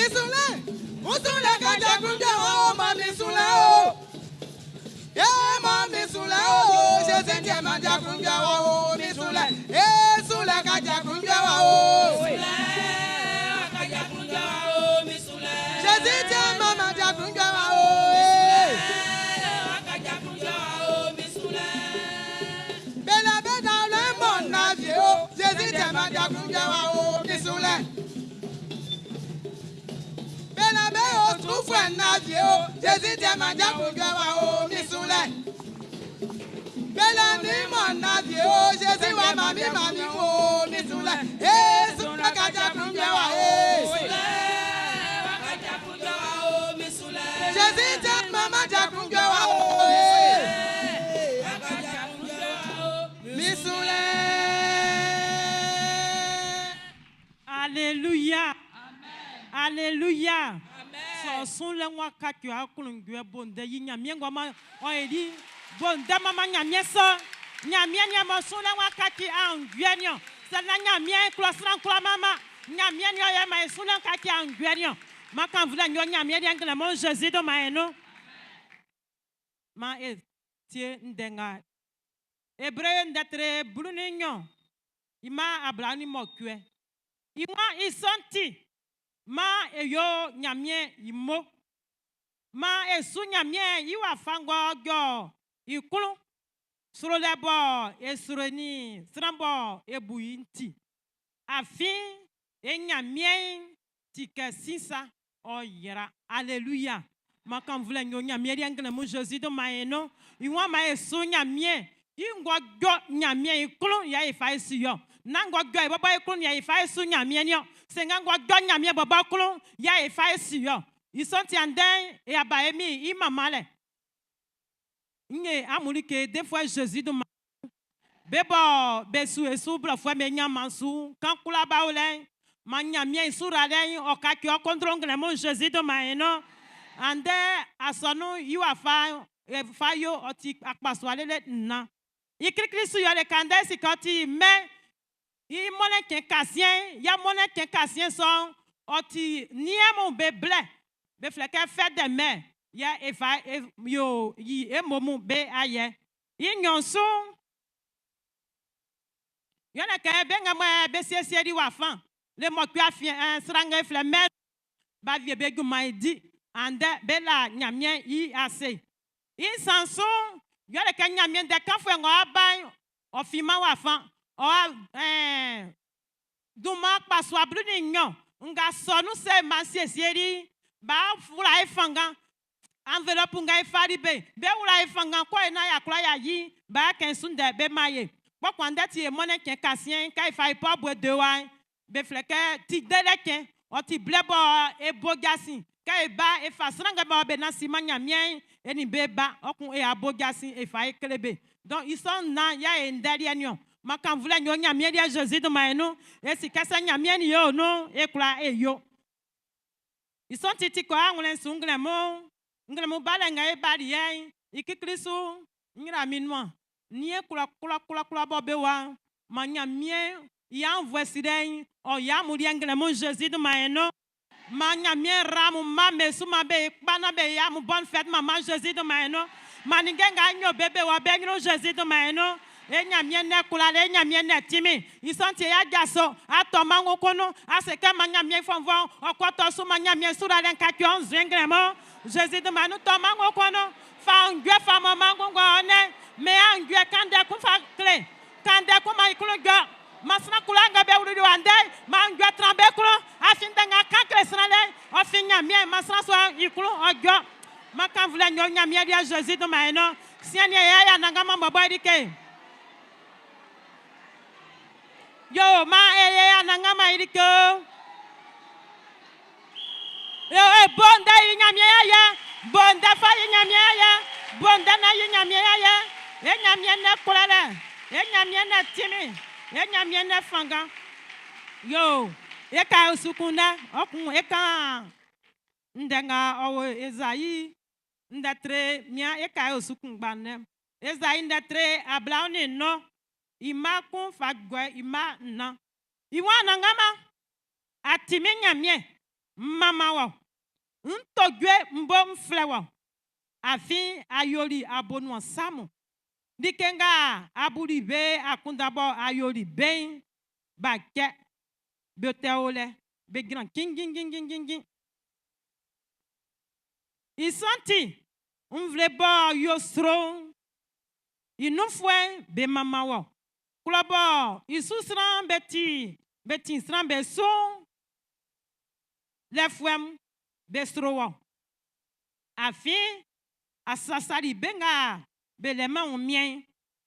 Mi sulɛ, n sulɛ ka jakunjɛ wa o ma mi sulɛ o. E ma mi sulɛ o, Jésus jɛ ma jakunjɛ wa o mi sulɛ. E sulɛ ka jakunjɛ wa o. Jésus jɛ ma ma jakunjɛ wa o. Bela be dans le monde na vie o, Jésus jɛ ma jakunjɛ wa o mi sulɛ. Bela be o tufɛ na vie o, Jésus jɛ ma jakunjɛ wa o mi sulɛ. Bela ni mɔ na vie o, Jésus wa mami mami o mi sulɛ. E sulɛ ka jakunjɛ wa e. Jésus jɛ mama jakunjɛ wa o. Mi sulɛ. Alléluia. Alléluia. Sɔ sun lɛ ŋua kaki aklunjuɛ bonde yi Ɲanmiɛn ngɔ ma ɔ edi bonde mama Ɲanmiɛn sɔ Ɲanmiɛn ni mo sun lɛ ŋua kaki anguɛ niɔ sɛ na Ɲanmiɛn klɔ sran klɔ mama Ɲanmiɛn ni ɔyɛ ma sun lɛ kaki anguɛ niɔ ma kan vlɛ nyɔ Ɲanmiɛn ni nglɛ mo Jésus do ma eno ma e tie ndenga Hébreu ndɛtre blu ni nyɔ ima abla ni mɔkuɛ iwa isɔnti ma eyo Ɲanmiɛn imo ma esu Ɲanmiɛn iwa fangɔ jɔ ikulu srolɛ bɔ esro ni sran bɔ ebu yi ŋuti afin e Ɲanmiɛn ti kɛ sisan ɔ yɛra alléluia ma kan vlɛ nyo Ɲanmiɛn di nglɛ mu Jésus do ma ye no iwa ma esu Ɲanmiɛn i ŋgɔ jɔ Ɲanmiɛn ikulu ya ifa esu yɔ na ŋgɔ jɔ ibɔbɔ ikulu ya ifa esu Ɲanmiɛn yɔ senga ŋgɔ jɔ Ɲanmiɛn bɔbɔ kulu ya ifa esu yɔ isɔnti anden e aba emi i mama lɛ nye amulike des fois Jésus do ma be bɔ be su esu blɔfɔ me nyama su kan kula bawo lɛ ma Ɲanmiɛn sura lɛ ɔka ki ɔkɔndro ŋlɛ mo Jésus do ma ye no ande asɔnu yiwa fa fa yo ɔti akpaso alele na ikirikiri su yɔ le kande sika ɔti mɛ i mɔnɛ kɛ kasien ya mɔnɛ kɛ kasien sɔn ɔti niɛmu be blɛ be filɛ kɛ fête des mères ya efa e yo yi emomu be ayɛ i nyɔnsu yɔnɛ kɛ be ŋa mɔ be siesie di wa fan le mɔkui afiɛ ɛ sranŋɛ filɛ mɛ ba vie be junman yi di ande be la Ɲanmiɛn i ase i sansu yɔnɛ kɛ Ɲanmiɛn dɛ kanfuɛ ŋɔ aba ɔfima wa fan ɔ ɛɛ duma kpaso ablu ni nyɔ nga sɔnu se ma siesie di ba wula efanga enveloppe nga efari be be wula efanga kɔ ena ya kura ya yi ba kɛ sunde be ma ye kpɔkɔ ande ti ye mɔnɛ kɛ kasien ka ifa ipɔ bue de wa be filɛ kɛ ti dɛlɛ kɛ ɔti blɛ bɔ ebo jasi ka eba efa sranga bɔ be na si ma Ɲanmiɛn eni be ba ɔkun e abo jasi efa ekele be donc isɔn na ya ye ndɛliɛ niɔ ma kan vlɛ nyɔ Ɲanmiɛn di Jésus do ma ye nu esi kɛsɛ Ɲanmiɛn ni yo nu ekura eyo isɔn titi kɔ aŋlɛ su ŋlɛ mo ŋlɛ mo ba lɛ ŋa eba di yɛ ikikili su ŋlɛ mi nua nie kura kura kura kura bɔ be wa ma Ɲanmiɛn ya vɔɛ si dɛ ɔ ya mu di ŋlɛ mo Jésus do ma ye nu ma Ɲanmiɛn ramu ma me su ma be kpana be ya mu bonne fête maman Jésus do ma ye nu ma ni gɛnga nyo bebe wa be nyro Jésus do ma ye nu e Ɲanmiɛn nɛ kula le e Ɲanmiɛn nɛ timi isɔnti ya jaso atɔ mango kono aseke ma Ɲanmiɛn fɔnfɔn ɔkɔtɔ su ma Ɲanmiɛn sura lɛ nkaki ɔnzue ŋlɛ mo Jésus do ma nu tɔ mango kono fa ŋdue fa mɔ mango ŋgɔ nɛ mɛ ya ŋdue kan dɛ kun fa kle kan dɛ kun ma ikulu jɔ masina kula ŋgɔ bɛ wuli wa ndɛ ma ŋdue tran bɛ kulu afi ndɛ ŋa kan kle sran lɛ ɔfi Ɲanmiɛn masina sɔ ikulu ɔjɔ ma kan vlɛ nyɔ Ɲanmiɛn di Jésus do ma ye nɔ siɛni ya ya nanga ma bɔbɔ yi ke yo ma eye ya nanga ma yi ke yo e bonda yi Ɲanmiɛn ya ya bonda fa yi Ɲanmiɛn ya ya bonda na yi Ɲanmiɛn ya ya e Ɲanmiɛn nɛ kula lɛ e Ɲanmiɛn nɛ timi e Ɲanmiɛn nɛ fanga yo e ka sukun dɛ ɔkun e ka ndɛ nga ɔwɔ Ezayi ndɛ tre mia e ka sukun gba nɛ Ezayi ndɛ tre abla ni nɔ ima kun fa gbɛ ima na iwa nangama atimi Ɲanmiɛn N manman wɔ. N to jue n bo n flɛ wɔ, afin a yoli abonuan sa mun. Like nga a buli be akunndan bɔ a yoli be'n, b'a cɛ. Be tɛ o lɛ, be jran cinnjinnjinnjinnjin. I sɔ'n ti, nvle b'ɔ yo sro'n, i nunfuɛ'm be manman wɔ. Klɔ bɔ i su sran'm be ti be tin sran'm be su'n, lɛfuɛ'm be sro wɔ. Afin a sasali be nga be lɛ-man wunmiɛn'n,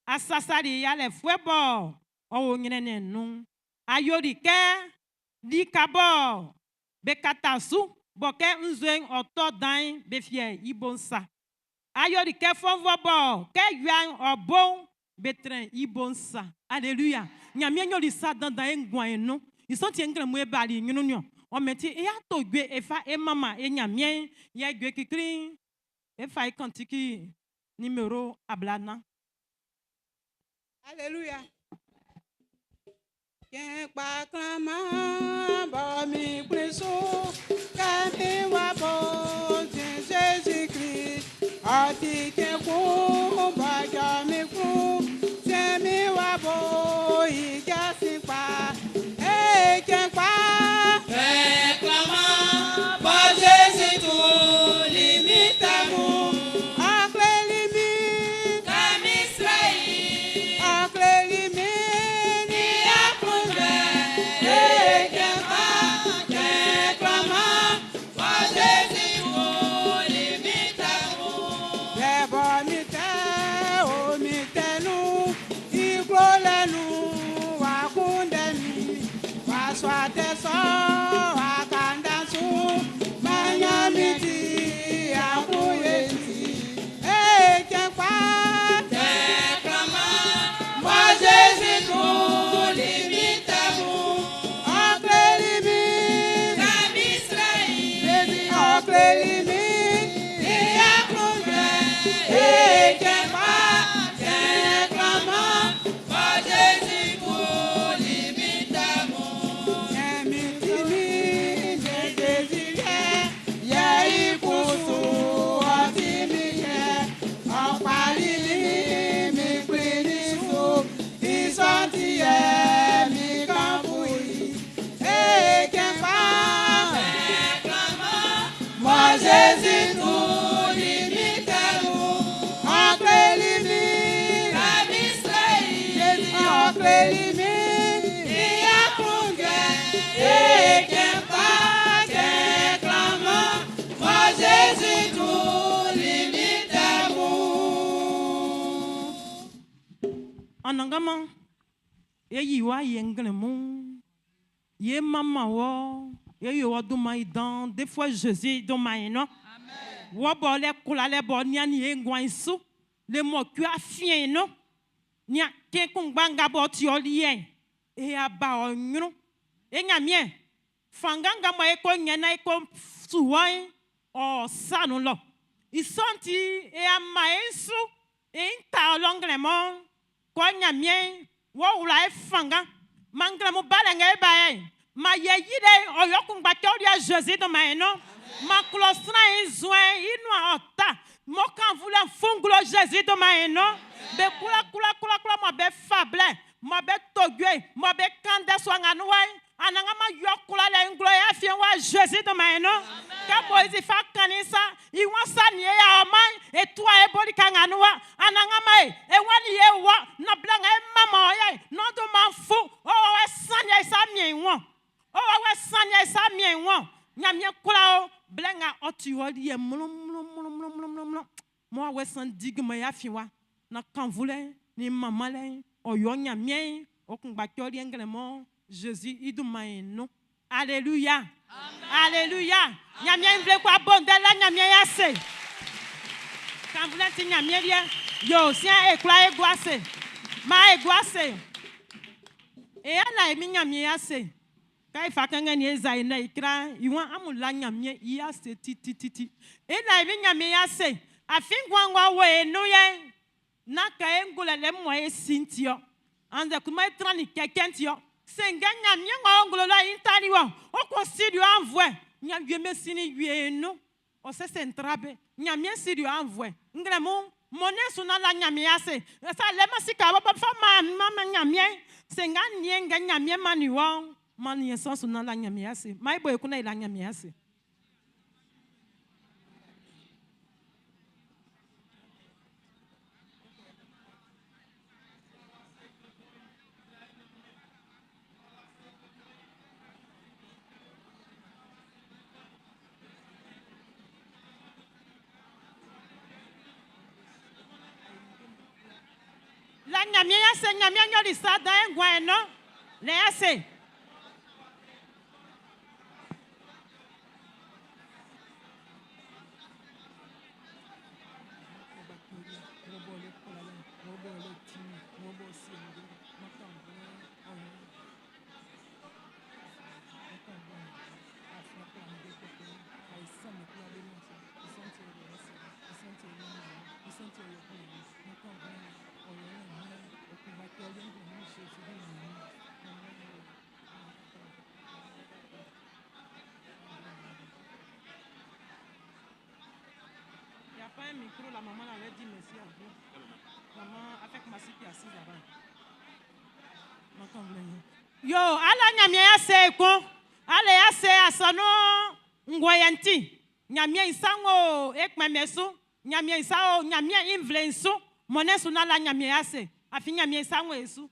a sasali yalɛfuɛ bɔ ɔ o nyrɛnnɛn nun'n. A yoli kɛ lika bɔ be kata su bɔ kɛ nzue'n ɔ tɔ dan'n be fiɛ i bo'n sa. A yoli kɛ fɔnvɔ bɔ kɛ wia'n ɔ bo'n be trɛn i bo'n sa. Aleluya! Ɲanmiɛn yoli sa dandan e nguan'n nun. I sɔ'n ti nglɛmun e bali i ɲrun'n niɔn. Ɔ mɛn ti e ato jue e fa e manman e Ɲanmiɛn'n, yɛ jue klikli'n e fa e kantiki nimero 40. Aleluya. Cɛn kpa klanman bɔ min kplin su kɛ min wa bo sin Zezi Klist. Ɔ ti cɛn kun b'ɔ jɔ min klun, sɛ min wa bo i jasin kpa. Ee cɛn kpa. Cɛn klanman bɔ Zezi tuli min tɛ mun. Ɔ kleli min. Kɛ min srɛ i. Ɔ kleli min. I aklunjuɛ. Ee cɛn kpa, cɛn klanman bɔ Zezi tuli min tɛ mun. Blɛ bɔ min tɛ o min tɛ nun, i klolɛ nun w'a kunndɛ min. W'a sua tɛ sɔ w'a kanda su, m'an ɲan min ti aklunye ti. Ee cɛn kpa. Cɛn klanman bɔ Zezi tuli min tɛ mun. Ɔ kleli min. Kɛ min srɛ i. Zezi ɔ kleli min. I aklunjuɛ. Ee cɛn kpa, cɛn klanman bɔ Zezi tuli min tɛ mun. Ɛmi ti min jɛ Zezi yɛ, yɛ i kusu ɔ ti min yɛ. Ɔ kpali min, min kplinnin su, i sɔ'n ti yɛ min kan bu i. Ee cɛn kpa. Cɛn klanman bɔ Zezi tuli min tɛ mun. Ɔ kleli min. Kɛ min srɛ i. Zezi ɔ kleli min. I aklunjuɛ. Ee cɛn kpa, cɛn klanman bɔ Zezi tuli min tɛ mun. Anannganman, e yi wɔ ayɛ nglɛmun, ye manman wɔ, e yo wɔ dunman'n i dan, defuɛ Zezi dunman'n nun. Wɔ bɔ lɛ kwlalɛ bɔ niannin e nguan'n su, le mɔcuɛ afiɛn'n nun, nian cɛn kunngba nga bɔ ti ɔ liɛ'n, e a ba ɔ ɲrun. E Ɲanmiɛn, fanngan nga mɔ e ko ɲɛn na e ko su wɔ'n, ɔ sa nun lɔ. I sɔ'n ti e a man e su, e ta ɔ lɔ nglɛmun, kɔ Ɲanmiɛn, wɔ wla e fanngan. Man nglɛmun balɛ nga e ba yɛ'n, man yɛ yilɛ'n ɔ yo kunngba kɛ ɔ liɛ Zezi dunman'n nun. Man klɔ sran i nzuɛn'n i nuan ɔ ta, mɔ kannvulɛ'n funglo Zezi dunman'n nun. Be kwla kwla kwla kwla mɔ be fa blɛ, mɔ be to jue, mɔ be kan ndɛ sua nga nun wa'n, Anannganman yɔ kwlalɛ nglo e afiɛn wa Zezi dunman'n nun. Kɛ Moizi fa kannin sa, i wan sa nin e ya ɔ man e tua e bo lika nga nun wa. Anannganman e, e wan nin e wɔ, nan blɛ nga e manman ɔ yɛ'n, nan ɔ dunman'n fu, ɔ wa wɛ saniɛ i sa miɛn i wɔn. Ɔ wa wɛ saniɛ i sa miɛn i wɔn. Ɲanmiɛn kwla o, blɛ nga ɔ ti ɔ liɛ mlɔnmlɔnmlɔnmlɔnmlɔn. Mɔ wa wɛ san di junman e afiɛn wa, nan kannvulɛ'n nin manmanlɛ'n, ɔ yɔ Ɲanmiɛn'n, ɔ kunngba kɛ ɔ liɛ nglɛmun Zezi i dunman'n nun. Alléluia. Alléluia. Ɲanmiɛn nvle kwa bo ndɛ la Ɲanmiɛn i ase. Kannvulɛ'n ti Ɲanmiɛn liɛ. Yo sian e kwla e gua ase. Ma e gua ase. E ala e mi Ɲanmiɛn i ase. Ka e fa kɛnkɛn ni Ezayi na i kra i wan amun la Ɲanmiɛn i ase titititi. E la e mi Ɲanmiɛn i ase. Afin nguan ng'ɔ wo e nun yɛ'n, na kɛ e ngwlɛlɛ mɔ e si'n ti ɔ. Annzɛ kuma e trannin kɛkɛ'n ti ɔ. Sɛngɛ Ɲanmiɛn ng'ɔ o nglo lɔ i tali wɔ, ɔ ko sili ɔ anvuɛ. Nyanjue be sinnin wie'n nun, ɔ sɛsɛ n tra be. Ɲanmiɛn sili ɔ aunnvuɛ. Nglɛmun, mɔnnɛn su naan la Ɲanmiɛn ase. Sɛ a lɛman sika bɔbɔ fa man man Ɲanmiɛn. Sɛ nga niɛn nga Ɲanmiɛn mannin wɔ'n, man niɛn sɔ'n su naan la Ɲanmiɛn ase. Maan e bo ekun naan e la Ɲanmiɛn ase. La Ɲanmiɛn ase, Ɲanmiɛn yoli sa dan e nguan'n nun. Lɛ ase. Il n'y a pas un micro, la maman avait dit merci à vous. Maman, avec ma qui est assise là-bas. Yo, ala Ɲanmiɛn ase ekun. Ala ase asɔnun nguan'n ti. Ɲanmiɛn i sa ng'ɔ o e kpɛnmɛn su. Ɲanmiɛn i sa o Ɲanmiɛn i nvle'n su. Mɔnnɛn su naan la Ɲanmiɛn ase. Afin Ɲanmiɛn i sa ng'ɔ e su.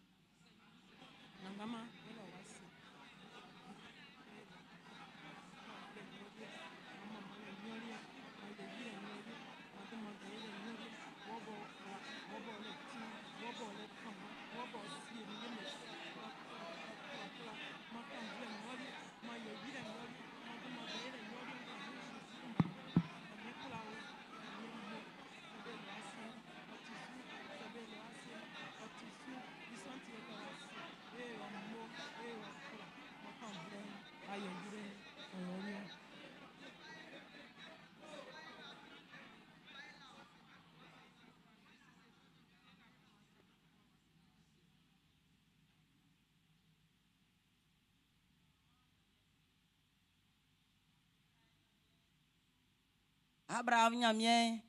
Abraham Ɲanmiɛn,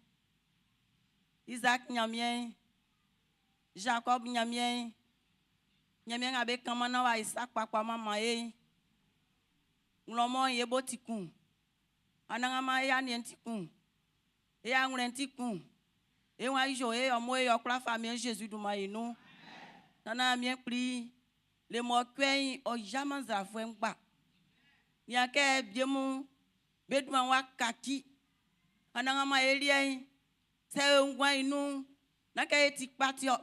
Isaac Ɲanmiɛn, Jacob Ɲanmiɛn, Ɲanmiɛn nga be kanman naan w'a yi sa kpakpa manman e'n, Nglɔmɔ'n e bo ti kun, Anannganman e aniɛn'n ti kun, e awlɛn'n ti kun, e wá yo e ɔmo e ɔ kwla famiɛn Zezi dunman i nun. Nannan Ɲanmiɛn Kpli, le mɔcuɛ'n ɔ yaman nzrafuɛ ngba. Nian kɛ bie mun be dunman wá kaci. Anannganman e liɛ'n, sɛ e nguan i nun'n, nán kɛ e ti kpa ti-ɔ,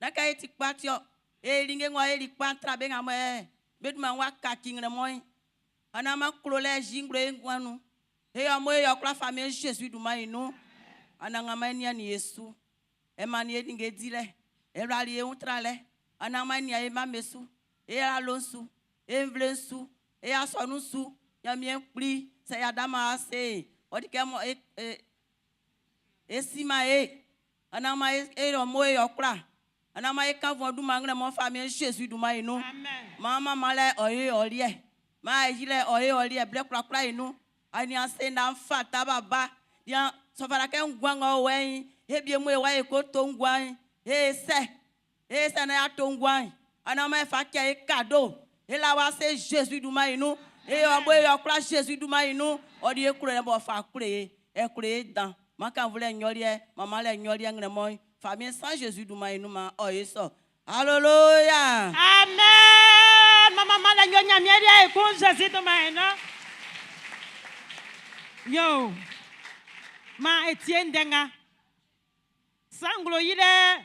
nán kɛ e ti kpa ti-ɔ. E ninnge ng'ɔ e li kpa'n tra be nga mɔ be dunman wá kaci nglɛmɔ'n. Anannganman klolɛ zi nglo e nguan nun. E ɔmo e ɔ kwla famiɛn Zezi dunman i nun. Anannganman e niannin e su. E mannin e ninnge dilɛ. E wlali e wun tralɛ. Anannganman e nian e mma'm be su. E alo'n su. E nvle'n su. E asɔnun'n su. Ɲanmiɛn Kpli, sɛ y'a daman ase, ɔ ti kɛ mɔ e e e siman e. Anannganman e ɔmo e ɔ kwla. Anannganman e kan fɔ dunman nglɛmɔ famiɛn Zezi dunman i nun. Amen. Maan manmanlɛ ɔ ye ɔ liɛ. Maan ayilɛ ɔ ye ɔ liɛ blɛ kwlakwla i nun. Aniaan se naan fa taba ba. Nian sɔfara kɛ nguan ng'ɔ o wɛ'n, e bie mun e wa e ko to nguan'n. E sɛ, e sɛ naan y'a to nguan'n. Anannganman e fa cɛ e kado. E la wa se Zezi dunman i nun. E ɔ bo e ɔ kwla Zezi dunman i nun. Ɔ di e klo bɔ fa klo e. E klo e dan. Man kan vlɛ nyɔliɛ, manmanlɛ nyɔliɛ nglɛmɔ'n. Famiɛn san Zezi dunman i nun man ɔ ye sɔ. Alléluia. Amen. Mama mala nyo Ɲanmiɛn liɛ ekun Zezi dunman nun. Yo. Maan e tie ndɛ nga. Sa Nglo Yilɛ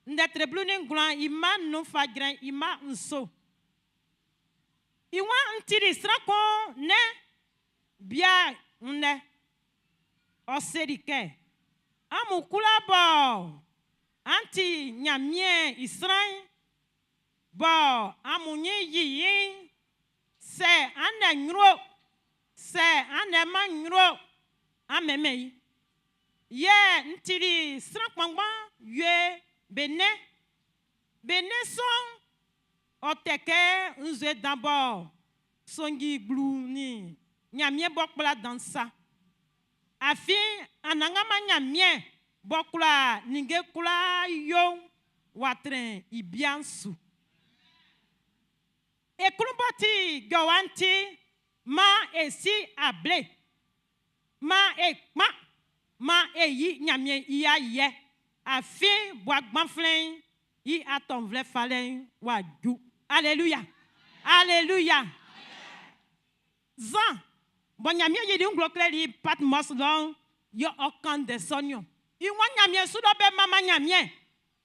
ndɛ tre 19 i mma nnun fa jrɛn i mma nso. I waan n tili sran kun nɛn bia nnɛ. Ɔ seli kɛ, Amun kwlaa bɔ an ti Ɲanmiɛn i sran'n, bɔ amun ɲin yi i'n, sɛ an lɛ ɲrun o, sɛ an lɛ-man ɲrun o, an mɛnmɛn i. Yɛ n tili sran kpanngban wie be nɛn. Be nɛn sɔ'n, ɔ tɛ kɛ nzue dan bɔ sonji gblu nin Ɲanmiɛn b'ɔ kpla dan'n sa. Afin Anannganman Ɲanmiɛn b'ɔ kwla ninnge kwlaa yo'n w'a trɛn i bia'n su. E klun b'ɔ ti jɔwa'n ti, maan e si able, maan e kpan, maan e yi Ɲanmiɛn i ayɛ, afin Bua Gbanflɛn'n i atɔnvlɛ falɛ'n w'a ju. Aleluya! Aleluya! Zan bɔ Ɲanmiɛn yili i nglo kleli i Patmɔs lɔ'n yɛ ɔ kan ndɛ sɔ'n niɔn. I waan Ɲanmiɛn su lɔ be manman Ɲanmiɛn.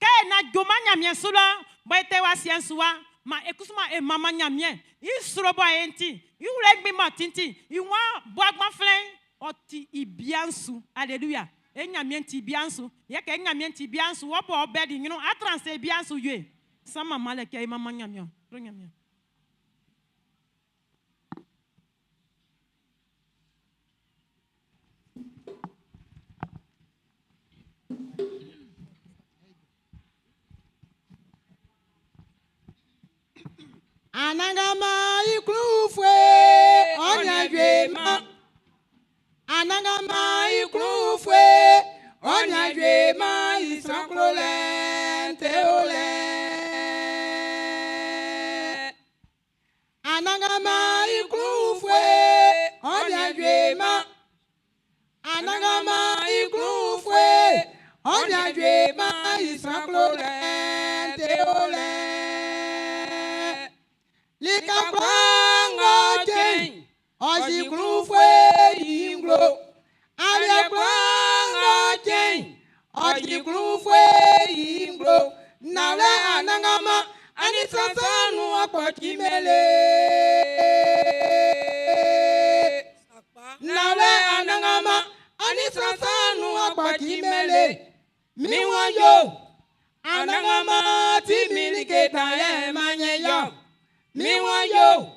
Kɛ e na juman Ɲanmiɛn su lɔ'n, bɔ e te wo asiɛ'n su wa'n, man e kusu man e manman Ɲanmiɛn. I sro bɔ e'n ti, i wlengbi m'ɔ ti'n ti, i waan Bua Gbanflɛn'n ɔ ti i bia'n su. Aleluya! E Ɲanmiɛn'n ti i bia'n su. Yɛ kɛ e Ɲanmiɛn'n ti i bia'n su, wɔ bɔ ɔ bɛli i ɲrun'n, a tran se i bia'n su wie. San manmanlɛ kɛ e manman Ɲanmiɛn. Sro Ɲanmiɛn. Anannganman i klun-ufue, ɔ nian jue-man. Anannganman i klun-ufue, ɔ nian jue-man, i sran klolɛ'n te o lɛ. Anannganman i klun-ufue, ɔ nian jue-man. Anannganman i klun-ufue, ɔ nian jue-man, i sran klolɛ'n te o lɛ. Lika kwlaa ng'ɔ cɛn'n, ɔ si klun-ufue i nglo. Aliɛ kwlaa ng'ɔ cɛn'n, ɔ si klun-ufue i nglo. Nanwlɛ Anannganman, a nin sran sɔ'n nun ɔ kpɔcimɛn le. Nanwlɛ Anannganman, a nin sran sɔ'n nun ɔ kpɔcimɛn le. Min wan yo, Anannganman ti min like dan yɛ m'an ɲɛn i-ɔ. Min wan yo,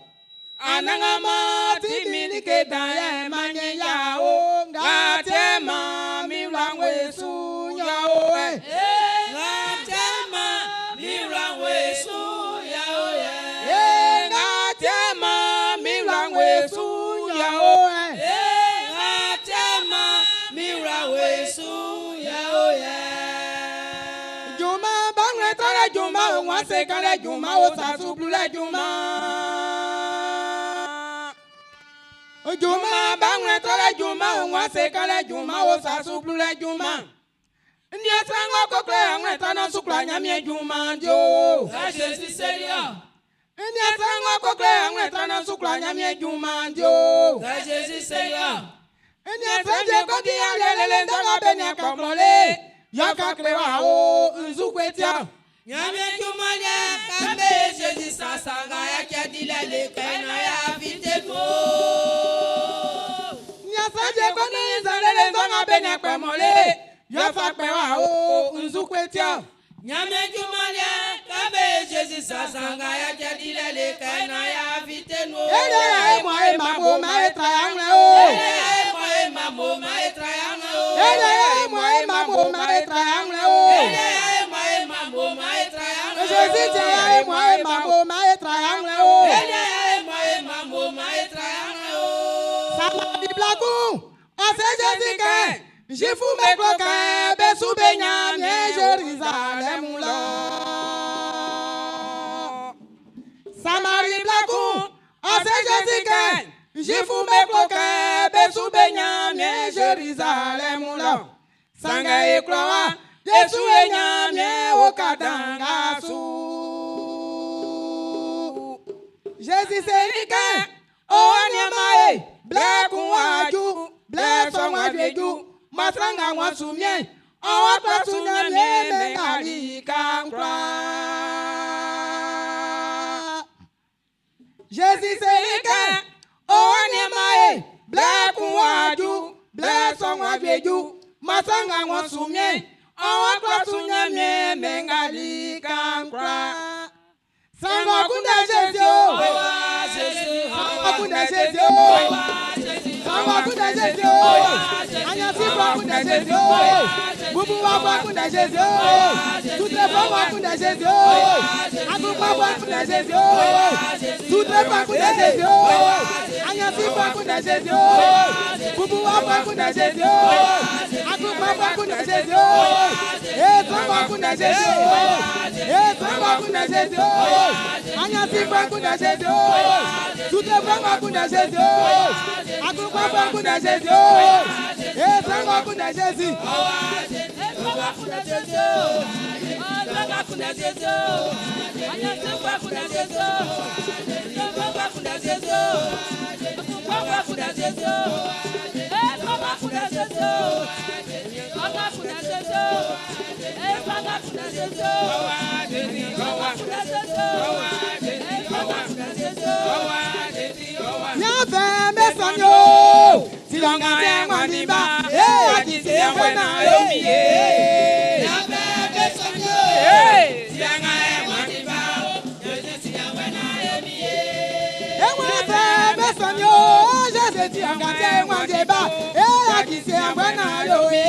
Anannganman ti min like dan yɛ m'an ɲɛn i-ɔ. O, nga tiɛ man min wla'n wo su ya o ɛ. Nga tiɛ man min wla'n wo su ya o yɛ. Nga tiɛ man min wla'n wo su ya o ɛ. Nga tiɛ man min wla'n wo su ya o yɛ. Junman bangwɛ tralɛ junman o wan se kanlɛ junman o sasu blulɛ junman. Junman bangwɛ tralɛ junman o wan se kanlɛ junman o sasu blulɛ junman. Ndiɛ sran ng'ɔ ko kle angwɛ tra su kla Ɲanmiɛn junman di o. Ka Jésus seli-ɔ. Ndiɛ sran ng'ɔ ko kle angwɛ tra su kla Ɲanmiɛn junman di o. Ka Jésus seli-ɔ. Ndiɛ sran je ko di aliɛ lele ndɔngɔ be nia kɔklɔle. Yɔ ka kle wa o nzu kwe tia. Ɲanmiɛn junman liɛ ka be Jésus sa sanga ya kɛ dilɛ le kɛ na ya fi te ko. Ndiɛ sran je ko di nzan lele ndɔngɔ be nia kpɛmɔle. Yɔ fa kpɛ wa o nzu kwe tia. Ɲanmiɛn junman liɛ ka be Jésus sa sanga ya kɛ dilɛ le kɛ na ya fi te no. Ele ya e mɔ e ma mo ma e tra ya ŋlɛ o. Ele ya e mɔ e ma mo ma e tra ya ŋlɛ o. Ele ya e mɔ e ma mo ma e tra ya ŋlɛ o. Ele ya e mɔ e ma mo ma e tra ya ŋlɛ o. Jésus tiɛ ya e mɔ e ma mo ma e tra ya ŋlɛ o. Ele ya e mɔ e ma mo ma e tra ya ŋlɛ o. Samari bla kun, ɔsɛ Jésus kɛ, Zifu be klo kɛ be su be Ɲanmiɛn Jérusalem lɔ. Samari bla kun, ɔsɛ Jésus kɛ, Zifu be klo kɛ be su be Ɲanmiɛn Jérusalem lɔ. Sanngɛ e klo wa, Jésus e Ɲanmiɛn oka dan nga su. Jésus seli kɛ, ɔwɔ nianman e, blɛ kun wá ju, blɛ sɔ'n wá ju, masra nga wọn su miɛn, ɔwɔ kpa su Ɲanmiɛn mɛn nga lika'n kwlaa. Jésus seli kɛ, ɔwɔ nianman e, blɛ kun wá ju, blɛ sɔ'n wá ju, masra nga wọn su miɛn, ɔwɔ kpa su Ɲanmiɛn mɛn nga lika'n kwlaa. Sran ng'ɔ kunndɛ Jésus o. Owa Jésus. Sran ng'ɔ kunndɛ Jésus o. Sran ng'ɔ kunndɛ Jésus o. Anyansifoɔ kunndɛ Jésus o. Bubuwafoɔ kunndɛ Jésus o. Tutrefoɔ kunndɛ Jésus o. Atukpafoɔ kunndɛ Jésus o. Tutrefoɔ kunndɛ Jésus o. Anyansifoɔ kunna Jésus o. Bubuwafoɔ kunna Jésus o. Akunkpafoɔ kunna Jésus o. Esanfoɔ kunna Jésus o. Esanfoɔ kunna Jésus o. Anyansifoɔ kunna Jésus o. Tutefoɔ kunna Jésus o. Akunkpafoɔ kunna Jésus o. Esanfoɔ kunna Jésus. Nyafɛ bɛ sɔnni o. Silɔnga tɛ ŋɔni ba. Ee a ti se fɛn na yomi ye. Ewọ́n fẹ́ bẹ́ sọ̀ni o, ṣẹ̀ṣẹ̀ tí ọ̀gá tẹ́ wọ́n jẹ bá, ee a kì í ṣe àgbẹ̀ náà lóye.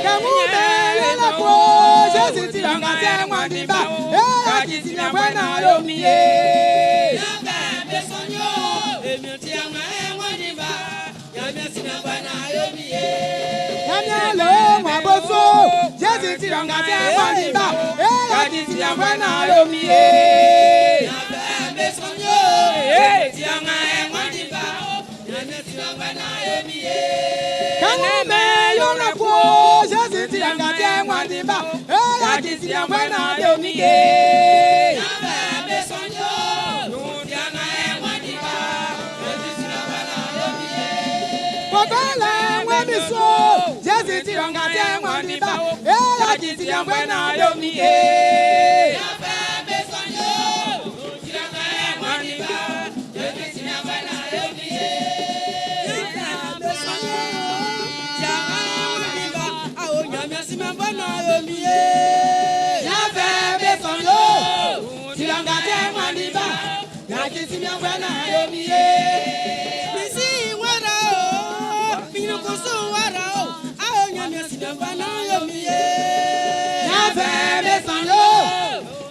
Kẹ̀mú bẹ̀rẹ̀ lọ́kọ́, ṣẹ̀ṣẹ̀ tí ọ̀gá tẹ́ wọ́n jẹ bá, ee a kì í ṣe àgbẹ̀ náà lóye. Yẹ́nì ló wà bó so, ṣẹ̀ṣẹ̀ tí ọ̀gá tẹ́ wọ́n jẹ bá, ee a kì í ṣe àgbẹ̀ náà lóye. Kẹ̀mú bẹ̀rẹ̀ lọ́kọ́, ṣẹ̀ṣẹ̀ tí ọ̀gá tẹ́ wọ́n jẹ bá, ee a kì í ṣe àgbẹ̀ náà lóye. Kọ̀tọ́lẹ̀ wọ́n mi so, Jésù ti ọ̀gá tẹ́ wọ́n ní bá, ee a kì í ṣe àgbẹ̀ náà lóye. Yàfẹ́ bẹ́ sọ̀n yó, tìrọ̀ǹgà tẹ́ wọ́n ní bá, yàtí sí mi ọ̀gbẹ́ náà yomi yé. Yàfẹ́ bẹ́ sọ̀n yó,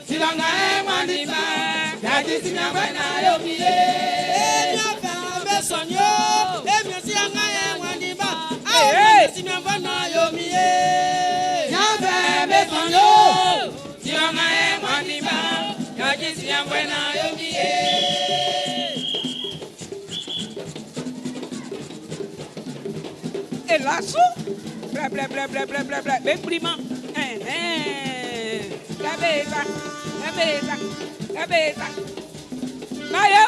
tìrọ̀ǹgà tẹ́ wọ́n ní bá, yàtí sí mi ọ̀gbẹ́ náà yomi yé. Yàfẹ́ bẹ́ sọ̀n yó, tìrọ̀ǹgà tẹ́ wọ́n ní bá, yàtí sí mi ọ̀gbẹ́ náà yomi yé. Elasu. Ble ble ble ble ble ble ble. Be prima. Eh. Cabeza. Cabeza. Cabeza. Mayo.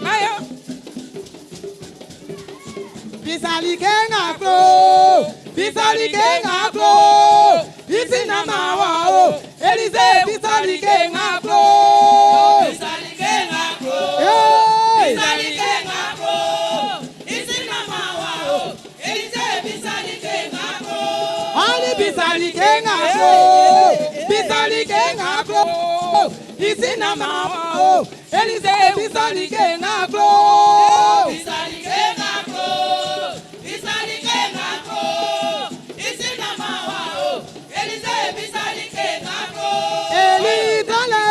Mayo. Bisali kenga klo, bisali kenga klo, isi na ma wa o, Elize bisali kenga klo. Hey! Ali bisali kenga klo, bisali kenga klo, isi na ma wa o, Elize bisali kenga klo. Eli tale,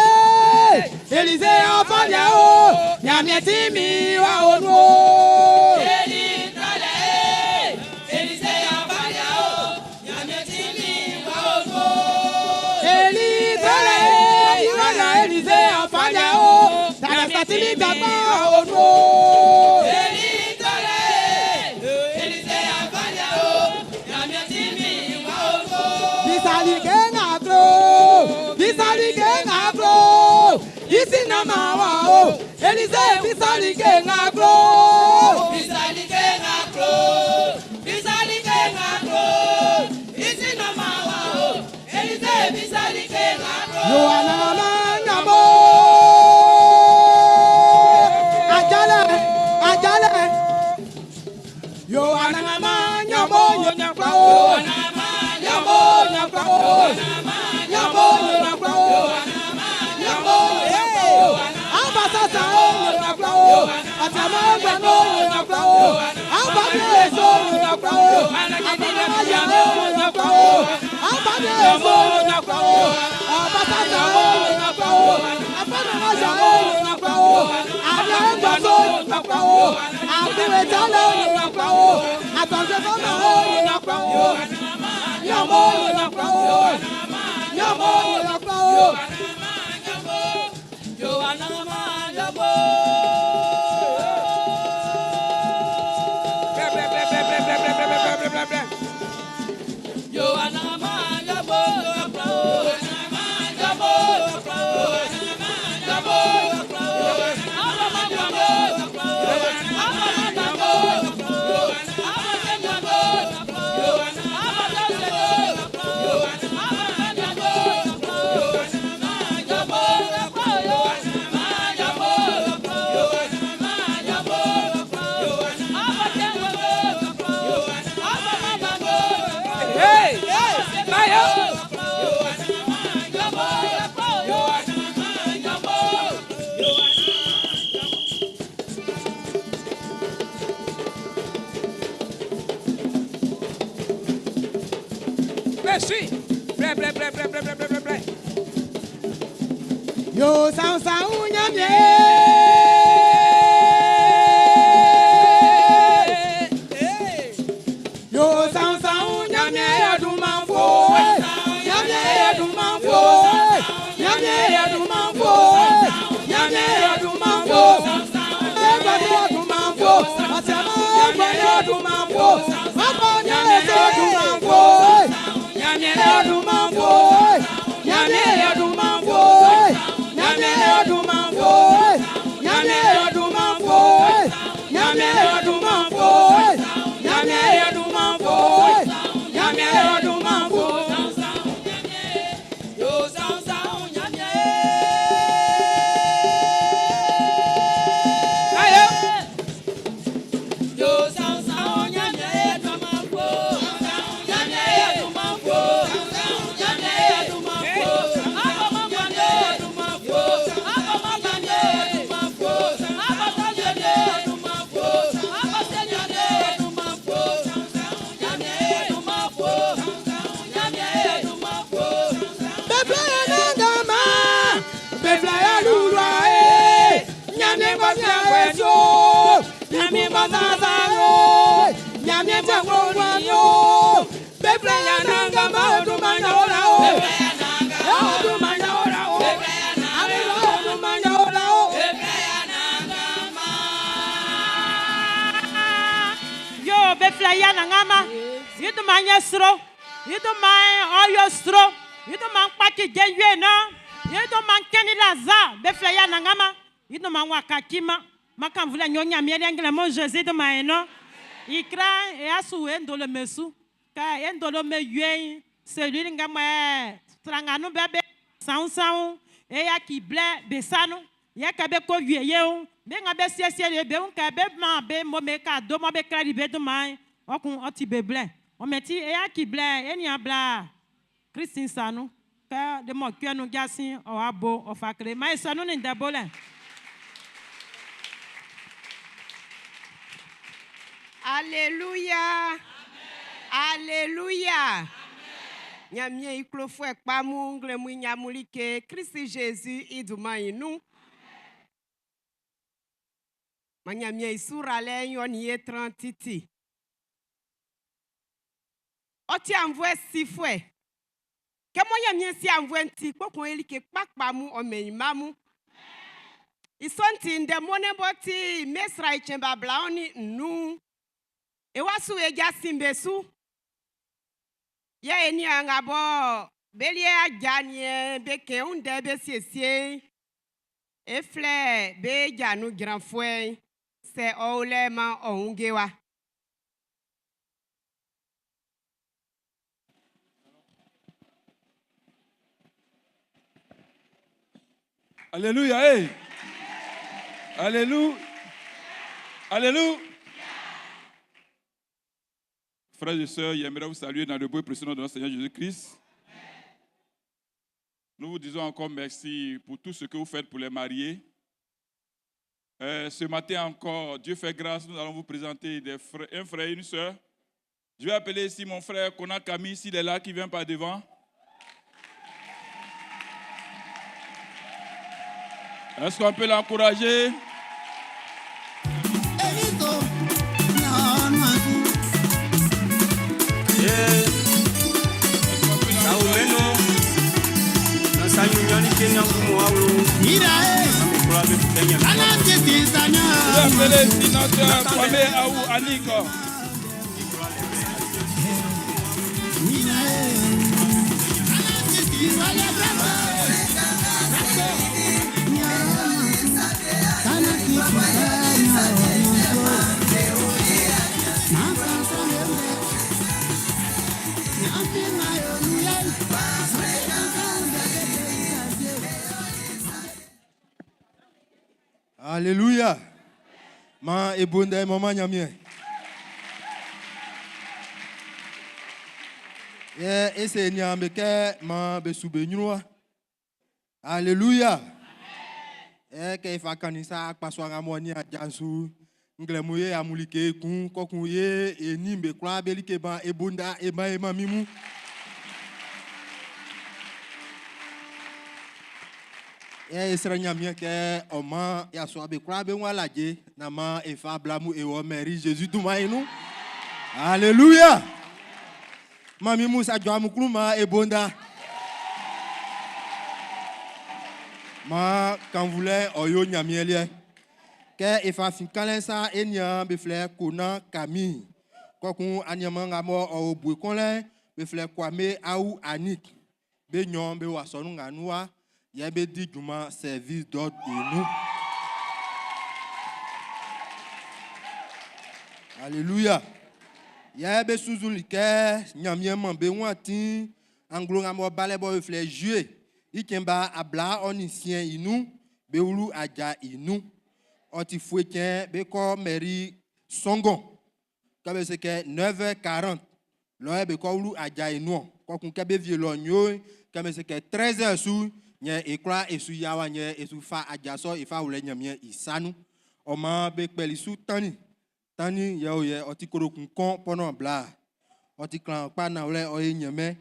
Elize afɔlia o, nyamiɛ ti mi wa o nu o. Eli tale, ìwọ́nà Elize afɔlia o, dàgbàsá ti mi gbàgbọ́ o nu o. Bisali kenga klo, bisali kenga klo, isi na ma wa o, Elize bisali kenga klo. Yohana ma nyamo. Ajalẹ, ajalẹ. Yohana ma nyamo nyakpa o. Nyamo nyakpa o. Nyamo nyakpa o. Nyamo nyakpa o. Abasasa o nyakpa o. Atama gbano nyakpa o. Abadeso nyakpa o. Abamaya o nyakpa o. Abadeso nyakpa o. Yo san san nyamie. Yo san san nyamie adumanfo. Nyamie adumanfo. Nyamie adumanfo. Nyamie adumanfo. Nyamie adumanfo. Nyamie adumanfo. Nyamie adumanfo. Nyamie adumanfo. Nyamie adumanfo. Nyamie adumanfo. Nyamie adumanfo. Nyamie adumanfo. Nyamie adumanfo. Nyamie adumanfo. Yo be fila ya na ngama. Yidu ma nye sro. Yidu ma oyo sro. Yidu ma nkpaki je na. Yidu ma nkeni laza. Be fila ya na ngama. Yidu ma wakakima. Maka mvula nyonya mieli ngele mo Jésus de ma eno. Ikra e asu e ndolo mesu. Ka e ndolo me yue. Celui ngama tranganu bebe saun saun. E ya ki ble besanu. Ya ka be ko yue ye o. Be nga be siesie le be un ka be ma be mo me ka do mo be kra di be do ma. Okun oti be ble. O meti e ya ki ble e ni abla. Christine sanu. Ka de mo kwe nu jasin o abo o fakre. Ma sanu ni ndabole. Alléluia. Alléluia. Nyamie iklofwe kpamu ngle mu nyamulike Christ Jésus iduma inu. Ma nyamie isura le yoni ye trantiti. Oti amvwe sifwe. Ke mo nyamie si amvwe nti kokon elike kpakpamu omeyimamu. Isonti nde mone boti mesra ichemba blaoni nu. Ewasu eja simbesu. Ye eni angabo belie ajanie beke unde be siesie. Efle be janu granfwe se ole ma oungewa. Alléluia, hey. Alléluia. Alléluia. Frères et sœurs, j'aimerais vous saluer dans le beau et précieux nom de notre Seigneur Jésus-Christ. Nous vous disons encore merci pour tout ce que vous faites pour les mariés. Ce matin encore, Dieu fait grâce, nous allons vous présenter des frères, un frère et une sœur. Je vais appeler ici mon frère Kona Kami, s'il est là, qui vient par devant. Est-ce qu'on peut l'encourager? Je vais appeler sénateur Kwame Aou Annick. Alléluia. Ma ebonde maman nyamie. Ye ese nyame ke ma besube nyruwa. Alléluia. E ke ifa kanisa akpaswa mo ni ajansu. Nglemu ye amulike kun kokun ye eni be kra belike ban ebonda eba ema mimu. E esra nyamie ke oma ya so be kra be won alaje na ma efa blamu e wo Mary Jésus duma inu. Alléluia. Mami Musa jo amuklu ma ebonda. Ma kanvule oyo nyamie lie. Ke efa fin kanle sa enia be fle kona Camille. Kokun anyama nga mo o bu konle be fle Kwame Aou Anik. Be nyon be wa sonu nga nuwa ye be di juma service d'ordre enu. Alléluia. Ye be sunzun like nyamie man be won tin anglo nga mo bale bo be fle juillet. Ikemba abla oni sien inu be wulu aja inu. Oti fouetien be ko mairie Songon. Kabe se ke 9h40. Lo be ko wulu aja inu. Ko kun ke be vie lo nyo. Kabe se ke 13h su nye ekra esu yawa nye esu fa aja so ifa wule nyamie isanu. O ma be peli su tani. Tani ye o ye oti korokun kon pono bla. Oti klan pa na wule o ye nyeme.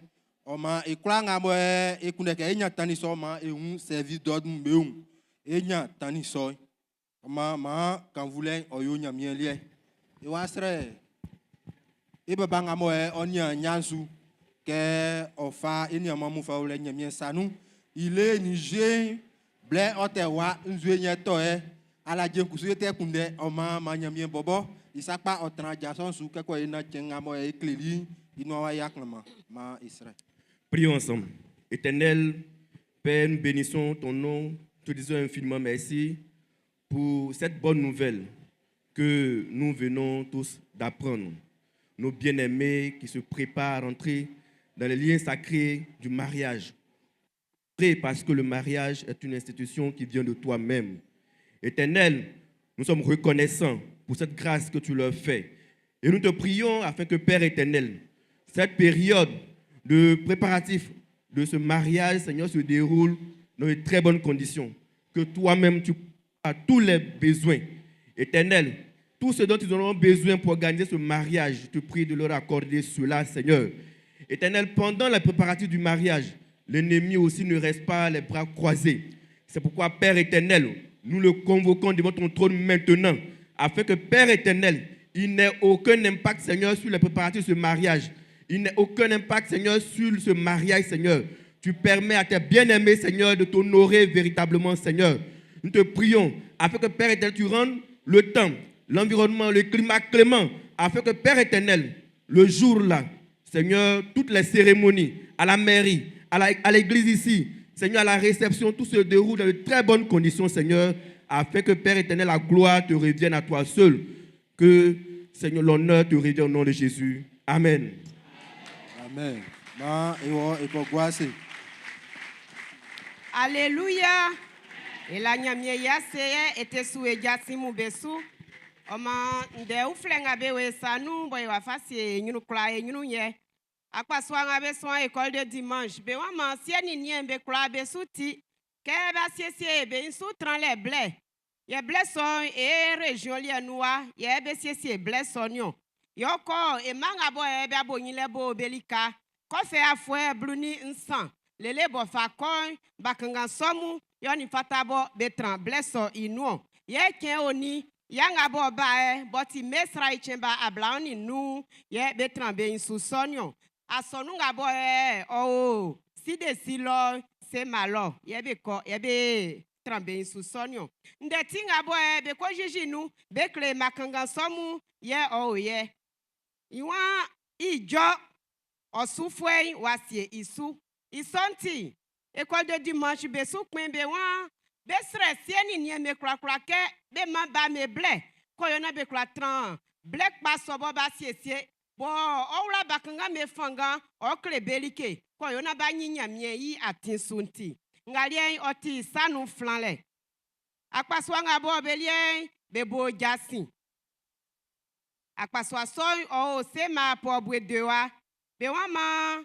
O ma ekra nga mo e ekuneke e nya tani so ma ehun service d'ordre meun. E nya tani so. O ma ma kanvule oyo nyamie lie. E wa sre e baba nga mo e onya nyansu ke ofa eni ama mu fa wule nyamie sanu. Ile ni je ble ote wa nzue nye to e ala je kusu te kunde o ma ma nyamie bobo isakpa otran jason su keko ina chenga mo e kleli inu wa ya klama ma Israël. Prions ensemble. Éternel, Père, nous bénissons ton nom, te disons infiniment merci pour cette bonne nouvelle que nous venons tous d'apprendre. Nos bien-aimés qui se préparent à entrer dans les liens sacrés du mariage. Parce que le mariage est une institution qui vient de toi-même. Éternel, nous sommes reconnaissants pour cette grâce que tu leur fais. Et nous te prions afin que, Père éternel, cette période de préparatif de ce mariage, Seigneur, se déroule dans de très bonnes conditions. Que toi-même, tu as tous les besoins. Éternel, tout ce dont ils auront besoin pour organiser ce mariage, je te prie de leur accorder cela, Seigneur. Éternel, pendant les préparatifs du mariage, l'ennemi aussi ne reste pas les bras croisés. C'est pourquoi, Père éternel, nous le convoquons devant ton trône maintenant, afin que, Père éternel, il n'ait aucun impact, Seigneur, sur les préparatifs de ce mariage. Il n'ait aucun impact, Seigneur, sur ce mariage, Seigneur. Tu permets à tes bien-aimés, Seigneur, de t'honorer véritablement, Seigneur. Nous te prions afin que, Père éternel, tu rendes le temps, l'environnement, le climat clément, afin que, Père éternel, le jour-là, Seigneur, toutes les cérémonies, à la mairie, à l'église ici, Seigneur, à la réception, tout se déroule dans de très bonnes conditions, Seigneur, afin que, Père éternel, la gloire te revienne à toi seul. Que, Seigneur, l'honneur te revienne au nom de Jésus. Amen. Amen. Ma ewo ekogwase. Alléluia. Et la nyamie ya seye ete su eja simu besu. Oma nde ufle nga be we sanu boy wa fasi e nyunu kla e nyunu ye. Akpa so nga be so école de dimanche. Be wa ma sie ni nien be kla be su ti. Ke ba sie sie be nsu tran le ble. Ye ble so e région li enua, ye be sie sie ble so nyo. Yoko e manga bo e be abo yin le bo belika. Ko fe afwe bluni nsan. Lele bɔ fa kɔ'n, bakanngan sɔ mun, yɛ ɔ nin fata bɔ be tran blɛ sɔ i nun-ɔn. Yɛ cɛn onin, ya nga bɔ ba ɛ, bɔ ti mesra i cɛn ba 25, yɛ be tran be nyin su sɔ niɔn. Asɔnu nga bɔ ɛ, ɔ o sidesi lɔ, sema lɔ, yɛ be kɔ, yɛ be tran be nyin su sɔ niɔn. Ndɛ ti nga bɔ ɛ, be ko jiji nu, be kle makanngan sɔ mun, yɛ ɔ o yɛ. Iwan ijɔ, ɔsufuɛ wa sie isu. I sɔ'n ti, école de dimanche be su kpɛn be wan, be srɛ sie ni niɛn me kwlakwla kɛ be ma ba me blɛ, kɔyɔ na be kwla tran blɛ kpa sɔ bɔ ba siesie, bɔ ɔwla bakanngan me fangan, ɔ kle be like, kɔyɔ na ba nyi Ɲanmiɛn yi atin su ti. Ngaliɛ'n ɔ ti sanu flanlɛ. Akpasua nga bɔ be liɛ'n, be bo jasin. Akpasua sɔ'n ɔ o sema pɔ bue de wa. Be wan ma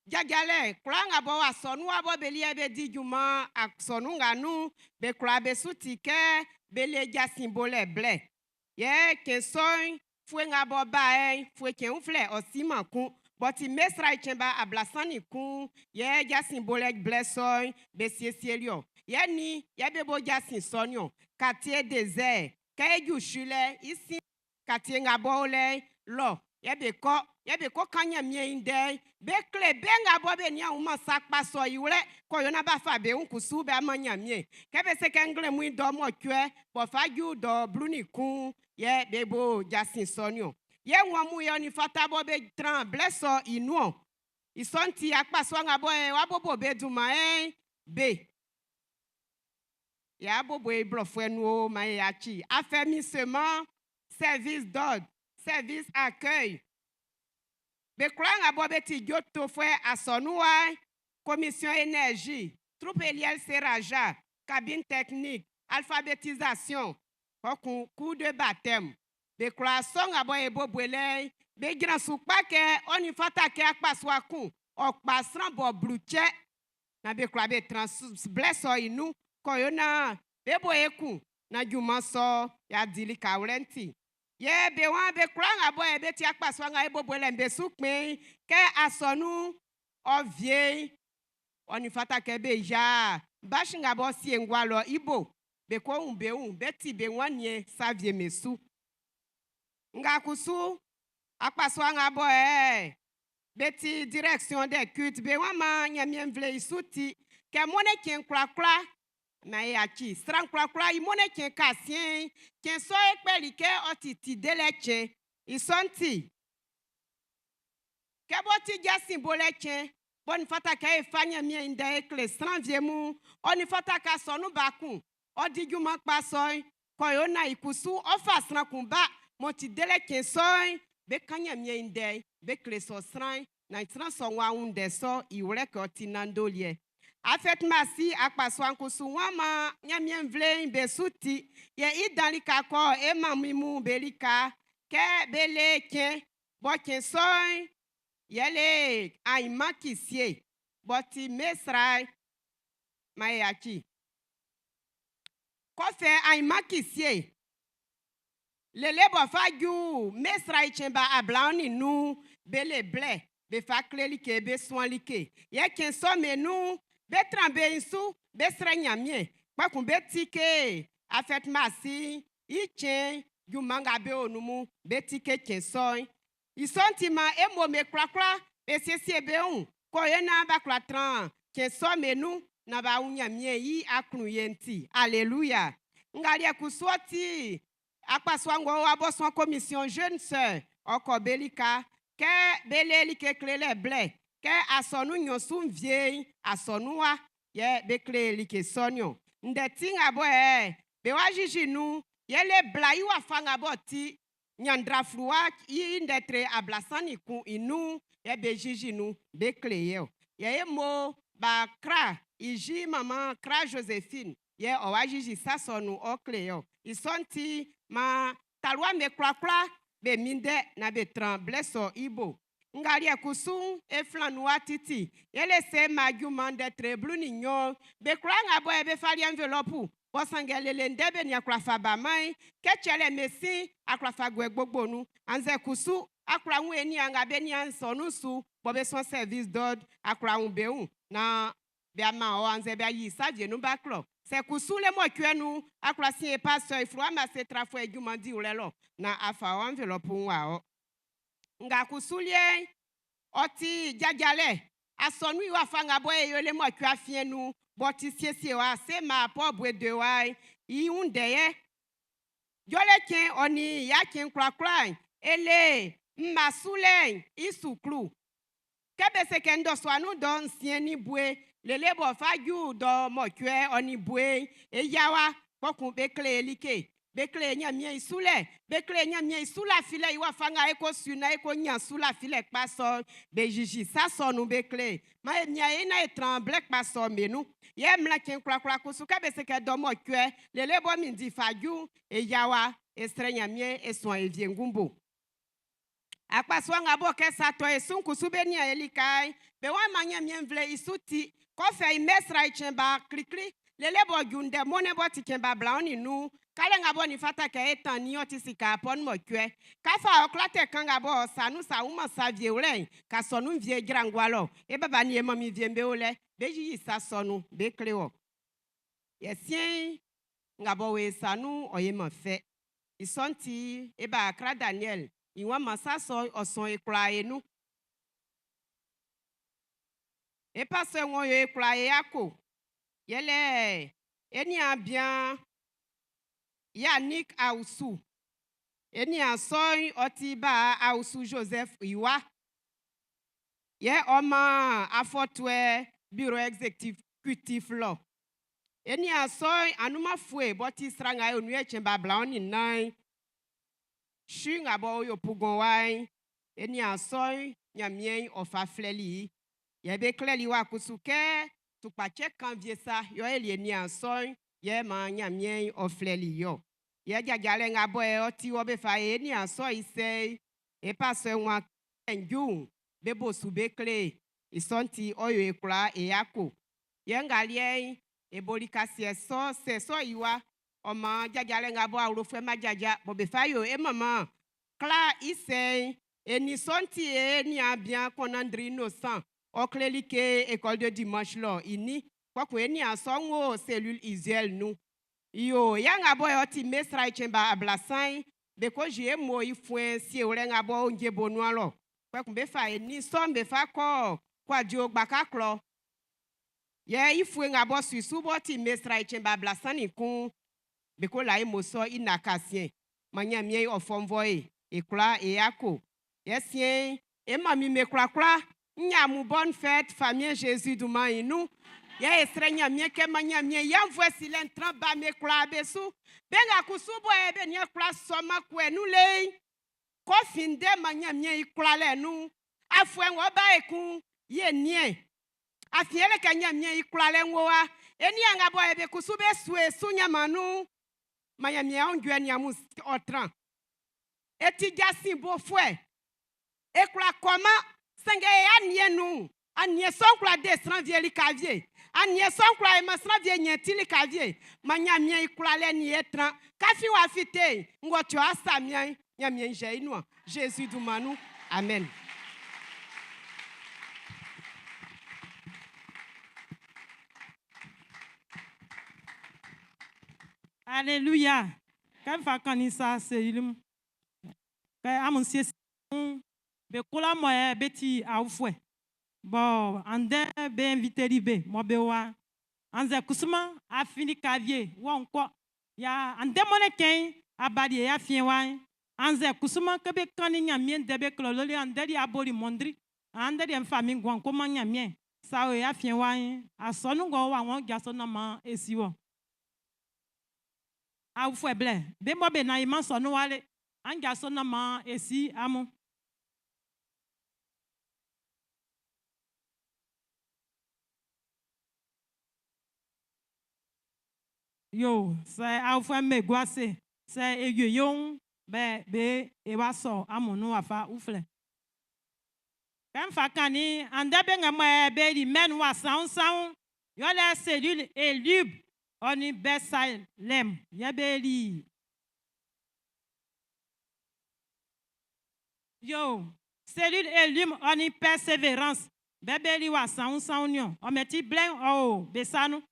jajalɛ kwlaa nga bɔ wa sɔnu wa bɔ be liɛ be di junman asɔnu nga nun, be kwlaa be su ti kɛ be le jasin bolɛ blɛ. Yɛ cɛn sɔ'n, fue nga bɔ ba ɛ, fue cɛn uflɛ ɔ si man kun. Bɔ ti mesra i cɛn ba 31, yɛ jasin bolɛ blɛ sɔ'n, be siesieli ɔ. Yɛ ni, yɛ be bo jasin sɔ niɔ. Quartier désert, kɛ eju su lɛ, i sin quartier nga bɔ o lɛ lɔ, yɛ be kɔ, yɛ be kɔ kan Ɲanmiɛn i ndɛ, be kle be nga bɔ be nia wunman sa kpa sɔ i wlɛ, kɔ yɔ na ba fa be wun kusu be ama Ɲanmiɛn. Kɛ be se kɛ nglɛmun i dɔ mɔcuɛ, bɔ fa ju dɔ 11, yɛ be bo jasin sɔ niɔ. Yɛ ŋua mun yɛ ɔ ni fata bɔ be tran blɛ sɔ i nuɔ. I sɔ'n ti akpasua nga bɔ ɛ wa bobo be dunman ɛ be. Ya bobo e blɔfuɛ nu o ma e achi. Affermissement, service d'ordre, service accueil. Be kwlaa nga bɔ be ti dzotofuɛ asɔnu wa, commission énergie, troupe Eliel Seraja, cabine technique, alphabétisation, kɔkun cours de baptême. Be kwlaa sɔ nga bɔ e bobo lɛ, be gyina su kpa kɛ ɔ ni fata kɛ akpasua kun, ɔ kpa sran bɔ blu tsɛ. Na be kwlaa be tran blɛ sɔ i nun, kɔyo na be bo ekun, na junman sɔ ya di lika wlɛ ti. Yɛ be wan be kwlaa nga bɔ e be ti akpasua nga e bobo lɛ be su kpɛn kɛ asɔnu ɔ vie ɔ ni fata kɛ be ya basi nga bɔ sie ngua lɔ ibo be ko wun be wun be ti be wan nie sa vie me su. Nga kusu akpasua nga bɔ ɛ be ti direction des cultes be wan ma Ɲanmiɛn nvle i su ti kɛ mɔnɛ cɛn kwlakwla na e achi sran kwlakwla i mɔnɛ cɛn kasien cɛn sɔ e kpɛli kɛ ɔ ti ti delɛ cɛn i sɔ'n ti kɛ bɔ ti jasin bolɛ cɛn bɔ ni fata kɛ e fa Ɲanmiɛn i ndɛ e kle sran vie mun ɔ ni fata ka sɔnu ba kun ɔ di junman kpa sɔ'n kɔyo na i kusu ɔ fa sran kun ba mɔ ti delɛ cɛn sɔ'n be kan Ɲanmiɛn i ndɛ be kle sɔ sran na sran sɔ wa wun ndɛ sɔ i wlɛ kɛ ɔ ti nandoliɛ. Afɛt masi akpasua'n kusu wan ma Ɲanmiɛn nvle'n be su ti yɛ i dan lika kɔ e ma mi mu be lika kɛ be le cɛn bɔ cɛn sɔ'n yɛle ayima kisie bɔ ti mesra ma e achi. Kɔfɛ ayima kisie lele bɔ fa ju mesra i cɛn ba 25 be le blɛ be fa kle like be suan like yɛ cɛn sɔ me nun be tran be su be srɛ Ɲanmiɛn kpɛkun be tike afɛt masi i cɛn junman nga be o nun mu be tike cɛn sɔ'n i sɔ'n ti ma e mo me kwlakwla be siesie be wun kɔye na ba kwla tran cɛn sɔ me nun na ba wun Ɲanmiɛn yi aklun yɛ ti alléluia ngaliɛ kusu ɔ ti akpasua ngɔ wa bɔ sɔn commission jeune sœur ɔkɔ be lika kɛ be le like klelɛ blɛ kɛ asɔnu nyɔsu vie asɔnu wa yɛ be kle like sɔ niɔ ndɛ ti nga bɔ ɛ be wa jiji nu yɛle bla yi wa fa nga bɔ ti nyandra fluwa yi ndɛ tre 31 inu yɛ be jiji nu be kle yɛ o yɛ e mo ba kra iji mama kra Josephine yɛ ɔ wa jiji sa sɔ nu ɔ kle yɛ o i sɔ'n ti ma talua me kwlakwla be mi dɛ na be tran blɛ sɔ i bo ngaliɛ kusu e flan nu wa titi yɛlɛ se ma junman ndɛ tre 12 be kwla nga bɔ yɛ be fali enveloppe bɔ sanngɛ lele ndɛ be nia kwla fa ba man kɛ tsɛlɛ mesi akwa fa guɛ gbogbo nu anzɛ kusu akwa ŋu enia nga be nia sɔnu su. bɔ be suan service d'ordre a kwla wun be wun naan be man ɔ annzɛ be yi sa wie nun b'a klɔ. Sɛ kusu le mɔcuɛ nun a kwla sin e pasteur i fluwa ma se trafuɛ junman diwlɛ lɔ naan a fa ɔ enveloppe wa ɔ. Nga kusu liɛ'n ɔ ti jajalɛ asɔnu i wafa nga bɔ e yo le mɔcuɛ afiɛn nun bɔ ti siesie wa se ma pɔ bue de wa i wun ndɛ yɛ. Jɔlɛ cɛn ɔ nin ya cɛn kwlakwla'n ele mma sulɛ'n i suklu. Kɛ be se kɛ ndɔsua nun dɔ nsiɛn ni bue lele bɔ fa ju dɔ mɔcuɛ ɔ ni bue e yawa kpɔkun be kle e like be kle Ɲanmiɛn i sulɛ be kle Ɲanmiɛn i sulafilɛ i wafa nga e ko su na e ko ɲan sulafilɛ kpa sɔ be zizi sa sɔ nun be kle ma e mia e na e tran blɛ kpa sɔ me nun yɛ mla cɛn kwlakwla kusu kɛ be se kɛ dɔ mɔcuɛ lele bɔ min di fa ju e yawa e srɛ Ɲanmiɛn e suan e viengun bo. Akpasua nga bɔ kɛ sa tɔ e su'n kusu be nian e lika'n be wa ma Ɲanmiɛn nvle i su ti kɔfɛ i mɛsra i cɛn ba klikli lele bɔ ju ndɛ mɔnɛ bɔ ti cɛn ba blaun nin nun kalɛ nga bɔ nin fata kɛ e tan ni ɔ ti sika pɔn mɔcuɛ kafa ɔ kwla tɛ kan nga bɔ sa nu sa wuma sa vie wlɛ'n ka sɔ nun vie jra ngua lɔ e baba ni e mami vie be o lɛ be yiyi sa sɔ nun be kle wɔ yɛ siɛn nga bɔ we sa nun ɔ ye ma fɛ i sɔ'n ti e ba akra Daniel i wa masa sɔ ɔsɔn e kwla e nun e pasɛ ŋɔ yo e kwla e ako yɛlɛ e nian bian Yannick Awusu e nian sɔ'n ɔ ti ba Awusu Joseph i wa yɛ ɔ man afɔtuɛ bureau exécutif lɔ e nian sɔ'n anumafue bɔ ti sran nga e onu yɛ cɛn ba blaun nin nan su nga bɔ yo pugon wa'n e nian sɔ'n Ɲanmiɛn ɔ fa flɛli i yɛ be klɛli wa kusu kɛ tukpacɛ kan vie sa yɔ e li e nian sɔ'n yɛ man Ɲanmiɛn ɔ flɛli yɔ yɛ jajalɛ nga bɔ e ɔ ti wɔ be fa e nian sɔ i sɛ e pasɛ wọn nju be bo su be kle i sɔ'n ti ɔ yo e kwla e ako yɛ nga liɛ'n e boli kasiɛ sɔ sɛ sɔ i wa ɔ man jajalɛ nga bɔ awlofuɛ ma jaja bɔ be fa yo e mama kla i sɛ'n e ni sɔ'n ti e nian bian kɔnandri innocent ɔ kleli ke école de dimanche lɔ i ni kpɔkun e nian sɔ'n wo cellule Usuel nun yo ya nga bɔ ɔ ti mesra i cɛn ba ablasan be ko zie mo i fuen siewlɛ nga bɔ ndje bo nua lɔ kpɔkun be fa e ni sɔ'n be fa kɔ kwadio gbaka klɔ yɛ i fue nga bɔ suisu bɔ ti mesra i cɛn ba ablasan nin kun be ko la e mo sɔ i nakasien ma Ɲanmiɛn ɔ fɔnvɔ e e kwla e ako yɛ siɛn e ma mi me kwlakwla nyamu bonne fête famille Jésus dunman i nun yɛ e srɛ Ɲanmiɛn kɛ ma Ɲanmiɛn yanvuɛ silɛ ntran ba me kwla be su be nga kusu bɔ e be nia kwla sɔma kuɛ nun le kɔfi ndɛ ma Ɲanmiɛn i kwlalɛ nun afuɛ ŋɔ ba ekun ye niɛ afiɛ le kɛ Ɲanmiɛn i kwlalɛ ŋɔ wa e nia nga bɔ e be kusu be su e su ɲama nun ma Ɲanmiɛn ɔnjuɛ niamu ɔtran e ti jasin bofuɛ e kwla kɔma sanngɛ e aniɛ nun aniɛ sɔ'n kwla de sran vie lika vie aniɛ sɔ'n kwla e ma sran vie nyɛ ti lika vie ma Ɲanmiɛn i kwlalɛ ni e tran kafi wa fite ŋgɔ tso asa mian Ɲanmiɛn zɛ i nuan Jésus dunman nun amen. Alléluia. Kɛ fa kanisa seilim. Kɛ amun siesie be kwla mɔ yɛ be ti awofuɛ. Bon, ande be invité li be mɔ be wa. Anze kusuma afini kavie wɔn kɔ. Ya ande mɔne kɛn abali ya fie wa. Anze kusuma ke be kan ni Ɲanmiɛn de be klɔ loli ande li aboli mɔndri. Ande li nfa mi guan ko ma Ɲanmiɛn. Sa o ya fie wa. Asɔnu gɔ wa wɔn jaso na ma esi wɔ. Awofuɛ blɛ be mɔ be na yi ma sɔnu wale. An jaso na ma esi amu. Yo, sɛ awofuɛ me guase, sɛ ewie yon bɛ be e wa sɔ amunu wafa uflɛ. Kɛ nfa kan ni ande be ŋa mɔ be li mɛn wa saun saun yɔlɛ cellule Elub ɔni Bɛsalɛm yɛ be li. Yo, Cellule Elim ɔ nin Persévérance be be li wa sanwun sanwun niɔn. Ɔ mɛ ti blɛ'n ɔ o be sa nun.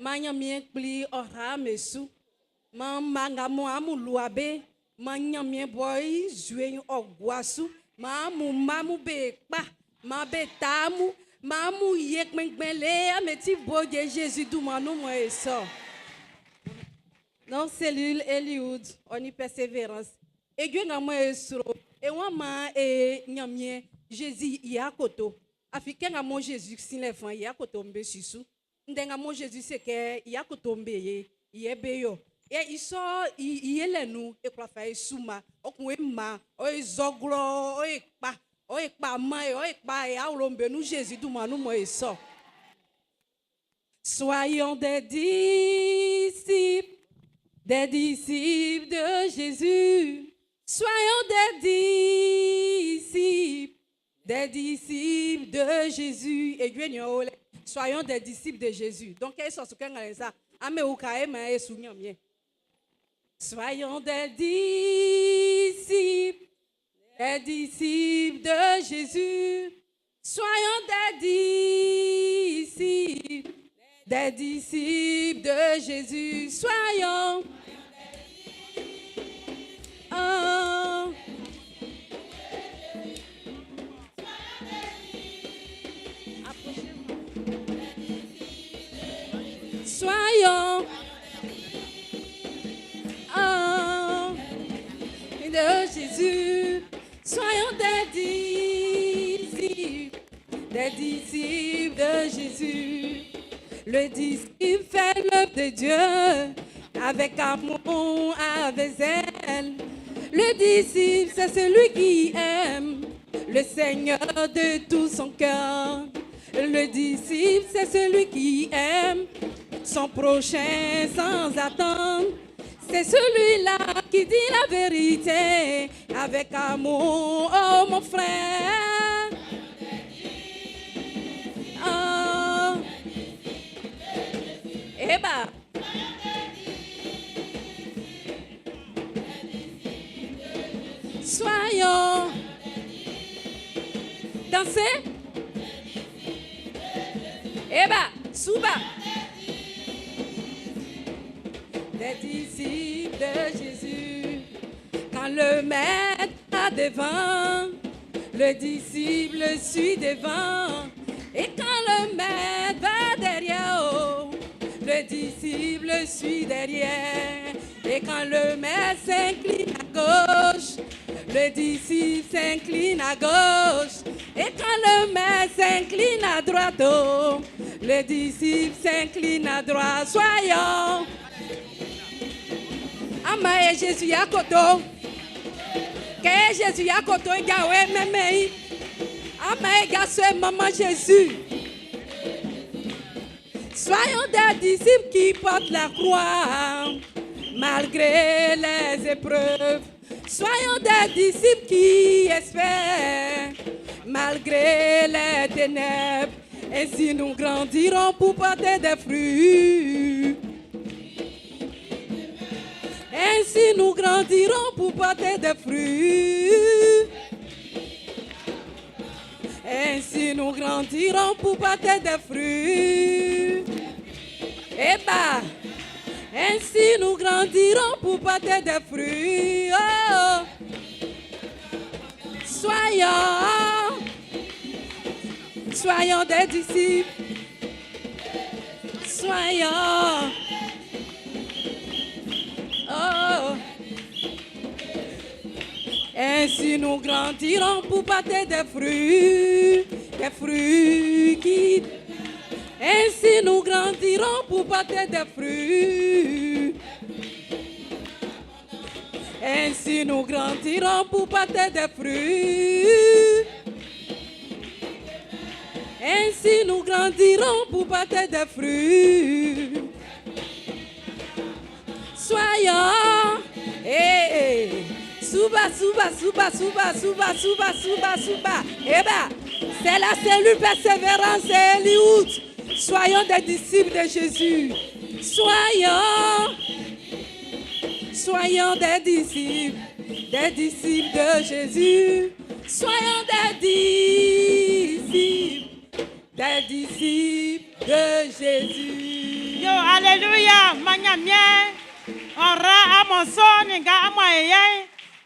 Ma Ɲanmiɛn kpli ɔ ra me su. Ma mma nga mɔ amun lua be. Ma Ɲanmiɛn bɔ i nzue'n ɔ gua su. Ma amun mma mun be kpa. Ma be ta amun. Ma amun ye kpɛngbɛn le ame ti bo je Jésus dunman nun mɔ e sɔ. Non cellule Eliud, ɔ nin persévérance. Edwe nga mɔ e sro, e wan ma e Ɲanmiɛn Jésus i akoto. Afi kɛ nga mɔ Jésus sin lɛ fan i akoto be susu. Ndɛ nga mɔ Jésus se kɛ i akoto be ye, yɛ be yo. E i sɔ i yɛlɛ nu e kwla fa e su ma, ɔ kun e ma, ɔ e zɔglɔ, ɔ e kpa, ɔ e kpa ma e, ɔ e kpa e awlo be nu Jésus dunman nun mɔ e sɔ. Soyons des disciples, des disciples de Jésus. Soyons des disciples, des disciples de Jésus. Et Dieu n'y a Soyons des disciples de Jésus. Donc, quels sont ceux qui ont ça? Ame ou ka e ma e sou nyam. Soyons des disciples, des disciples de Jésus. Soyons des disciples, des disciples de Jésus. Soyons un. Soyons un de Jésus. Soyons des disciples de Jésus. Le disciple fait l'œuvre de Dieu avec amour, avec zèle. Le disciple, c'est celui qui aime le Seigneur de tout son cœur. Le disciple, c'est celui qui aime son prochain sans attendre. C'est celui-là qui dit la vérité avec amour, oh mon frère. Oh. Eh ben. Soyons. Dansez. Eh ben, souba. Des disciples de Jésus, quand le maître a devant, le disciple suit devant. Et quand le maître va derrière, oh, le disciple suit derrière. Et quand le maître s'incline à gauche, le disciple s'incline à gauche. Et quand le maître s'incline à droite, oh, le disciple s'incline à droite. Soyons. Ama e Jésus akoto. Ke Jésus akoto gawe meme. Ama e gasse maman Jésus. Soyons des disciples qui portent la croix malgré les épreuves. Soyons des disciples qui espèrent malgré les ténèbres. Ainsi nous grandirons pour porter des fruits. Ainsi nous grandirons pour porter des fruits. Ainsi nous grandirons pour porter des fruits. Eh ben, ainsi nous grandirons pour porter des fruits. Oh. Soyons, soyons des disciples. Soyons. Oh. Ainsi nous grandirons pour porter des fruits qui. Ainsi nous grandirons pour porter des fruits. Ainsi nous grandirons pour porter des fruits. Ainsi nous grandirons pour porter des fruits. Soyons, eh, eh, souba, souba, souba, souba, souba, souba, souba, souba. Eh ben, c'est la cellule persévérance et Eliud. Soyons des disciples de Jésus. Soyons, soyons des disciples de Jésus. Soyons des disciples de Jésus. Yo, alléluia, manyamien. Ɔra amɔsɔ ni nga amɔ eyɛ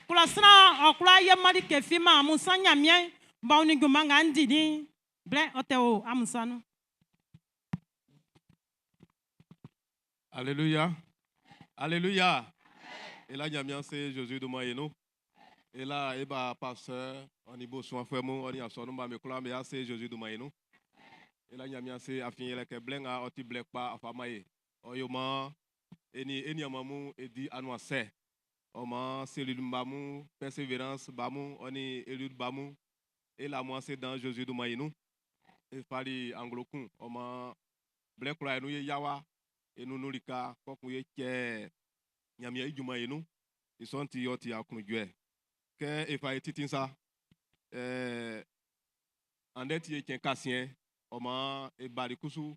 kplɔsran ɔkura ye mɔdi kefi ma amusa nyamie bɔn ni guma nga ndi ni blɛ ɔtɛ o amusa nu. Alléluia. Alléluia. Et là, Nyamian, c'est Jésus de nous. Et là, et bah, pasteur, on y beau soin frère, on y a son nom, mais quoi, mais c'est Jésus de nous. Et là, Nyamian, c'est afin que blenga, oti blek pa, afamaye. Oyoma, eni, eni amamu, et dit annoncé. Oma, cellule bamou, persévérance bamou, on y élu bamou. Et là, moi, c'est dans Jésus de nous. Et fali anglo-kun, oma, blek la nous yawa. Et nous nous lika, quoi qu'on y est, Nyamia ijuma yenu, ils sont ti akunjwe. Ke efa etitin sa, ande ti chen kasien, oma e bari kusu,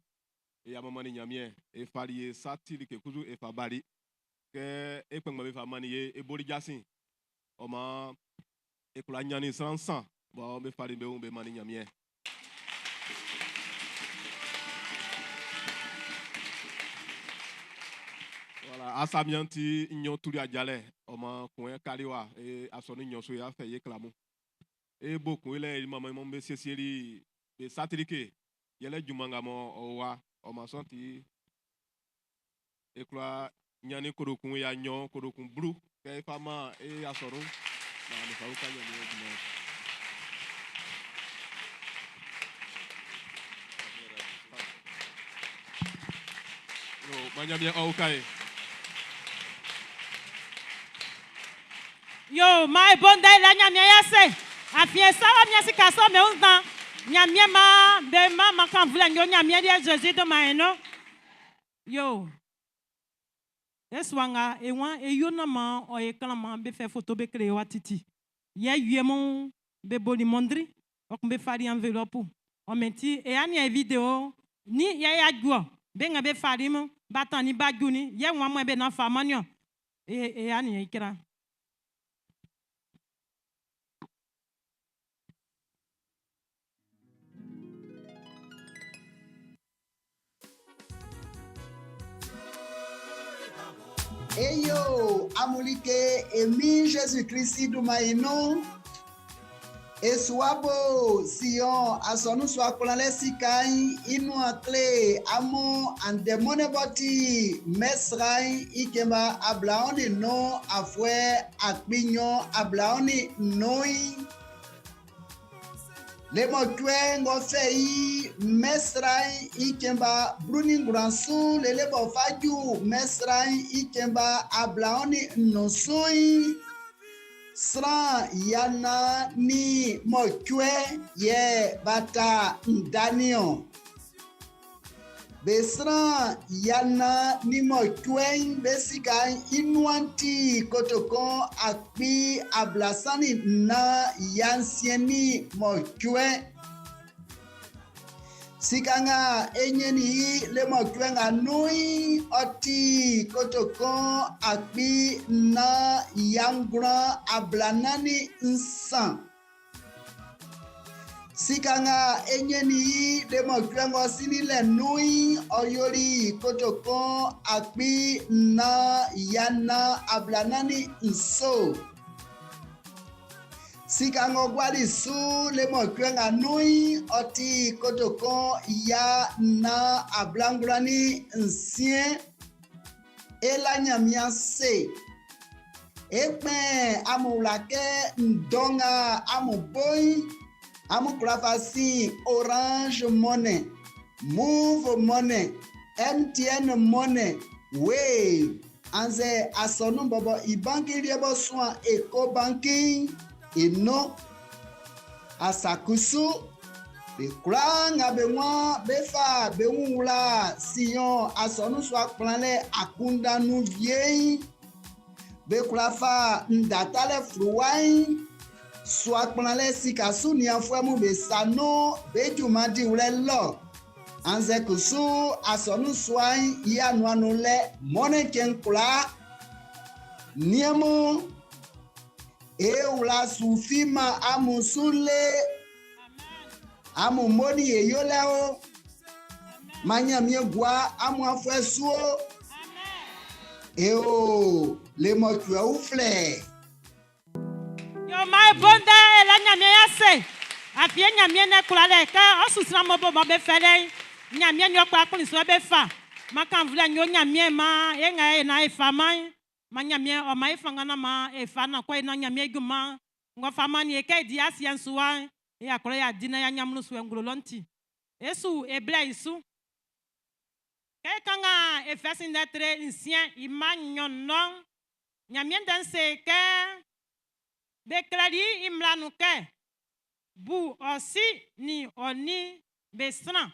e ya mama ni nyamie, e fali e sa ti like kusu e fa bari. Ke e pengma be fa mani ye, e bori jasin. Oma e kula nyani san san, bo be fali be un be mani nyamie. Voilà, asamianti nyon tuli adjale, oma kwen kaliwa e asoni nyon so ya fe ye klamu. E boku ile mama mama be sesieli be satirike yele jumanga mo owa oma sonti e kula nyani korokun ya nyon korokun blu ke fama e asoro na me fa uka nyon ni juma. Yo, manyamia oukai. Yo, my bonda la nyamia ya se. Afien sa wa mia si kaso me undan. Nyamia ma be ma ma kan vula nyo nyamia dia Jésus de ma eno. Yo. Eswanga e wan e yo na ma o e kan ma be fe photo be kreye wa titi. Ye yue mon be boli mondri, o be fari enveloppe. O menti e ani e vidéo ni ye ya gwo be nga be fari mo ba tan ni ba ju ni ye wan mo be na fa manyo. E e ani e kra. Eyo, amulike emi Jésus-Christ dumaino. Esuabo Sion asonu swakola sikai inu akle amo andemoneboti mesrai ikemba ablaoni no afwe akpinyo ablaoni noi. Lemotwe ngofei mesrai ikemba bruni ngransu lelebo faju mesrai ikemba ablaoni nosoi. Sran yana ni motwe ye bata ndanion. Besran yana ni motwe besika inuanti kotokon akpi ablasani na yansieni motwe. Sikanga enyeni le motwe nga nui oti kotokon akpi na yangran ablanani nsan. Sikanga enyeni le motwe ngo sinile nui oyori kotokon akpi na yana ablanani nso. Sikango gwali su le motwe nga nui oti kotokon ya na ablangrani nsien ela nyamia se. Ekpe amulake ndonga amuboi amukrafasi orange money. Moov Money, MTN Money, Wave, annzɛ asɔnun'n bɔbɔ i banki liɛ b'ɔ suan Ecobanki'n i nun. Asa kusu, be kwlaa nga be waan bé fá be wun wlá Siɔn asɔnun sua kplanlɛ akunndan nun wie'n, be kwla fa nda talɛ fluwa'n sua kplanlɛ sika su nianfuɛ mun be sa nun be junman diwlɛ lɔ, annzɛ kusu asɔnun sua'n i anuan nun lɛ mɔnnɛn cɛn kwlaa. Niɛn mun, e wla su fiman amun su le. Amun mo nin ye yolɛ o. Man Ɲanmiɛn gua amun afuɛ su o. E o lemɔcuɛ uflɛ. Yo maan e bo ndɛ e la Ɲanmiɛn i ase. Afin e Ɲanmiɛn ʼndɛ kwlalɛ kɛ ɔ su sran mɔ bo mɔ be fɛlɛ'n, Ɲanmiɛn nin ɔ kpa kplin su yɛ be fa. Man kannvulɛ yo Ɲanmiɛn maan e nga e na e fa man'n. Man Ɲanmiɛn ɔ man e fanngan naan maan e fa naan kɔ e nan Ɲanmiɛn i junman ng'ɔ fa mannin e kɛ e di asiɛ'n su wa'n, e a kwla y'a di naan y'a ɲan mmlusuɛ nglo lɔ'n ti. E su e blɛ'n i su. Kɛ e kanngan Efɛzi ndɛ tre nsiɛn i mma nɲɔn lɔ'n, Ɲanmiɛn Ndɛ'n se e kɛ, Be klɛli i mmla nun kɛ, ʼBu ɔ si nin ɔ nin be sran.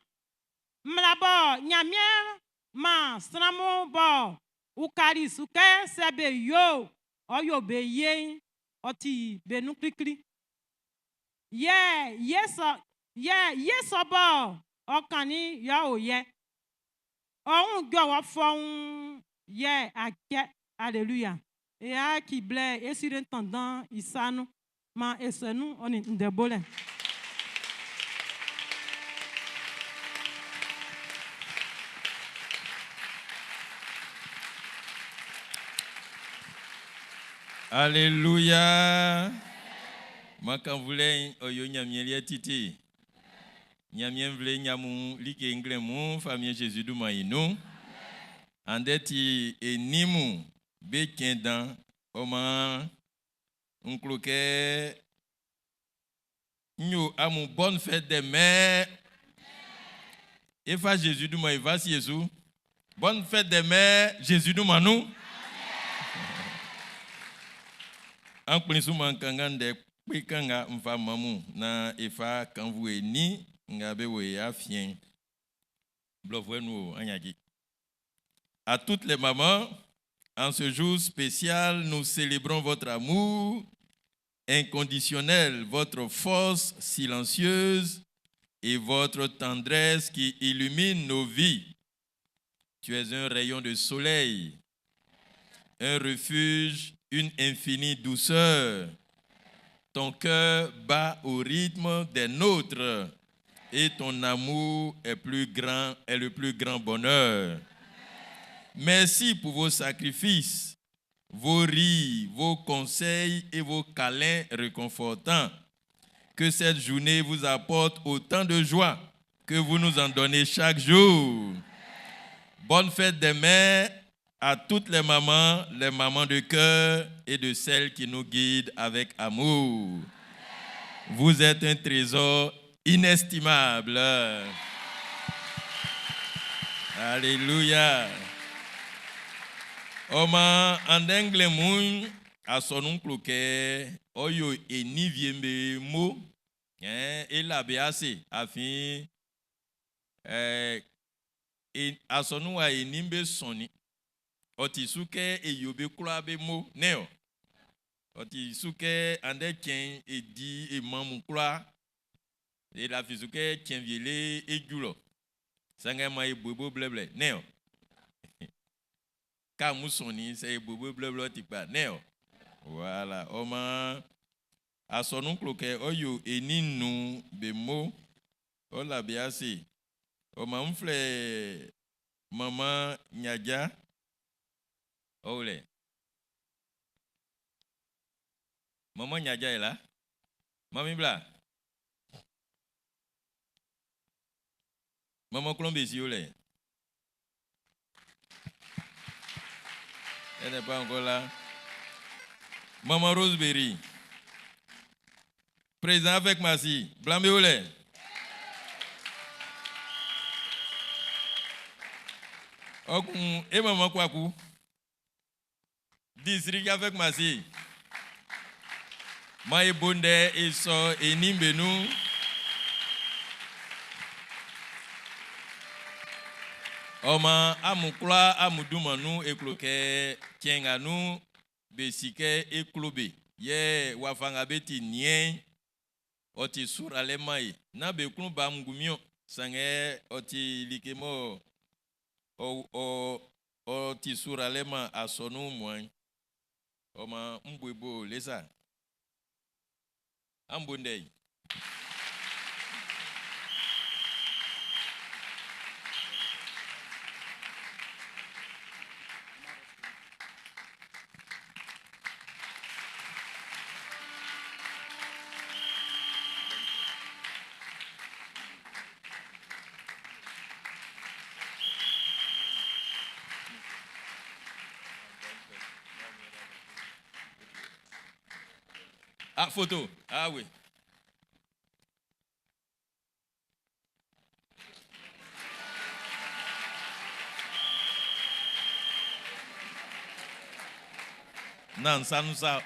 Mmla bɔ Ɲanmiɛn man sran mun b'ɔ ukali su kɛ sɛ be yo ɔ yo be ye'n, ɔ ti be nun klikli. Yɛ ye sɔ, yɛ ye sɔ bɔ ɔ kannin'n yɛ ɔ o yɛ. Ɔ wun jɔ wɔ fɔuun, yɛ a cɛ. Aleluya. E yaci blɛ e sire tandan i sa nun. Man e sɔ nun ɔ nin ndɛ bolɛ. Aleluya! Man kannvulɛ'n ɔ yo Ɲanmiɛn liɛ titi. Ɲanmiɛn nvle ɲanmun like nglɛmun Famiɛn Zezi dunman i nun. Andɛ ti e nin mun be cɛn dan. Ɔ maan n klo kɛ n yo amun bonne fête des mères. E fa Zezi dunman e fa sie su. Bonne fête des mères Zezi dunman nun. An kplin su man kanngan ndɛ kpe kan nga n fa man mun naan e fa kannvu e nin nga be wo e afiɛn'n. Blɔfuɛ nun o, an yaci. À toutes les mamans, en ce jour spécial, nous célébrons votre amour inconditionnel, votre force silencieuse et votre tendresse qui illumine nos vies. Tu es un rayon de soleil, un refuge, une infinie douceur. Ton cœur bat au rythme des nôtres et ton amour est, plus grand, est le plus grand bonheur. Merci pour vos sacrifices, vos rires, vos conseils et vos câlins réconfortants. Que cette journée vous apporte autant de joie que vous nous en donnez chaque jour. Bonne fête des mères à toutes les mamans, les mamans de cœur et de celles qui nous guident avec amour. Vous êtes un trésor inestimable. Alléluia. Ɔ maan andɛ nglɛmun'n, asɔnun'n klo kɛ ɔ yo e nin wie'm be mo. Ɛɛ, e la be ase, afin ɛɛ, e asɔnun wa e nin be sɔnnin. Ɔ ti su kɛ e yo be kwlaa be mo, nɛ́n ɔ? Ɔ ti su kɛ andɛ cɛn'n e di e mma mun kwlaa. E lafi su kɛ cɛn wie le é jú lɔ. Sanngɛ maan e bo e bo blɛblɛ, nɛ́n ɔ? Kɛ amun sɔnnin'n, sɛ e bo e bo blɛblɛ ɔ ti kpa, nɛ́n ɔ? Wala. Ɔ maan, asɔnun'n klo kɛ ɔ yo e nin nun be mo, ɔ la be ase. Ɔ maan n flɛ manman Nyaja. Ɔ o lɛ. Manman Nyaja yɛ la. Mami bla. Manman klɔ'n be si o lɛ. Elle n'est pas encore là. Maman Roseberry. Président avec Massi. Blambe o lɛ. Ɔ kun e maman Kwaku. District avec Masi. Ma e bonde e so e nimbenu. Ɔma amukla amudumanu ekloke tienganu besike eklobe. Ye wafanga beti nien ɔti surale mai na be kun ba ngumio sange ɔti likemo ɔ ɔ ɔti surale ma asɔnu mwan ɔma mbwebo lesa ambonde. Ah, photo. Ah oui. Non, ça nous a.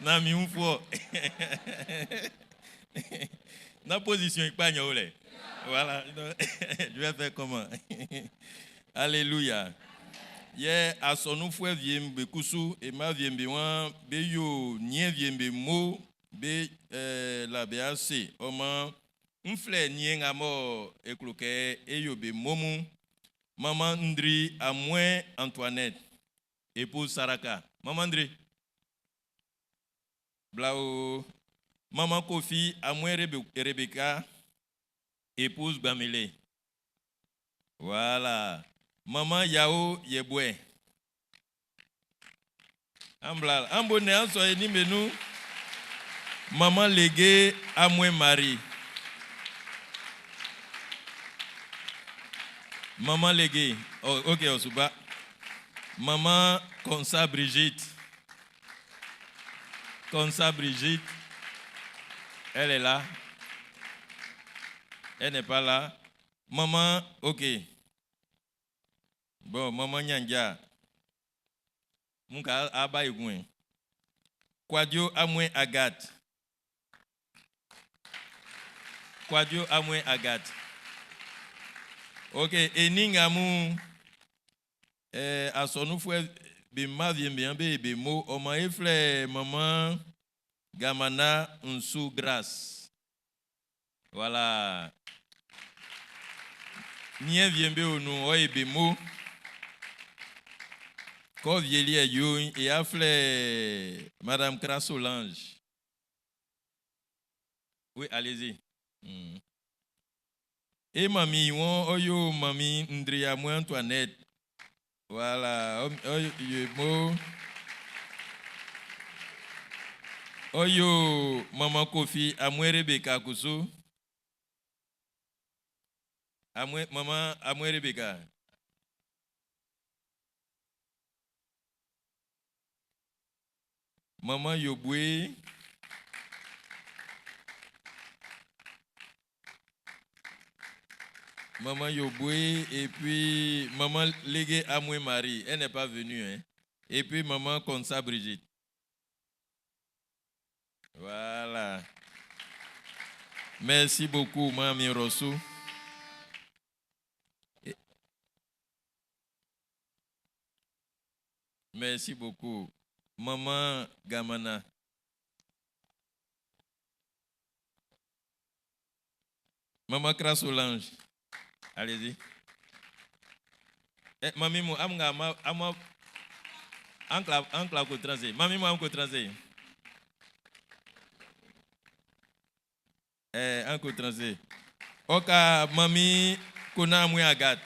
Non, mais une fois. La position est pas Voilà. Je vais faire comment? Alléluia. Ye asɔnu fue vie be kusu e ma vie be wan be yo nie vie be mo be la be ase ɔma nflɛ nie nga mo ekloke e yo be momu maman Ndri Amouin Antoinette épouse Saraka maman Ndri Blao maman Kofi Amouin Rebecca épouse Bamele. Voilà. Maman Yao Yeboué. Ambla, ambone anso ni menu. Maman Légué Amoué Marie. Maman Légué. Oh, ok, Osuba. Maman Konsa Brigitte. Konsa Brigitte. Elle est là. Elle n'est pas là. Maman, ok. Bon, maman Nyanja. Munka aba igwen. Kwadio Amwe Agathe. Kwadio Amwe Agathe. Ok, eningamu asonu fwe be ma vien bien be be mo o ma efle maman Gamana Nsou Grâce. Voilà. Nien vien be onu o e be mo. Ko vieli e yo e afle Madame Crasolange. Oui, allez-y. Et mami, won oyo mami Ndria moi Antoinette. Voilà, oyo mo. Oyo maman Kofi amwe Rebecca Kusu. Amwe maman amwe Rebecca. Maman Yoboué. Maman Yoboué et puis maman Légué Amoué Marie, elle n'est pas venue. Hein? Et puis maman Konsa Brigitte. Voilà. Merci beaucoup, Mami Rossou. Merci beaucoup. Maman Gamana. Maman Crasolange. Allez-y. Eh, mami, mo, am nga, ma, am, ancla, ancla ko transe. Mami, mo, am ko transe. Eh, an ko transe. Oka, mami, kona amwe Agathe.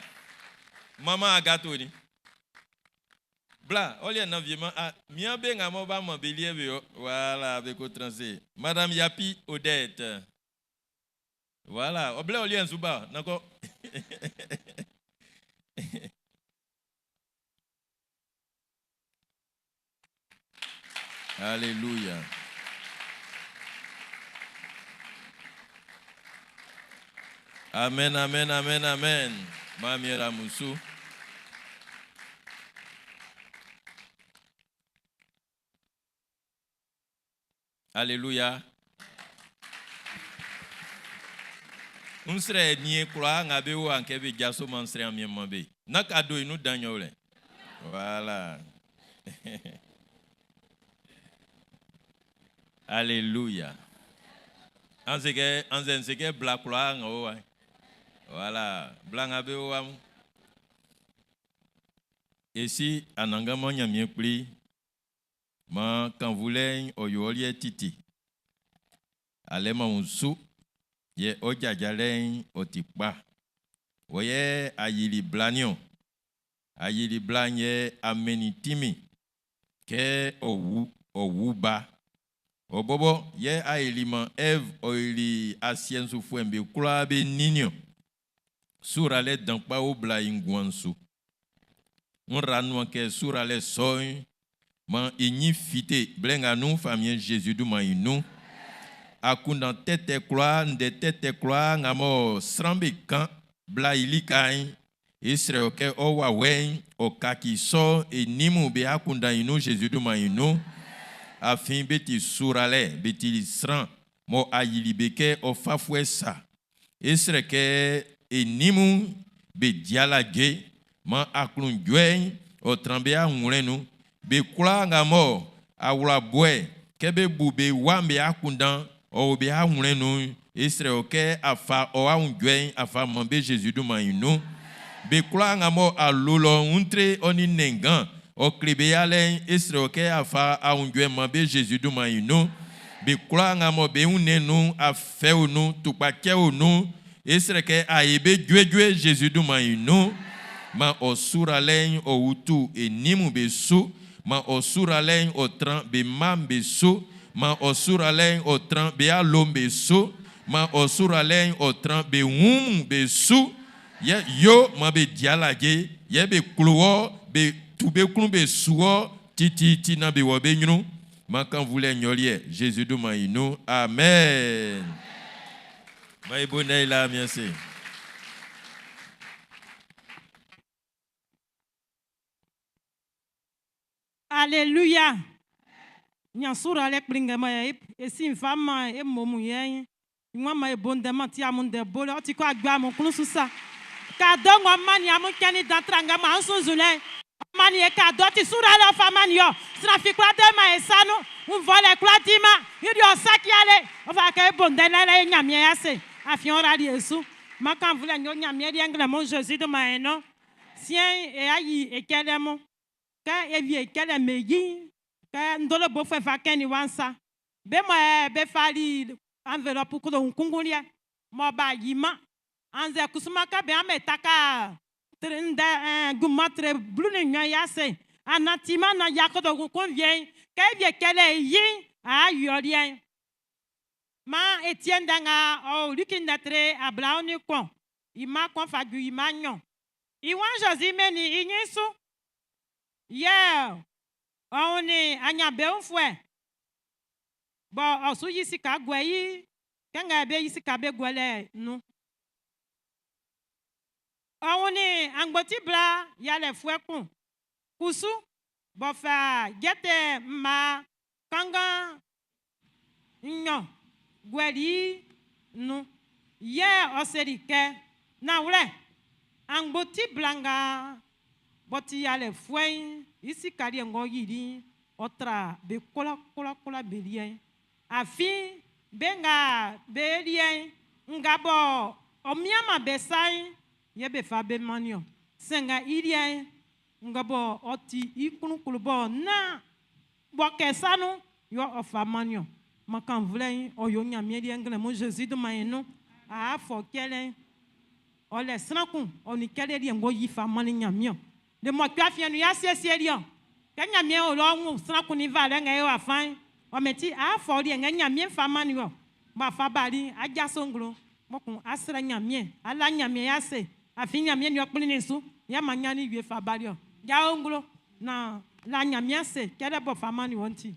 Maman Agathe, oni. Bla, oli en vieux ah, mien be nga mo ba mo bélier be yo. Voilà, avec ko transe. Madame Yapi Odette. Voilà, oble oli en zuba, d'accord. Alléluia. Amen, amen, amen, amen. Mamiera Musu. Alléluia. N srɛ nie kwlaa nga be wo an kɛ be jaso man srɛ amien man be. Na ka do inu dan nyɔwlɛ. Voilà. Alléluia. Anze ke anze nse ke bla kwlaa nga wo wa. Voilà. Bla nga be wo wa mu. Esi anangama nyamie kpli ma kanvulɛ ɔyɔliɛ titi. Ale ma unsu ye ojajalɛ otikpa. Woye ayili blanio. Ayili blanye amenitimi ke owu owuba. Obobo ye ayilima Eve oili asiensu fuembe kula be ninyo. Sura le dankpa o bla ingwansu. Nranu ke sura le soy man inyi fite blenga nu famille Jésus du man inu. Akunda tete kula nde tete kula ngamo srambe kan bla ili kain. Israël ke owa wen o kaki so e nimu be akunda inu Jésus du man inu. Afin beti surale beti sran mo ayili beke o fafwe sa. Israël ke e nimu be dialage man aklun jwen o trambe a nwlenu be kula ngamo awula bwe ke be bu be wambe akundan o be a nwlenu Israël ke afa o a njwen afa man be Jésus du man inu. Be kula ngamo alolo untre oni nengan o klebe ale Israël ke afa a njwen man be Jésus du man inu. Be kula ngamo be unenu afe onu tukpa ke onu Israël ke aye be djue Jésus du man inu. Ma o sura len o utu e nimu be su ma o sura len o tran be mam be su ma o sura len o tran be alom be su ma o sura len o tran be wum be su ye yo ma be dialaje ye be klowo be tu be klun be suwo titi ti na be wo be nyunu ma kan voulait nyolie Jésus du ma inu amen. Bye bonne la merci. Alléluia. Nyansura le kplinge ma e si nfa ma e momu ye. Nwa ma e bonde ma ti amunde bole o ti ko agba mo kunu susa. Ka do ngwa ma ni amu keni dantranga ma nsunzule. Ma ni e ka do ti sura le fa ma ni yo. Sina fi kula de ma e sanu. Un vole kula di ma. Yidi o saki ale. O fa ka e bonde na le nyamie ya se. Afion ra di esu. Ma kan vule nyo nyamie di engle mon Jésus de ma eno. Sien e ayi e kele mo. Ka evi ekele meyi ka ndolo bo fe fa keni wansa be mo e be fali enveloppe ko do nkungulia mo ba yima anze kusuma ka be ametaka trende guma tre blu ni nya ya se anatima na ya ko do convient ka evi ekele yi a yorien ma Etienne danga o lukinda tre abla oni kon ima kon fa ju ima nyon iwan Jésus meni inyisu Yeah, on est anyabe Bon, osu yisi ka gwe yi, kenga be yisi ka be gwele nu. On est angboti bla ya le fwe kun. Kusu, bo fa gete ma kanga nyon gweli nu. Ye oseri ke na wle angboti blanga boti ya le fwe isi kari ngo yiri otra be kola kola kola belie afin benga belie ngabo omiama besai ye be fa be manio senga irie ngabo oti ikunu kulubo na bo kesanu yo ofa manio makan vle oyo nyamie die ngle mo Jésus de mayeno a fo kele o le srankun oni kele die ngo yi fa mani nyamio de mo kwa fie nu ya siesie dio ka nyamie o lo hu srankun ni va le ngai wa fan o meti a fo ri ngai nyamie fa mani o ma fa bari aja songlo mo kun asra nyamie ala nyamie ya se afi nyamie ni opin ni su ya ma nya ni wie fa bari o ja onglo na la nyamie se kele bo fa mani wonti.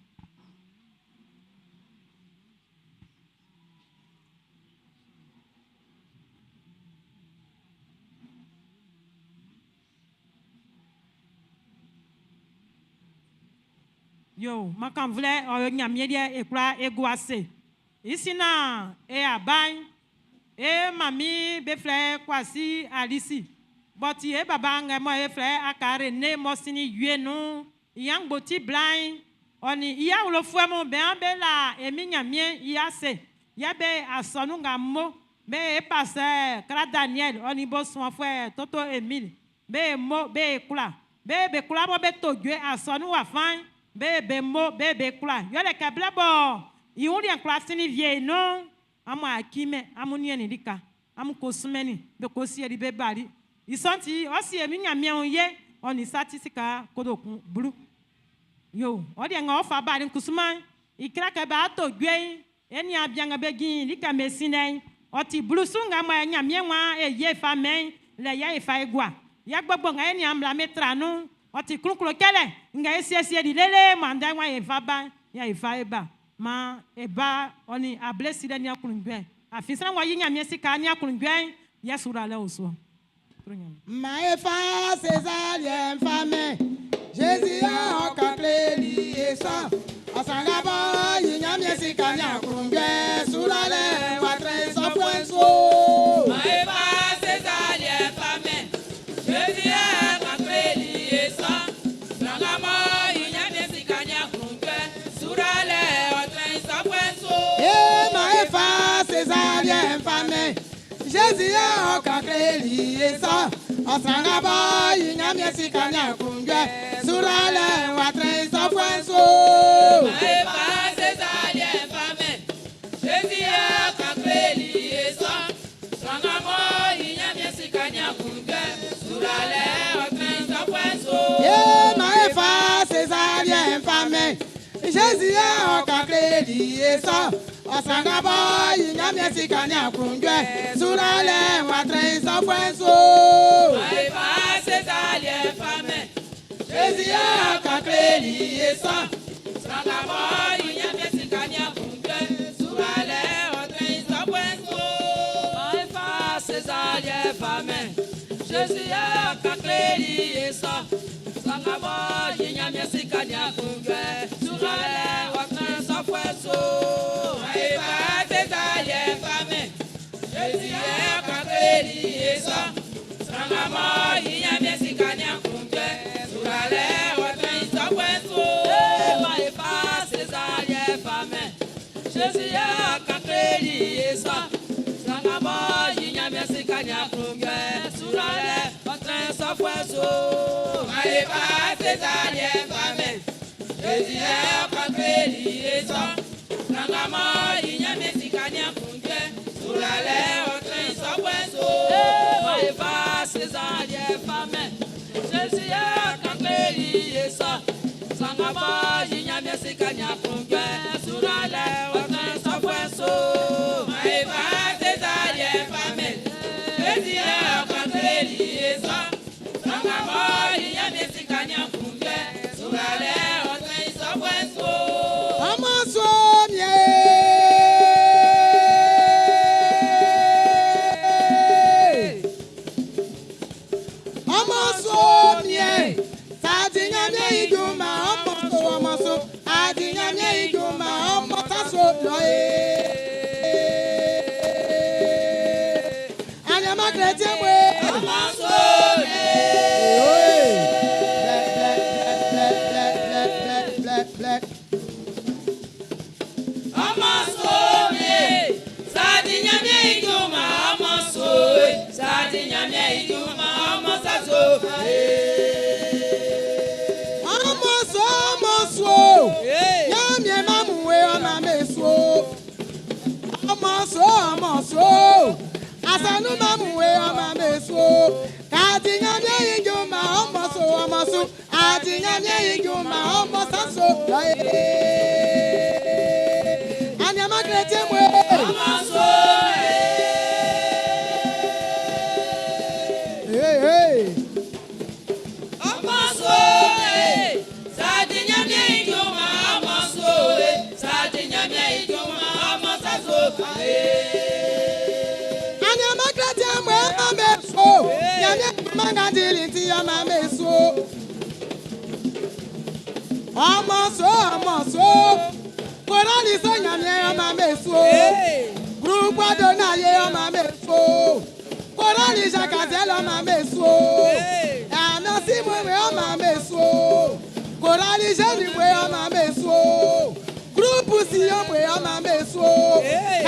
Yo, makanvlɛ ɔ Ɲanmiɛn liɛ e kwla e gua ase. I sin na e aban e mami be flɛ Kwasi Alisi. Bɔti e baba ŋɛ mɔ e flɛ akare ne mɔ sini yue nu. Yangboti blind. Ɔni iya wolofuɛ mu bɛn be la emi Ɲanmiɛn i ase. Yɛ be asɔnu nga mo. Be e pasɛ Kra Daniel ɔni bo suanfuɛ Toto Emile. Be mo be kula. Be be kula mo be to due asɔnu wa fan. Be be mo be be kula. Yɔlɛ kɛ blɛ bɔ iwuli kula sini vie no. Amu akime amu nieni lika. Amu kosumeni be kosieri be bari. Isɔnti ɔsi emi Ɲanmiɛn ye ɔni satisika kodokun blu. Yo, ɔdi ŋa ɔfa bari kusuma ikra kɛ ba to due eni abianga be gin lika mesine ɔti blusu ŋa mo Ɲanmiɛn wa e ye fa mɛ lɛ ya e fa egua. Ya gbogbo ŋa eni amla metra nu ɔti klunklo kɛlɛ ŋa esiesie di lele manda wa e fa ba ya e fa eba ma eba ɔni ablesi lɛ ni akungbɛ afisran wa yi Ɲanmiɛn sika ni akungbɛ yɛ sura lɛ oso. Ma e fa César fa mɛ Jésus a ɔka li e sɔ ɔsangabɔ yi Ɲanmiɛn sika ni akungbɛ sura lɛ wa trɛ sɔfɛ so. Ma e fa César fa mɛ Jésus a ɔka li e sɔ ɔsangabɔ yi Ɲanmiɛn sika ni akungbɛ sura lɛ wa trɛ sɔfɛ so. E ma e fa César fa mɛ Jésus a ɔka li e sɔ ɔsangabɔ yi Ɲanmiɛn sika ni akungbɛ sura lɛ wa trɛ sɔfɛ so. Ma e fa César fa mɛ Jésus a ɔka li e sɔ ɔsangabɔ yi Ɲanmiɛn sika ni akungbɛ sura lɛ wa trɛ sɔfɛ so. E ma e fa César fa mɛ Jésus a ɔka li e sɔ ɔsangabɔ yi Ɲanmiɛn sika ni akungbɛ sura lɛ wa trɛ sɔfɛ so. Ma e fa César fa mɛ Jésus a ɔka li e sɔ ɔsangabɔ yi Ɲanmiɛn sika ni akungbɛ sura lɛ wa trɛ sɔfɛ so. Ma e fa César fa mɛ Jésus a ɔka li e sɔ ɔsangabɔ yi Ɲanmiɛn sika ni akungbɛ sura lɛ wa trɛ sɔfɛ so. Ma e fa César fa mɛ Jésus a ɔka li e sɔ ɔsangabɔ yi Ɲanmiɛn sika ni akungbɛ sura lɛ wa trɛ sɔfɛ so. Ma e fa César fa mɛ Jésus a ɔka li e sɔ ɔsangabɔ yi Ɲanmiɛn sika ni akungbɛ sura lɛ wa trɛ sɔfɛ so. Ma e fa César fa mɛ Jésus a ɔka li e sɔ ɔsangabɔ yi Ɲanmiɛn sika ni akungbɛ sura lɛ wa trɛ sɔfɛ so. Ma e fa César fa mɛ Jésus a ɔka li e sɔ ɔsangabɔ yi Ɲanmiɛn sika ni akungbɛ sura lɛ wa trɛ sɔfɛ so. Ma e fa César fa mɛ Jésus a ɔka li e sɔ ɔsangabɔ yi Ɲanmiɛn sika ni akungbɛ sura lɛ wa trɛ sɔfɛ so. Ọmọ so mie. Ọmọ so mie. Sadi Ɲanmiɛn iduma ọmọ so ọmọ so. Adi Ɲanmiɛn iduma ọmọ saso lọ ye. Anyama chrétien mwe. Ọmọ so mie. Blẹ blẹ blẹ blẹ blẹ blẹ blẹ blẹ. Ọmọ so mie. Sadi Ɲanmiɛn iduma ọmọ so. Sadi Ɲanmiɛn iduma ọmọ saso. Ọmọ so ọmọ so. Ɲanmiɛn mamuwe ọmọ mi so. Ọmọ so ọmọ so. Asanu mamuwe ọmọ mi so. Kàti Ɲanmiɛn iduma ọmọ so ọmọ so. Àti Ɲanmiɛn iduma ọmọ saso. Anyama chrétien mwe. Ọmọ so mie. Hey, hey. Ọmọ so mie. Sadi Ɲanmiɛn iduma ọmọ so. Sadi Ɲanmiɛn iduma ọmọ saso. Anyama chrétien mwe ọmọ mi so. Ɲanmiɛn mangandili ti ọmọ mi so. Ọmọ so ọmọ so. Kòránì sọ Nyàmíẹ́ ọmọ mẹ́sọ. Gúrúgbọ́dọ̀ náà yé ọmọ mẹ́sọ. Kòránì ṣàkàtẹ́ lọ́mọ mẹ́sọ. Àmọ́ símú ìwé ọmọ mẹ́sọ. Kòránì ṣẹ́ni ìwé ọmọ mẹ́sọ. Gúrúùpù sí ọmọ ọmọ mẹ́sọ.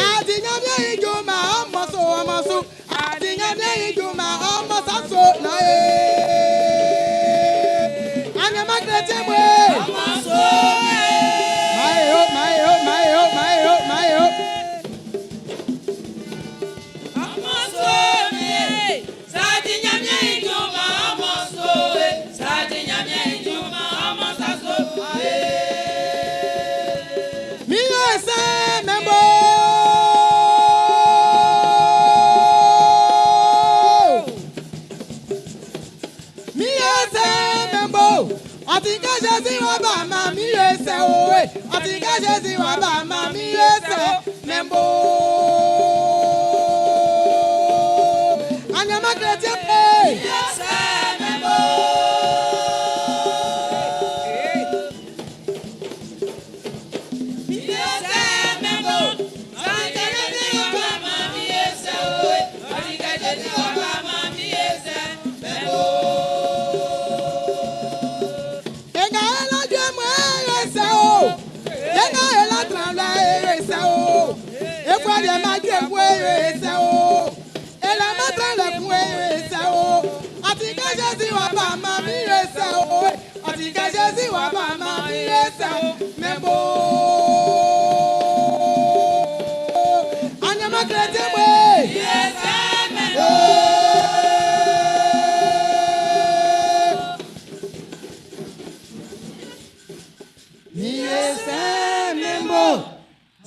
Àti Nyàmíẹ́ ìjùmọ̀ ọmọ so ọmọ so. Àti Nyàmíẹ́ ìjùmọ̀ ọmọ sàṣọ láyé. Anyama kretien mwe. Ọmọ so. Mae yo, mae yo, mae yo, mae yo, mae yo. Ọmọ so mi. Sadi Nyàmíẹ́ ìjùmọ̀ ọmọ so. Sadi Nyàmíẹ́ ìjùmọ̀ ọmọ sàṣọ. Mi yóò ṣe mẹ́mbọ́. Mi yóò ṣe mẹ́mbọ́. Ọtí káṣe sí wọn bá ma mi yóò ṣe òwe. Ọtí káṣe sí wọn bá ma mi yóò ṣe mẹ́mbọ́. Anyama kretien pé. Ṣé mẹ́mbọ́. Ṣé mẹ́mbọ́. Sadi Nyàmíẹ́ ìjùmọ̀ mi yóò ṣe òwe. Ọtí káṣe sí wọn bá ma mi yóò ṣe mẹ́mbọ́. Ega elaju emu ere se o. Ega elatran la ere se o. Efu adi ma ju efu ere se o. Ela ma tran le kun ere se o. Àti kẹ́sẹ́ sí wa bá ma mi re se o. Àti kẹ́sẹ́ sí wa bá ma mi re se o. Mẹ́bọ̀. Anyama kretien mwe. Ṣé mẹ́mbọ́. Mi ye se mẹ́bọ̀.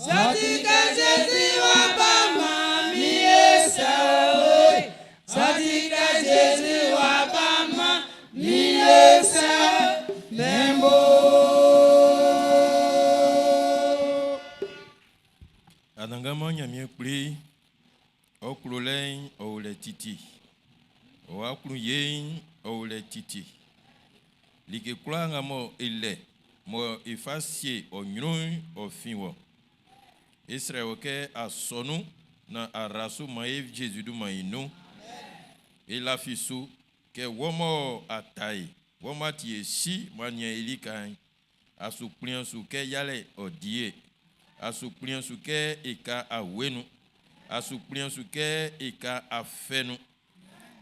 Sọ́tí kẹ́sẹ́ sí wa bá ma mi yé sẹ́ òwe. Sọ́tí kẹ́sẹ́ sí wa bá ma mi yé sẹ́ mẹ́mbọ́. Anannganman Ɲanmiɛn Kpli, ɔ klolɛ'n ɔ o lɛ titi. Ɔ aklunye'n ɔ o lɛ titi. Like kwlaa nga mɔ e lɛ, mɔ e fa sie ɔ ɲrun'n ɔ fin wɔ. E srɛ wɔ kɛ a sɔ nun naan a ra su man e Zezi dunman'n i nun. E lafi su kɛ wɔ mɔ a ta e, wɔ mɔ a ti e si mɔ a nian e lika'n, a su kplin su kɛ yalɛ'n ɔ di e. A su kplin su kɛ e ka awe nun. A su kplin su kɛ e ka afɛ nun.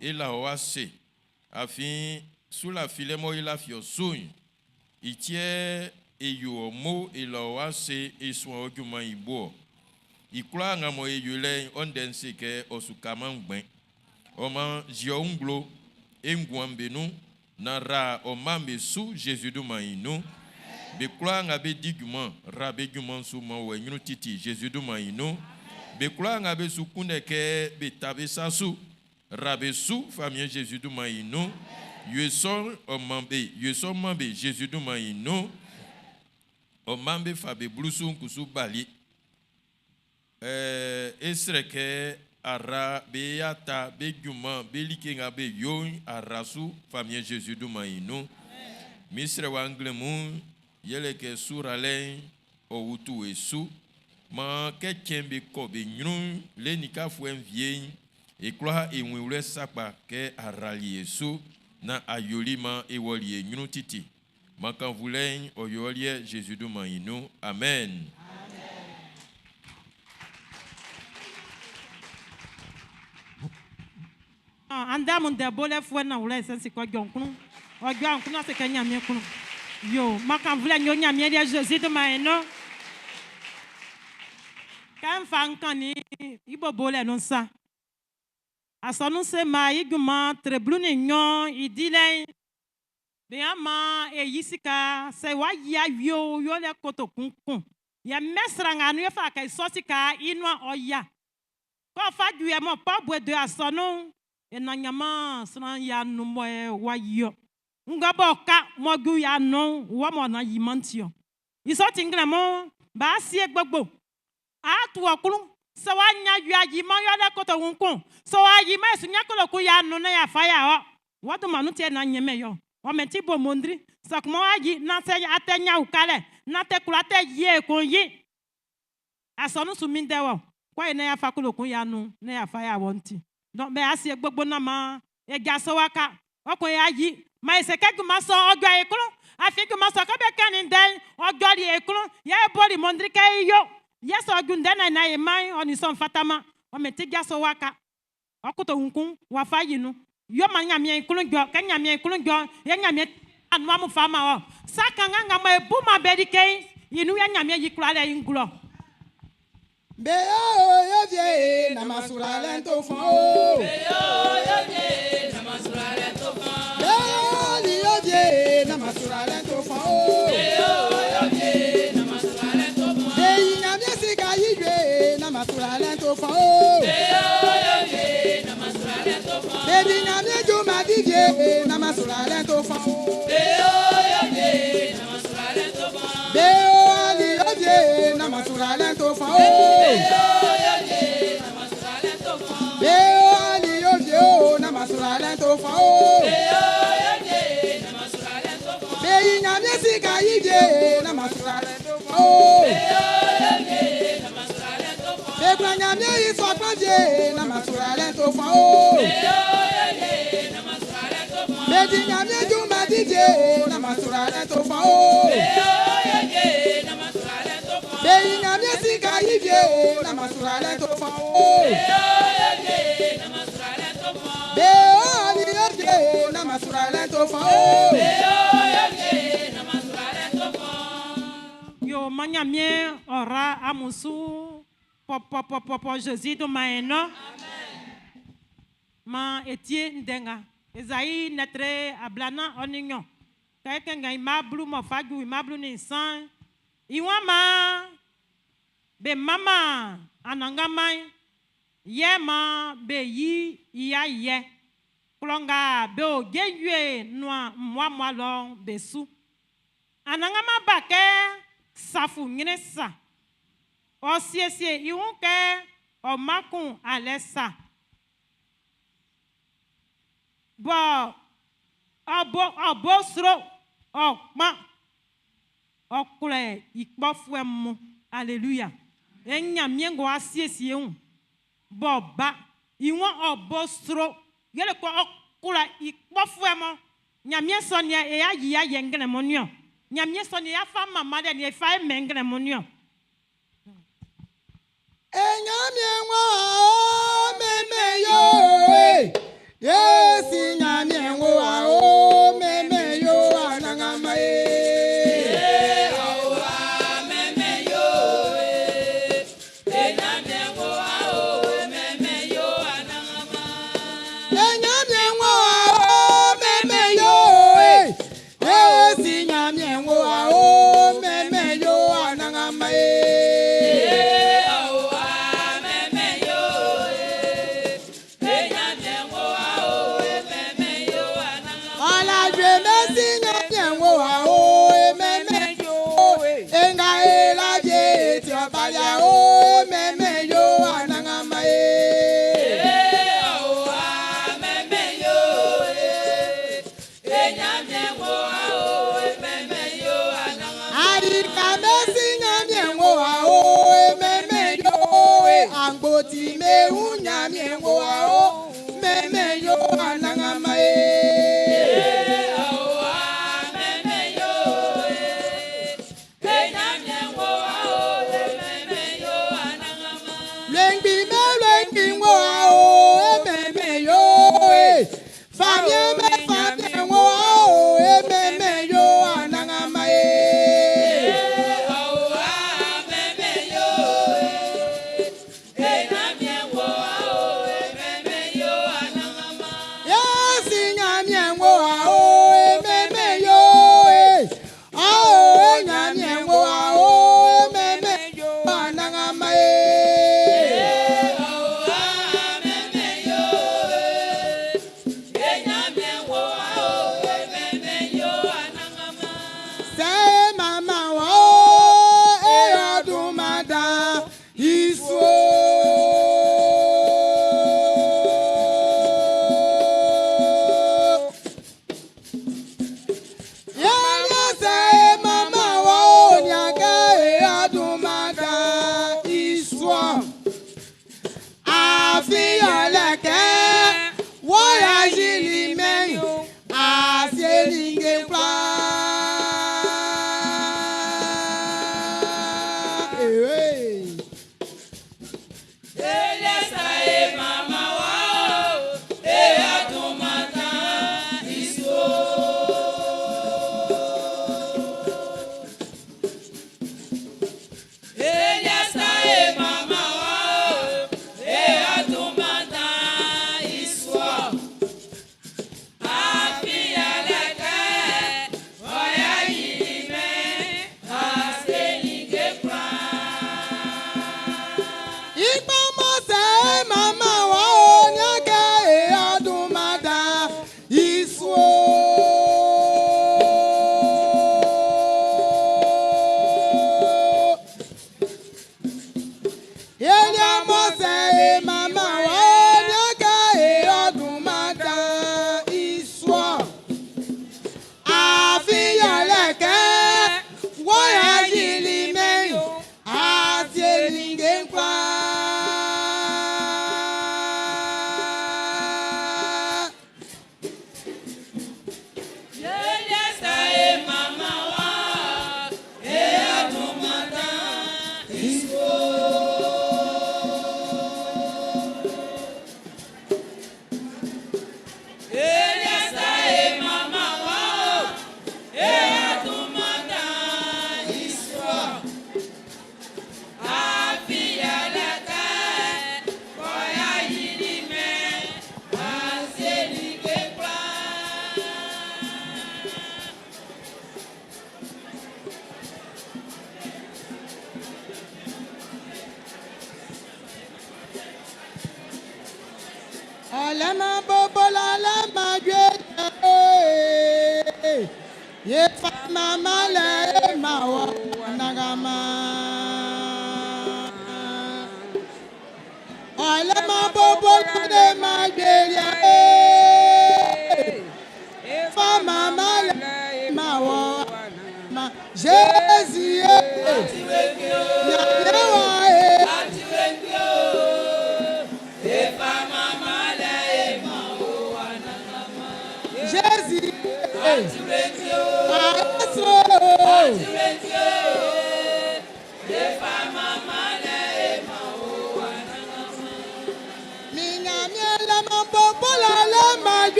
E la wɔ ase. Afin sulafilɛ mɔ e lafi ɔ su'n, i ti yɛ e yo ɔ mo, e la wɔ ase, e suan ɔ junman'n i bo ɔ. I kwlaa nga mɔ e yo lɛ'n, ɔ ndɛ'n se kɛ ɔ su kaman ngbɛn. Ɔ maan yi ɔ wun nglo e nguan'm be nun naan ra ɔ mma'm be su Zezi dunman'n i nun. Be kwlaa nga be di junman'n, ra be junman'n su man wɔ ɲrun titi Zezi dunman'n i nun. Be kwlaa nga be su kunndɛ kɛ be ta be sa su, ra be su Famiɛn Zezi dunman'n i nun. Yo sɔ ɔ man be, yo sɔ man be Zezi dunman'n i nun. Ɔ maan be fa be blusu'n kusu bali. E srɛ kɛ a ra be aata, be junman, be like nga be yo'n, a ra su Famiɛn Zezi dunman'n i nun. Min srɛwa nglɛmun'n, yɛle kɛ su ralɛ'n ɔ utu e su. Maan kɛ cɛn'm be kɔ be ɲrun'n, le nin kafuɛ'n wie'n, e kwlaa e wun i wlɛ sakpa kɛ a rali e su naan a yoli maan e wɔli e ɲrun titi. Maan kannvunlɛ'n ɔ yo ɔ liɛ Zezi dunman'n i nun. Amen. Andɛ mun dɛ bolɛfuɛ nanwlɛ sɛ si kɔ jɔ klun ɔ jɔ klun ase kɛ Ɲanmiɛn klun yo makanvlɛ nyo Ɲanmiɛn liɛ Zezi dunman i nun. Kɛ n fa n kannin i bo bolɛ nun sa. Asɔnun se ma i junman tre 12 i dilɛ'n be ama e yi sika sɛ wa yia wie o yolɛ kotokun kun yɛ mɛ sran nga nu yɛ fa kɛ sɔ sika i nuan ɔ ya kɔ fa ju yɛ mɔ pa bue do asɔnun e na ɲama sran ya nu mɔ e wa yi yɔ nga bɔ ka mɔ ju ya nu wɔ mɔ na yi man ti yɔ isɔ ti ŋlɛ mɔ ba sie gbogbo a tu ɔkulu sɛ wa nya yɔ ayi ma yɔ lɛ kotokun kun sɛ wa yi ma esu nya kolokun ya nu ne ya fa ya yɔ wɔtu ma nu tiɛ na nyɛmɛ yɔ wɔmɛ ti bo mondri. Sɔkumɔ wa yi na sɛ atɛ nya ukalɛ na tɛ kura tɛ yie kun yi. Asɔnu su mi dɛ wɔ. Kɔ yi ne ya fa kolo kun ya nu ne ya fa ya wɔ ŋuti. Donc mɛ asie gbogbo na ma edza sɔ wa ka. Ɔkò ya yi. Ma ese kɛ ma sɔ ɔdzɔ eklo. Afi ma sɔ kɛ bɛ kɛ ni dɛ ɔdzɔ li eklo. Ya eboli mɔndri kɛ yo. Yɛ sɔ dzu ndɛ na na ye ma ɔni sɔn fatama. Ɔmɛ ti dza sɔ wa ka. Ɔkoto ŋkun wa fa yi nu. Yo ma nyamie klo dzɔ kɛ nyamie klo dzɔ ye nyamie anuamu fa ma wɔ. Saka ŋa ŋa ma ebu ma bɛ di ke yinu ya nyamie yi kura lɛ yi ŋglɔ. Beyo yo vie na masura lento fọn o. Beyo yo vie na masura lento fọn. Beyo li yo vie na masura lento fọn o. Beyo yo vie na masura lento fọn. Beyi nyamie sika yijue na masura lento fọn o. Beyo yo vie na masura lento fọn. Beyi nyamie juma divie na masura lento fọn o. Beyo yo vie na masura lento fọn. Beyo ali yo vie na masura lento fọn o. Beyo yo vie na masura lento fọn. Beyo ali yo vie o na masura lento fọn o. Beyo yo vie na masura lento fọn. Beyi nyamie sika yijue na masura lento fọn o. Beyo yo vie na masura lento fọn. Begbla nyamie yi sɔgbɔn vie na masura lento fọn o. Beyo yo vie na masura lento fọn. Bedi nyamie juma divie na masura lento fọn o. Beyo yo vie na masura lento fọn. Beyi nyamie sika yivie na masura lento fọn o. Beyo yo vie na masura lento fọn. Beyo ali yo vie na masura lento fọn o. Beyo yo vie na masura lento fọn. Yo ma nyamie ɔra amusu pɔpɔpɔpɔpɔ Jésus do ma eno. Ma etie ndenga. Esaïe netre ablana oninyo. Keke nga imablu mo faju imablu ni san. Iwa ma be mama ananga mai. Ye ma be yi iya ye. Klonga be o ge noa mwa mwa lon be su. Ananga ma ba ke safu nyene sa. O siesie iwun ke o makun ale sa. Bo obo obo sro o pa o kule ikpofue mu. Hallelujah. Enya miengo asiesie un. Bo ba iwon obo sro yele ko o kule ikpofue mo. Nyamie so ne e ya yi ya yengene mo nio. Nyamie so ne ya fa mama de ne fa e mengene mo nio. Enyamie nwa o meme yo e. Yesi nyamie nwa o meme yo anangama e. Meme yo e, enyamie nwa o meme yo anangama. Enyamie nwa o meme yo e. Yesi nyamie nwa o meme yo anangama e. Meme yo e, enyamie nwa o meme yo anangama. Ọ̀làjú mẹ́sì nyamie nwa o meme yo e. Enga elabie eti ọ̀bàlẹ̀ o meme yo anangama e. Meme yo e, enyamie nwa o meme yo anangama. Àríkà mẹ́sì nyamie nwa o meme yo e. Àgbòtí mehu nyamie nwa o meme yo anangama e. Meme yo e, enyamie nwa o meme yo anangama. Lengbi me lengbi nwa o meme yo e. Famie me famie nwa o meme yo anangama e. Meme yo e, enyamie nwa o meme yo anangama. Yesi nyamie nwa o meme yo e. Ao nyamie nwa o meme yo anangama e. Meme yo e, enyamie nwa o meme yo anangama. Ṣé màmá wa o e ọdún máa dá iṣu o.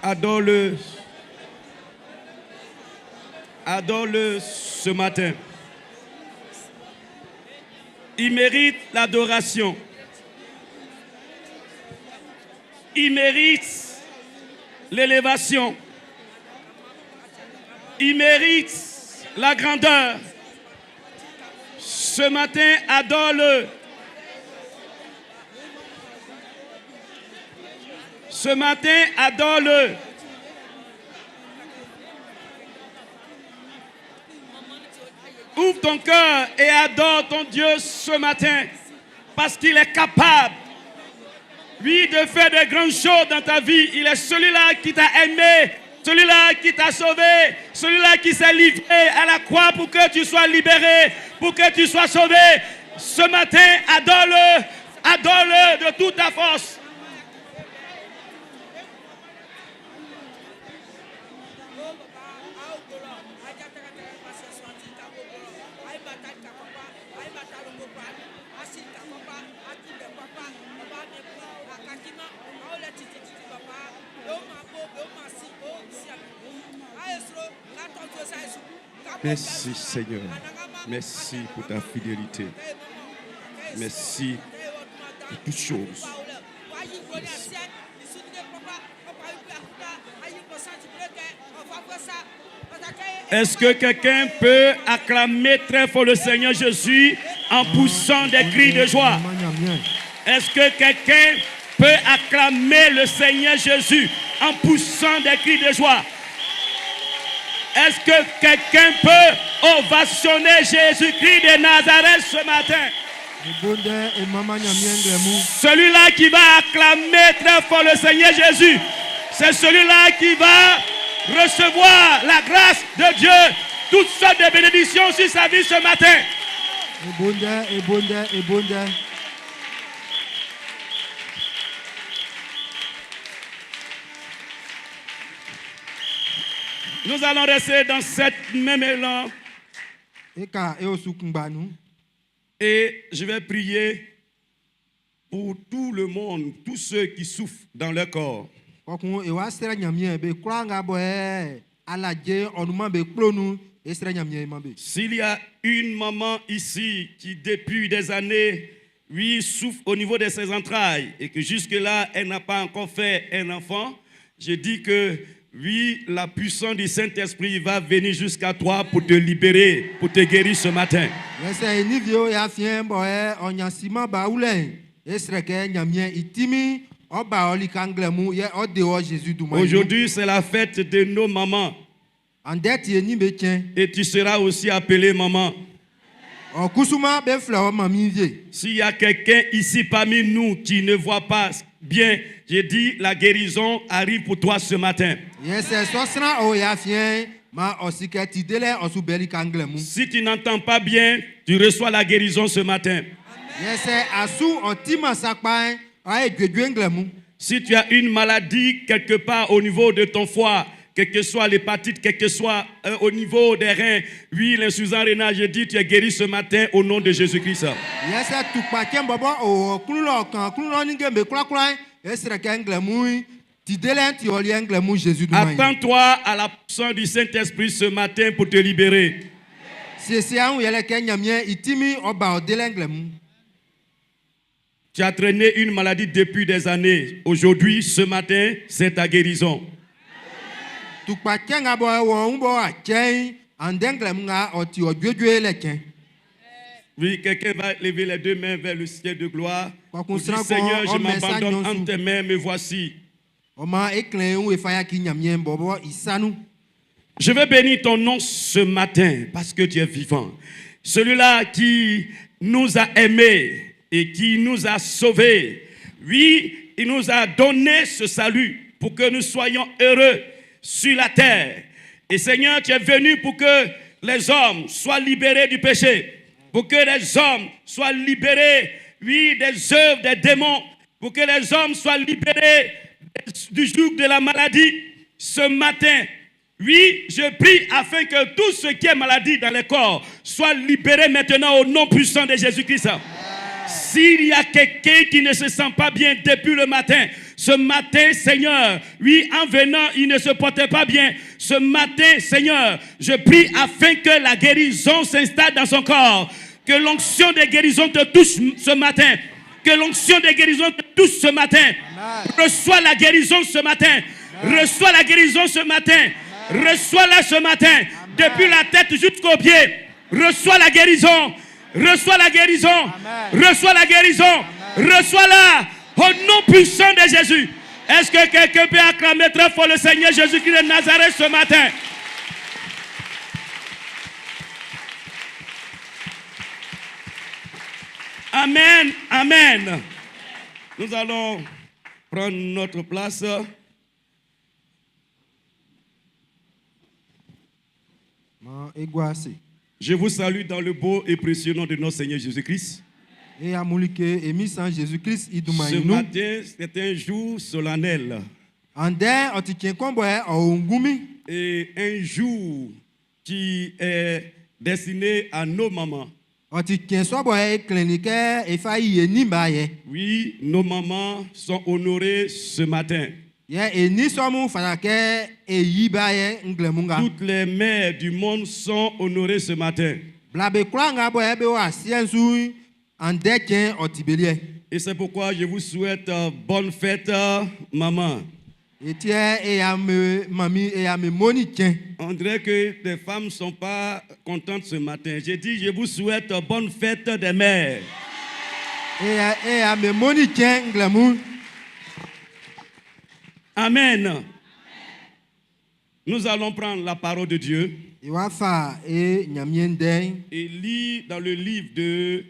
Adore-le. Adore-le ce matin. Il mérite l'adoration. Il mérite l'élévation. Il mérite la grandeur. Ce matin, adore-le. Ce matin, adore-le. Ouvre ton cœur et adore ton Dieu ce matin. Parce qu'il est capable, lui, de faire de grandes choses dans ta vie. Il est celui-là qui t'a aimé, celui-là qui t'a sauvé, celui-là qui s'est livré à la croix pour que tu sois libéré, pour que tu sois sauvé. Ce matin, adore-le, adore-le de toute ta force. Merci Seigneur. Merci pour ta fidélité. Merci pour toutes choses. Merci. Est-ce que quelqu'un peut acclamer très fort le Seigneur Jésus en poussant des cris de joie? Est-ce que quelqu'un peut acclamer le Seigneur Jésus en poussant des cris de joie? Est-ce que quelqu'un peut ovationner Jésus-Christ de Nazareth ce matin? Celui-là qui va acclamer très fort le Seigneur Jésus, c'est celui-là qui va recevoir la grâce de Dieu, toutes sortes de bénédictions sur sa vie ce matin. Nous allons rester dans cette même élan. Et je vais prier pour tout le monde, tous ceux qui souffrent dans leur corps. Kpɔkun ewa srɛ Ɲanmiɛn be kwlaa nga bɔ alaje ɔ nunman be kplo'n nun'n, e srɛ Ɲanmiɛn man be. S'il y a une maman ici qui depuis des années, oui, souffre au niveau de ses entrailles et que jusque-là, elle n'a pas encore fait un enfant, je dis que oui, la puissance du Saint-Esprit va venir jusqu'à toi pour te libérer, pour te guérir ce matin. Yɛ sɛ e nin wie o e afiɛn bɔ ɔ ɲan siman ba wulɛ'n, e srɛ kɛ Ɲanmiɛn i tinmin'n ɔ ba ɔ lika nglɛmun yɛ ɔ de wɔ Zezi dunman nun. Aujourd'hui, c'est la fête de nos mamans. Andɛ ti e nin'm be cɛn. Et tu seras aussi appelée maman. Ɔ kusuman be flɛ wɔ manmin wie. S'il y a quelqu'un ici parmi nous qui ne voit pas bien, j'ai dit la guérison arrive pour toi ce matin. Yɛ sɛ sɔ sran o e afiɛn, maan ɔ si kɛ ti delɛ'n ɔ su bɛ i lika nglɛmun. Si tu n'entends pas bien, tu reçois la guérison ce matin. Yɛ sɛ asu ɔ timan sa kpa'n, ɔ ye juejue nglɛmun. Si tu as une maladie quelque part au niveau de ton foie, quel que soit l'hépatite, quel que soit au niveau des reins, oui, l'insuffisance rénale, je dis, tu es guéri ce matin au nom de Jésus-Christ. Yɛ sɛ tukpacɛ bɔbɔ o ɔ klun lɔ kan klun lɔ ninnge'm be kwlakwla'n, e srɛ kɛ nglɛmun'n, ti delɛ'n ti ɔ liɛ nglɛmun Zezi dunman nun. Attends-toi à la puissance du Saint-Esprit ce matin pour te libérer. Siesie ɔ wun yɛlɛ kɛ Ɲanmiɛn i tinmin'n ɔ ba ɔ delɛ nglɛmun. Tu as traîné une maladie depuis des années. Aujourd'hui, ce matin, c'est ta guérison. Tukpacɛ nga bɔ o wɔ wun bɔ w'a cɛ'n, andɛ nglɛmun nga ɔ ti ɔ juejuelɛ cɛn. Oui, quelqu'un va lever les deux mains vers le ciel de gloire. Kpɔkun Pour dire, sran kun Seigneur, je ɔ mɛn sa m'abandonne nɲɔn entre su. tes mains, me voici. Ɔ maan e klɛn e wun e fa yaci Ɲanmiɛn bɔbɔ i sa nun. Je vais bénir ton nom ce matin parce que tu es vivant. Celui-là qui nous a aimés et qui nous a sauvés. Oui, il nous a donné ce salut pour que nous soyons heureux sur la terre. Et Seigneur, tu es venu pour que les hommes soient libérés du péché, pour que les hommes soient libérés, oui, des œuvres des démons, pour que les hommes soient libérés du joug de la maladie. Ce matin, oui, je prie afin que tout ce qui est maladie dans les corps soit libéré maintenant au nom puissant de Jésus-Christ. S'il y a quelqu'un qui ne se sent pas bien depuis le matin, ce matin, Seigneur, oui, en venant, il ne se portait pas bien. Ce matin, Seigneur, je prie afin que la guérison s'installe dans son corps. Que l'onction de guérison te touche ce matin. Que l'onction de guérison te touche ce matin. Reçois la guérison ce matin. Reçois la guérison ce matin. Reçois-la ce matin. Depuis la tête jusqu'au pied. Reçois la guérison. Reçois la guérison. Reçois la guérison. Reçois-la au nom puissant de Jésus. Est-ce que quelqu'un peut acclamer très fort le Seigneur Jésus-Christ de Nazareth ce matin? Amen, amen. Nous allons prendre notre place. Maan e gua ase. Je vous salue dans le beau et précieux nom de notre Seigneur Jésus-Christ. E amun like e Min San Zezi Klist i dunman Ce i nun. matin, c'est un jour solennel. Andɛ ɔ ti cɛn kun bɔ ɔ o ngunmin. Et un jour qui est destiné à nos mamans. Ɔ ti cɛn sɔ bɔ e klɛnnin kɛ e fa yi e nin'm be ayɛ. Oui, nos mamans sont honorées ce matin. Yɛ e nin sɔ mun fata kɛ e yi be ayɛ nglɛmun nga. Toutes les mères du monde sont honorées ce matin. Bla be kwlaa nga bɔ be o asiɛ'n su'n, andɛ cɛn'n ɔ ti be liɛ. Et c'est pourquoi je vous souhaite bonne fête, maman. On dirait que les femmes ne sont pas contentes ce matin. J'ai dit, je vous souhaite bonne fête des mères. Amen. Nous allons prendre la parole de Dieu et lire dans le livre de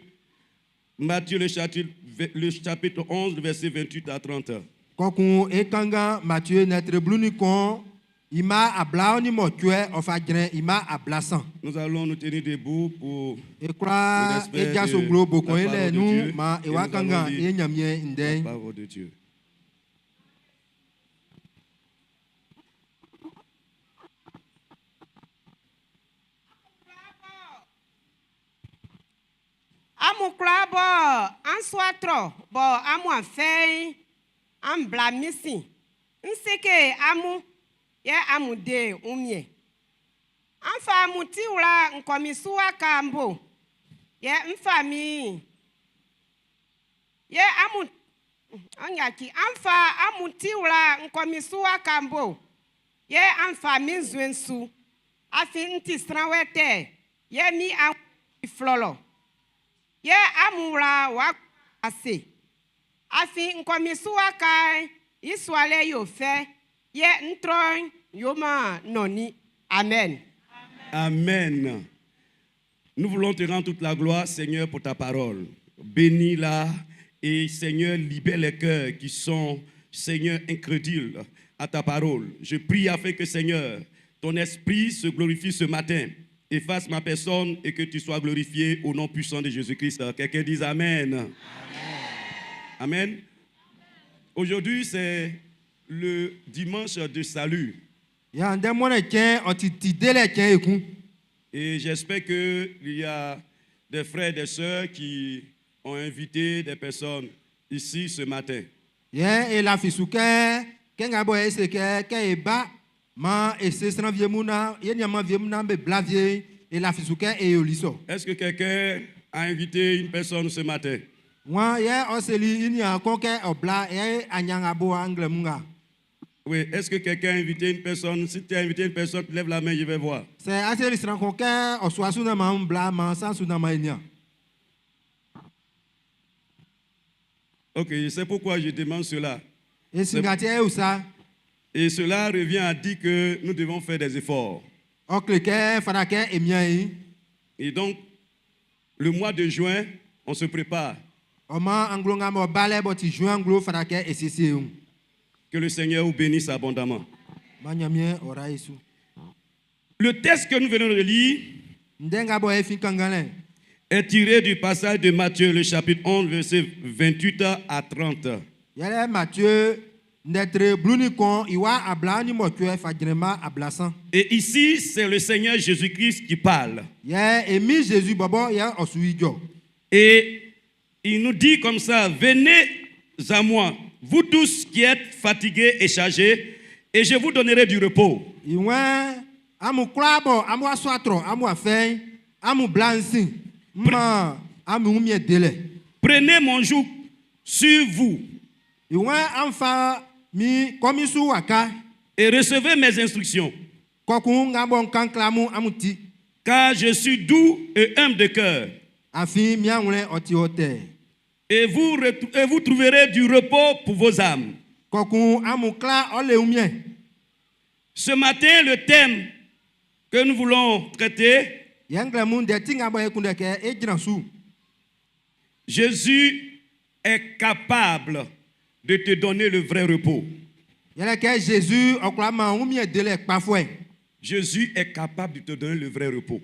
Matthieu, le chapitre 11, verset 28 à 30. Kɔkun ekanga Matthieu nɛtre bluni kɔn ima abla ni mɔtsɔɛ ɔfa dzrɛ ima abla san. Nous allons nous tenir debout pour Ekura edza soglo bokɔn ye lɛ nu ma ewa kanga ye Ɲamiɛn la ndɛ. Parole de Dieu. Amun kwlaa bɔ an sua trɔ bɔ amun a fɛ'n, an bla min sin. N sike amun, yɛ amun de wunmiɛn. An fa amun ti wla n kɔmin su waka'n bo, yɛ n fa min yɛ amun an yaci an fa amun ti wla n kɔmin su waka'n bo, yɛ an fa min nzuɛn'n su. Afin n ti sran wɛtɛɛ, yɛ min awlɛn'n ti flɔlɔ. Yɛ amun wla w'a gua ase. Afin n kɔmin su waka'n i sualɛ yo fɛ, yɛ n trɔ'n yoman nɔnnin. Amen. Amen. Nous voulons te rendre toute la gloire, Seigneur, pour ta parole. Bénis-la et, Seigneur, libère les cœurs qui sont, Seigneur, incrédules à ta parole. Je prie afin que, Seigneur, ton esprit se glorifie ce matin, efface ma personne et que tu sois glorifié au nom puissant de Jésus-Christ. Quelqu'un dise Amen. Amen. Aujourd'hui, c'est le dimanche de salut. Ya ndɛ mɔnɛ tsɛ ɔti ti de lɛ tsɛ ekun. Et j'espère qu'il y a des frères et des sœurs qui ont invité des personnes ici ce matin. Yɛ elafi su kɛ kɛ nga bɔ ese kɛ kɛ eba ma ese sran vie mu na ye niama vie mu na be bla vie elafi su kɛ eyoli sɔ. Est-ce que quelqu'un a invité une personne ce matin? Wọn yɛ ɔseli ini akɔ kɛ ɔbla yɛ anyanga bo anglɛ mu nga. Oui, est-ce que quelqu'un a invité une personne? Si tu as invité une personne, lève la main, je vais voir. Sɛ aseli sran kɔ kɛ ɔsuasu na ma ń bla ma sansu na ma enia. Ok, je sais pourquoi je demande cela. Esingati ewusa. Et cela revient à dire que nous devons faire des efforts. Ɔkle kɛ fara kɛ emia yi. Et donc, le mois de juin, on se prépare. Ɔmɔ anglo ŋa mɔ balɛ bɔ ti juin anglo fara kɛ esese o. Que le Seigneur vous bénisse abondamment. Ma Ɲamiɛn ɔra Yesu. Le texte que nous venons de lire Ndɛ nga bɔ efin kangan lɛ. Est tiré du passage de Matthieu, le chapitre 11, verset 28 à 30. Yɛlɛ Matthieu ndɛtre bluni kɔn iwa abla ni mɔtsɔɛ fadzrɛma ablasan. Et ici, c'est le Seigneur Jésus-Christ qui parle. Yɛ emi Jésus bɔbɔ yɛ ɔsu yi dzɔ. Et il nous dit comme ça: Venez à moi, vous tous qui êtes fatigués et chargés, et je vous donnerai du repos. Ìwɛn amu kura bɔ amu aso atrɔ amu afɛn amu bla nsin mma amu ŋumie de lɛ. Prenez mon joug sur vous Ìwɛn anfa mi kɔmisu waka. Et recevez mes instructions. Kɔkun ŋa bɔ nkankla amu ti. Car je suis doux et humble de cœur. Àfi miawlɛ ɔti ɔtɛ. Et vous trouverez du repos pour vos âmes. Kɔkun amu kla ɔle ŋumie. Ce matin, le thème que nous voulons traiter, Yɛn mu ndɛ ti ŋa bɔ ekun dɛ kɛ edzra su. Jésus est capable de te donner le vrai repos. Yɛlɛ kɛ Jésus ɔkura ma ŋumie de lɛ kpafɔɛ. Jésus est capable de te donner le vrai repos.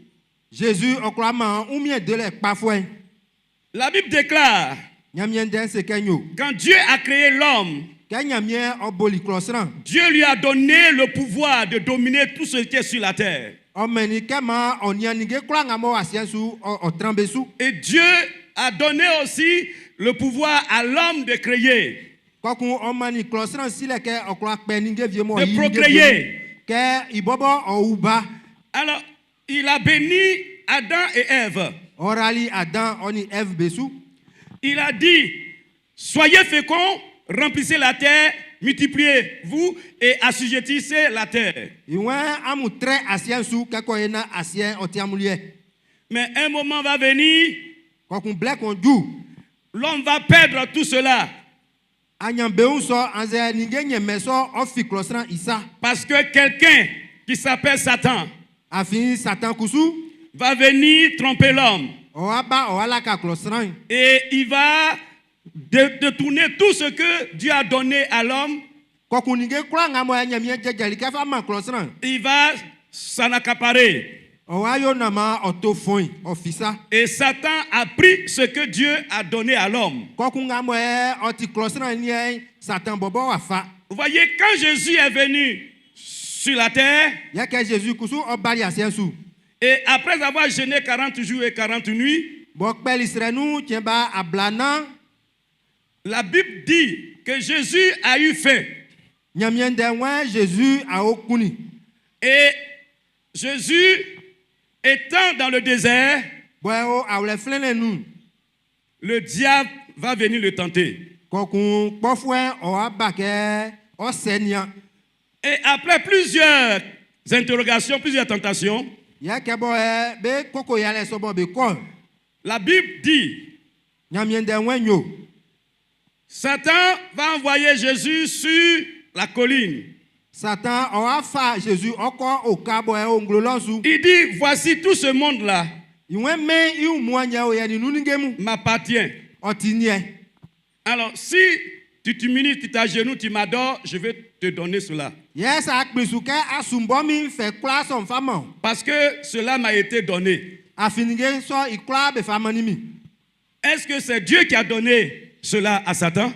Jésus ɔkura ma ŋumie de lɛ kpafɔɛ. La Bible déclare, Ɲamiɛn ndɛ se kɛ nyo. Quand Dieu a créé l'homme, Kɛ Ɲamiɛn ɔboli klɔ sran. Dieu lui a donné le pouvoir de dominer tout ce qui est sur la terre. Ɔmɛni kɛ ma ɔnianige kura ŋa mɔ asiɛ su ɔ ɔtran be su. Et Dieu a donné aussi le pouvoir à l'homme de créer, Kɔkun ɔmani klɔ sran si lɛ kɛ ɔkura kpɛ nige vie mɔ de yi nige vie mu. Procréer. Kɛ ibɔbɔ ɔwuba. Alors, il a béni Adam et Ève. Ɔrali Adam ɔni Ève be su. Il a dit: Soyez féconds, Remplissez la terre, multipliez-vous et assujettissez la terre. I waan amun trɛ asiɛ'n su kɛ ko yo naan asiɛ'n ɔ ti amun liɛ. Mais un moment va venir, Kpɔkun blɛ kun ju. L'homme va perdre tout cela. Aɲanbeun sɔ'n annzɛ ninnge ɲɛnmɛn sɔ'n ɔ fi klɔ sran'n i sa. Parce que quelqu'un qui s'appelle Satan Afin Satan kusu va venir tromper l'homme. Ɔ wa ba ɔ wa laka klɔ sran'n. Et il va détourner tout ce que Dieu a donné à l'homme. Kpɔkun ninnge kwlaa nga mɔ Ɲanmiɛn jɛjɛli kɛ fa man klɔ sran'n. Il va s'en accaparer. Ɔ wa yo naan maan ɔ to fuɛn i, ɔ fi sa. Et Satan a pris ce que Dieu a donné à l'homme. Kpɔkun nga mɔ ɔ ti klɔ sran'n liɛ'n, Satan bɔbɔ w'a fa. Vous voyez, quand Jésus est venu sur la terre, Yɛ kɛ Zezi kusu ɔ bali asiɛ'n su. Et après avoir jeûné 40 jours et 40 nuits, B'ɔ kpɛli srɛ nun cɛn ba ablanan. La Bible dit que Jésus a eu faim. Ɲanmiɛn ndɛ'n waan Zezi awe kunnin i. Et Jésus, étant dans le désert, B'ɔ o aawlɛ flɛnnɛn'n nun'n. Le diable va venir le tenter. Kpɔkun kpɔfuɛ'n ɔ wa ba kɛ ɔ sɛ i nian. Et après plusieurs interrogations, plusieurs tentations, Yɛ kɛ bɔ be koko yalɛ sɔ bɔ be kɔ. La Bible dit, Ɲanmiɛn ndɛ'n waan yo. Satan va envoyer Jésus sur la colline. Satan ɔ wa fa Zezi ɔ kɔ oka bɔ o nglo lɔ'n su. Il dit, voici tout ce monde-là I waan mɛn'n i wunmuan'n yɛ o yɛ nin nun ninnge mun. M'appartient. Ɔ ti n liɛ. Alors, si tu t'humilies, tu t'agenouilles, tu m'adores, je vais te donner cela. Yɛ sɛ a kplin su kɛ a su m bɔ min n fɛ kwlaa sɔ'n n fa man wɔ. Parce que cela m'a été donné. Afin ninnge sɔ'n i kwlaa be fa mannin min. Est-ce que c'est Dieu qui a donné cela à Satan?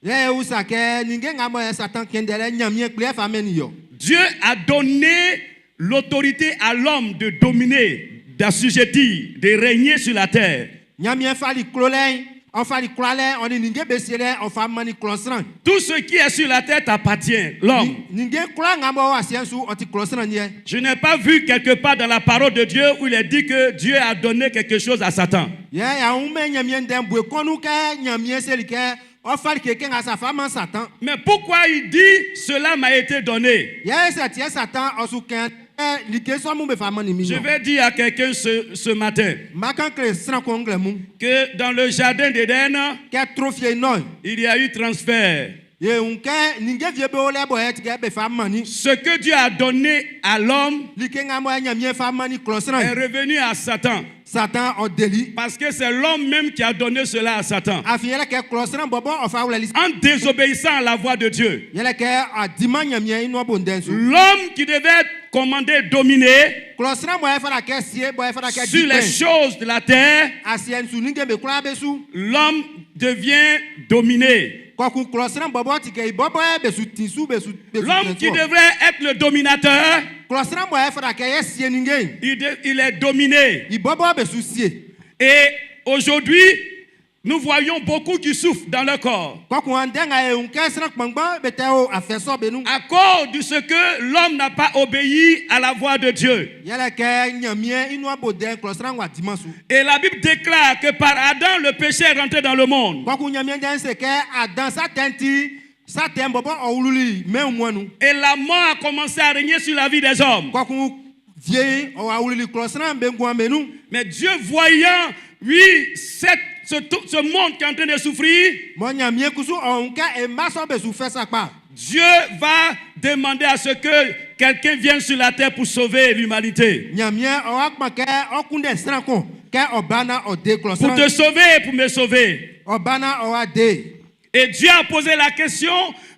Yɛ e usa kɛ ninnge nga mɔ Satan kɛn i ndɛ lɛ'n Ɲanmiɛn Kpli yɛ fa mɛnnin i ɔ. Dieu a donné l'autorité à l'homme de dominer, d'assujettir, de régner sur la terre. Ɲanmiɛn fali klolɛ'n, ɔ fali kwlalɛ'n, ɔ nin ninnge be sielɛ'n ɔ fa mannin klɔ sran'n. Tout ce qui est sur la terre t'appartient, l'homme. Ninnge kwlaa nga b'ɔ o asiɛ'n su ɔ ti klɔ sran liɛ. Je n'ai pas vu quelque part dans la parole de Dieu où il est dit que Dieu a donné quelque chose à Satan. Yɛ y'a wunmɛn Ɲanmiɛn ndɛ'n bue kun nun kɛ Ɲanmiɛn seli kɛ ɔ fa like kɛ nga sa fa man Satan. Mais pourquoi il dit cela m'a été donné? Yɛ sɛ ti yɛ Satan ɔ su kɛn kɛ like sɔ mun be fa mannin min Je ɔ. vais dire à quelqu'un ce matin N ma kan kle sran kun nglɛmun. Que dans le jardin d'Éden, Kɛ tro fie'n nun'n. Il y a eu transfert. E wun kɛ ninnge wie be o lɛ bɔ ɛ ti kɛ be fa mannin. Ce que Dieu a donné à l'homme Like nga mɔ Ɲanmiɛn fa mannin klɔ sran'n. Est revenu à Satan. Satan ɔ deli. Parce que c'est l'homme même qui a donné cela à Satan. Afin yɛlɛ kɛ klɔ sran bɔbɔ ɔ fa wlɛli. En désobéissant à la voix de Dieu. Yɛlɛ kɛ a diman Ɲanmiɛn i nuan bo ndɛ'n su. L'homme qui devait commander, dominer Klɔ sran mɔ ɛ fata kɛ sie bɔ ɛ fata kɛ sur les choses de la terre, Asiɛ'n su ninnge be kwlaa be su. L'homme devient dominé. Kpɔkun klɔ sran bɔbɔ ti kɛ i bɔbɔ yɛ be su tin su be su be su L'homme tin qui su. devrait être le dominateur, Klɔ sran mɔ ɛ fata kɛ yɛ sie ninnge'n. Il est dominé. I bɔbɔ be su sie. Et aujourd'hui, nous voyons beaucoup qui souffrent dans leur corps. Kpɔkun andɛ nga e wun kɛ sran kpanngban be tɛ o afɛ sɔ be nun. À cause de ce que l'homme n'a pas obéi à la voix de Dieu. Yɛlɛ kɛ Ɲanmiɛn i nuan bo ndɛ'n klɔ sran w'a diman su. Et la Bible déclare que par Adam, le péché est rentré dans le monde. Kpɔkun Ɲanmiɛn ndɛ'n se kɛ Adan sa tɛ'n ti sa tɛ'n bɔbɔ ɔ wluli mɛn wunmuan'n nun. Et la mort a commencé à régner sur la vie des hommes. Kpɔkun wie'n ɔ wa wluli klɔ sran'm be nguan'n be nun. Mais Dieu voyant, oui, ce monde qui est en train de souffrir, Mɔ Ɲanmiɛn kusu ɔ wun kɛ e mma sɔ'm be su fɛ sakpa. Dieu va demander à ce que quelqu'un vienne sur la terre pour sauver l'humanité. Ɲanmiɛn ɔ wa kpan kɛ ɔ kunndɛ sran kun kɛ ɔ ba naan ɔ de klɔ Pour sran. te sauver et pour me sauver. Ɔ ba naan ɔ wa de. Et Dieu a posé la question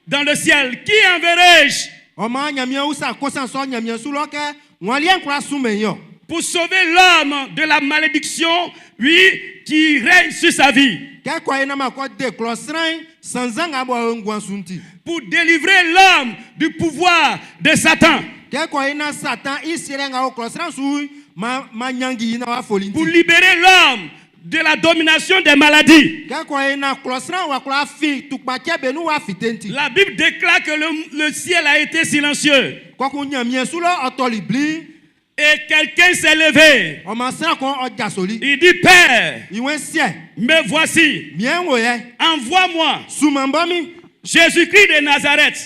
dans le ciel. Qui enverrai-je? Ɔ maan Ɲanmiɛn usa kosan sɔ'n ɲanmiɛn su lɔ kɛ wan yɛ n kwla sunmɛn i ɔ. Pour sauver l'homme de la malédiction, oui, qui règne sur sa vie. Kɛ ko yo naan b'a ko de klɔ sran'n sannzan nga b'ɔ o i nguan'n su'n ti. Pour délivrer l'homme du pouvoir de Satan. Kɛ ko yo naan Satan i sielɛ nga o klɔ sran su'n b'a ɲanngi i naan w'a foli ti. Pour libérer l'homme de la domination des maladies. Kɛ ko yo naan klɔ sran'n w'a kwla fin tukpacɛ be nun w'a fite ti. La Bible déclare que le ciel a été silencieux. Kpɔkun Ɲanmiɛn su lɔ ɔ tɔli bliin. Et quelqu'un s'est levé. Ɔ maan sran kun ɔ jasoli. Il dit, Père, I waan Siɛ. me voici. Miɛn wo yɛ. Envoie-moi. Sunman bɔ min. Jésus-Christ de Nazareth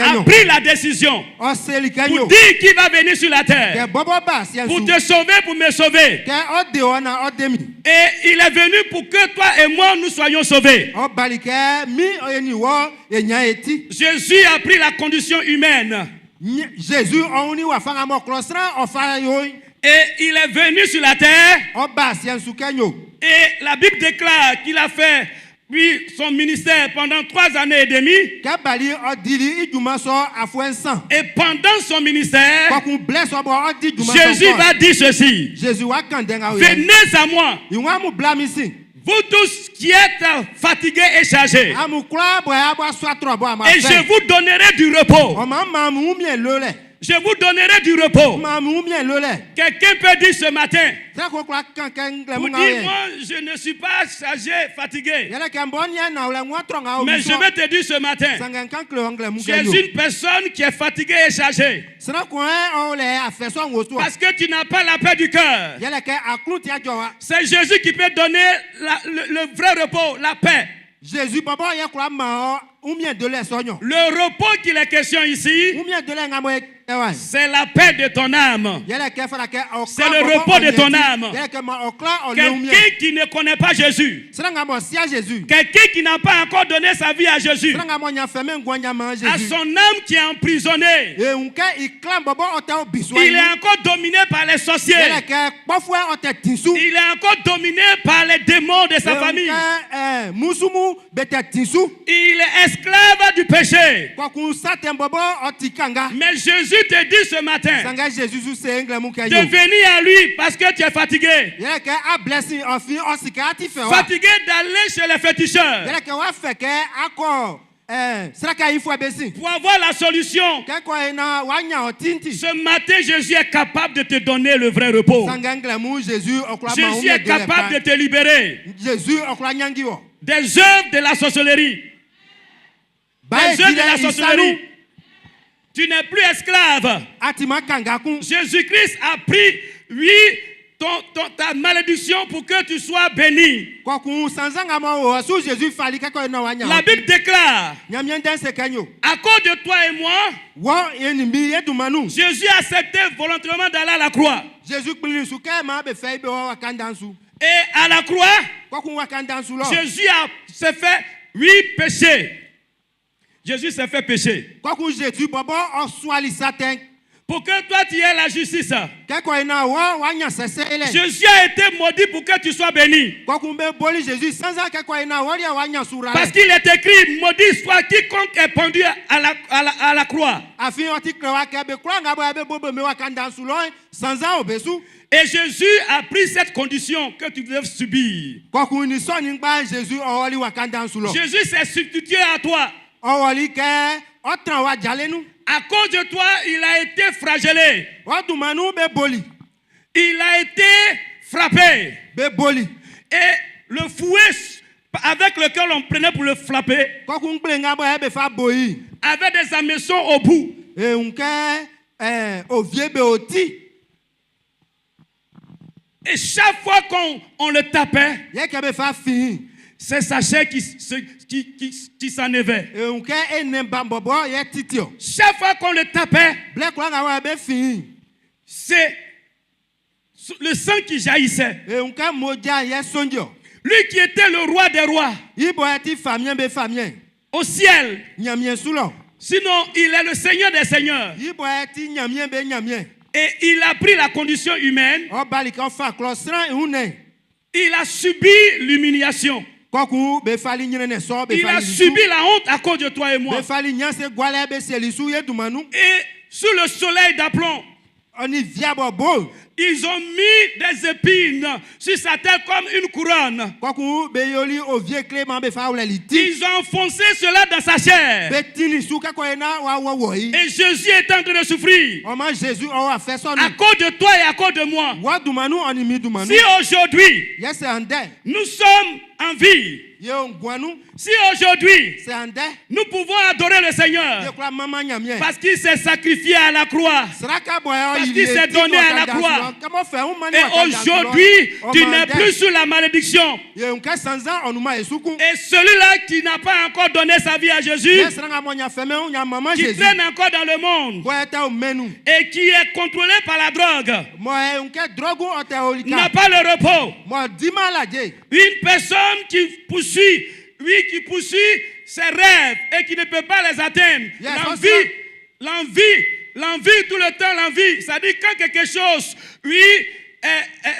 a pris la décision pour dire qu'il va venir sur la terre pour te sauver, pour me sauver. Et il est venu pour que toi et moi nous soyons sauvés. Jésus a pris la condition humaine. Et il est venu sur la terre. Et la Bible déclare qu'il a fait lui, son ministère pendant 3 années et demie. Et pendant son ministère, Jésus va dire ceci. Venez à moi, vous tous qui êtes fatigués et chargés, et je vous donnerai du repos. Je vous donnerai du repos. Quelqu'un peut dire ce matin, pour dire, moi, je ne suis pas chargé, fatigué. Mais je vais te dire ce matin, tu es une personne qui est fatiguée et chargée. Parce que tu n'as pas la paix du cœur. C'est Jésus qui peut donner le vrai repos, la paix. Le repos qu'il est question ici, c'est la paix de ton âme. C'est le repos de ton âme. Quelqu'un qui ne connaît pas Jésus, quelqu'un qui n'a pas encore donné sa vie à Jésus, à son âme qui est emprisonnée, il est encore dominé par les sorciers. Il est encore dominé par les démons de sa famille. Il est esclave du péché. Mais Jésus te dit ce matin de venir à lui parce que tu es fatigué. Fatigué d'aller chez les féticheurs pour avoir la solution. Ce matin, Jésus est capable de te donner le vrai repos. Jésus est capable de te libérer des œuvres de la sorcellerie. Des œuvres de la sorcellerie. Tu n'es plus esclave. Jésus-Christ a pris, oui, ta malédiction pour que tu sois béni. La Bible déclare, à cause de toi et moi, Jésus a accepté volontairement d'aller à la croix. Et à la croix, Jésus s'est fait, oui, péché. Jésus s'est fait péché. Pour que toi tu aies la justice. Jésus a été maudit pour que tu sois béni. Parce qu'il est écrit, maudit soit quiconque est pendu à la croix. Et Jésus a pris cette condition que tu devais subir. Jésus s'est substitué à toi. À cause de toi, il a été flagellé. Il a été frappé. Et le fouet avec lequel on prenait pour le frapper avait des hameçons au bout. Et chaque fois qu'on on le tapait, c'est sa chair qui s'enlevait. Chaque fois qu'on le tapait, c'est le sang qui jaillissait. Lui qui était le roi des rois au ciel. Sinon, il est le Seigneur des seigneurs. Et il a pris la condition humaine. Il a subi l'humiliation. Il a subi la honte à cause de toi et moi. Et sous le soleil d'aplomb, ils ont mis des épines sur sa tête comme une couronne. Ils ont enfoncé cela dans sa chair. Et Jésus est en train de souffrir. À cause de toi et à cause de moi. Si aujourd'hui, nous sommes en vie, Si aujourd'hui, nous pouvons adorer le Seigneur parce qu'il s'est sacrifié à la croix, parce qu'il s'est donné à la croix. Et aujourd'hui, tu n'es plus sous la malédiction. Et celui-là qui n'a pas encore donné sa vie à Jésus, qui traîne encore dans le monde et qui est contrôlé par la drogue, n'a pas le repos. Une personne qui poursuit, oui, qui poursuit ses rêves et qui ne peut pas les atteindre. L'envie, l'envie, l'envie, tout le temps, l'envie. C'est-à-dire quand quelque chose, oui,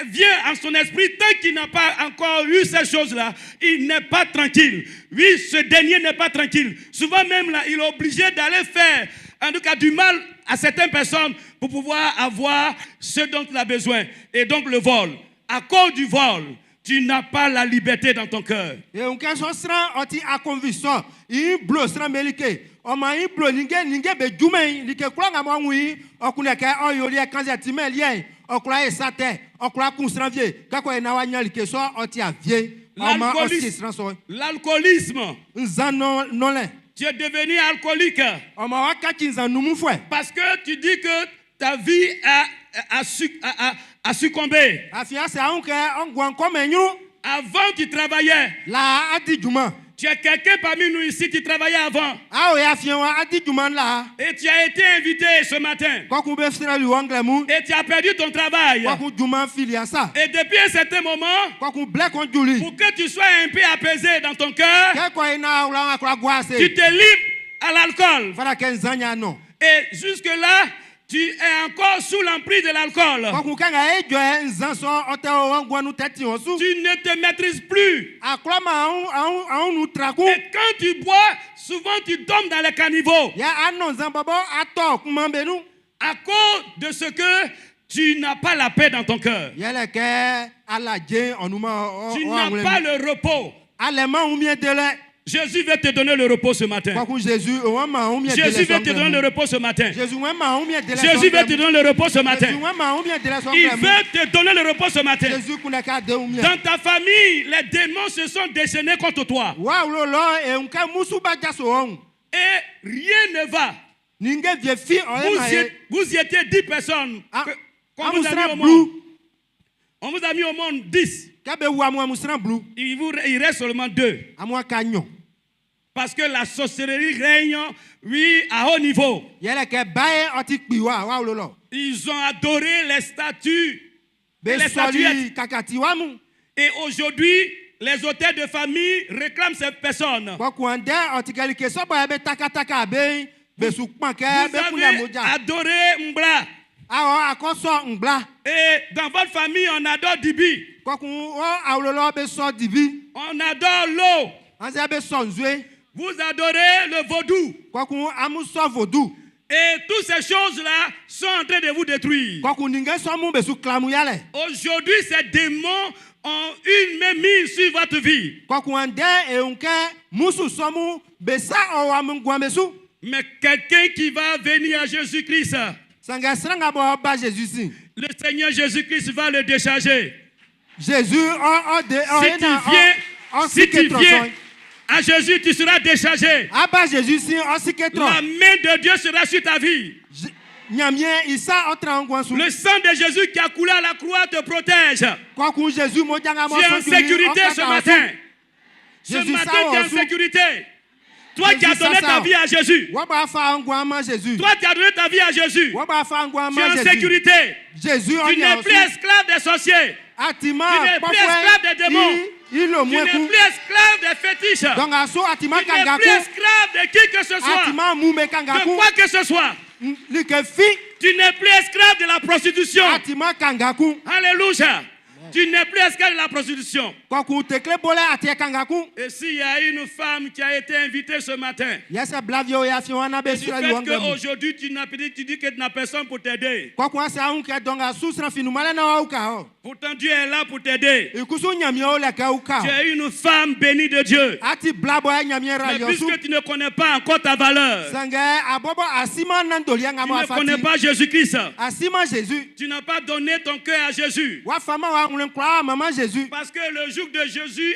vient en son esprit, tant qu'il n'a pas encore eu ces choses-là, il n'est pas tranquille. Oui, ce dernier n'est pas tranquille. Souvent même là, il est obligé d'aller faire, en tout cas, du mal à certaines personnes pour pouvoir avoir ce dont il a besoin. Et donc le vol. À cause du vol, tu n'as pas la liberté dans ton cœur. Ehunkɛ sɔ sran ɔ ti akonvi sɔ i blo sran be like ɔma i blo ninge ninge be jumɛn like kura ŋa mɔ ŋu yi ɔkunɛ kɛ ɔyɔ liɛ kanzɛ timɛ liɛ ɔkura ye satɛ ɔkura kun sran vie kakɔ ye na wa nya like sɔ ɔti avie ɔma ɔsi sran sɔ. L'alcoolisme. Nzan nɔ nɔlɛ. Tu es devenu alcoolique. Ɔma wa katsi nzan numufɔɛ. Parce que tu dis que ta vie a succombé. Afia se ahun kɛ ɔnguan kɔmɛ nyu. Avant, tu travaillais. La adi juma. Tu es quelqu'un parmi nous ici qui travaillait avant. Awo ya fiɛ wa adi juma la. Et tu as été invité ce matin. Kɔkun bɛ sira li wɔn mu. Et tu as perdu ton travail. Kɔkun juma fili sa. Et depuis un certain moment. Kɔkun bilɛ kɔn joli. Pour que tu sois un peu apaisé dans ton cœur. Kɛkɔ yi na wula akura guase. Tu te livres à l'alcool. Fara kɛ nzan ya nɔ. Et jusque là, tu es encore sous l'emprise de l'alcool. Tu ne te maîtrises plus. Et quand tu bois, souvent tu tombes dans les caniveaux. À cause de ce que tu n'as pas la paix dans ton cœur. Tu n'as pas le repos. Jésus veut te donner le repos ce matin. Jésus Jésus veut te donner le repos ce matin. Jésus veut te donner le repos ce matin. Il veut te donner le repos ce matin. Dans ta famille, les démons se sont déchaînés contre toi. Et rien ne va. Vous étiez 10 personnes. Qu'on vous a mis au monde. On vous a mis au monde 10. Il reste seulement 2. Parce que la sorcellerie règne, oui, à haut niveau. Ils ont adoré les statues. Et les statuettes. Et aujourd'hui, les autels de famille réclament ces personnes. Vous avez adoré Mbla. Et dans votre famille, on adore Dibi. On adore l'eau. Vous adorez le vaudou. Et toutes ces choses-là sont en train de vous détruire. Aujourd'hui, ces démons ont une mainmise sur votre vie. Mais quelqu'un qui va venir à Jésus-Christ, le Seigneur Jésus-Christ va le décharger. Jésus, Si tu viens à Jésus, tu seras déchargé. La main de Dieu sera sur ta vie. Le sang de Jésus qui a coulé à la croix te protège. Tu es en sécurité ce matin. Ce matin, tu es en sécurité. Toi qui as donné ta vie à Jésus. Toi qui as donné ta vie à Jésus. Tu es en sécurité. Tu n'es plus esclave des sorciers. Tu n'es plus esclave des démons. Tu n'es plus esclave des fétiches. Tu n'es plus esclave de qui que ce soit. De quoi que ce soit. Tu n'es plus esclave de la prostitution. Alléluia. Tu n'es plus esclave de la prostitution. Et s'il y a une femme qui a été invitée ce matin, et du fait qu'aujourd'hui tu, tu dis que tu n'as personne pour t'aider. Pourtant, Dieu est là pour t'aider. I kusu Ɲanmiɛn o lɛ kɛ ɔ uka Tu es une femme bénie de Dieu. A ti bla bɔ Ɲanmiɛn Mais rali ɔ su. puisque tu ne connais pas encore ta valeur, Sanngɛ a bɔbɔ a siman nanndoliɛ nga tu mɔ ne a fa connais ti. pas Jésus-Christ. A siman Jésus. Tu n'as pas donné ton cœur à Jésus. W'a faman wɔ awlɛn kwlaa manman Jésus. Parce que le joug de Jésus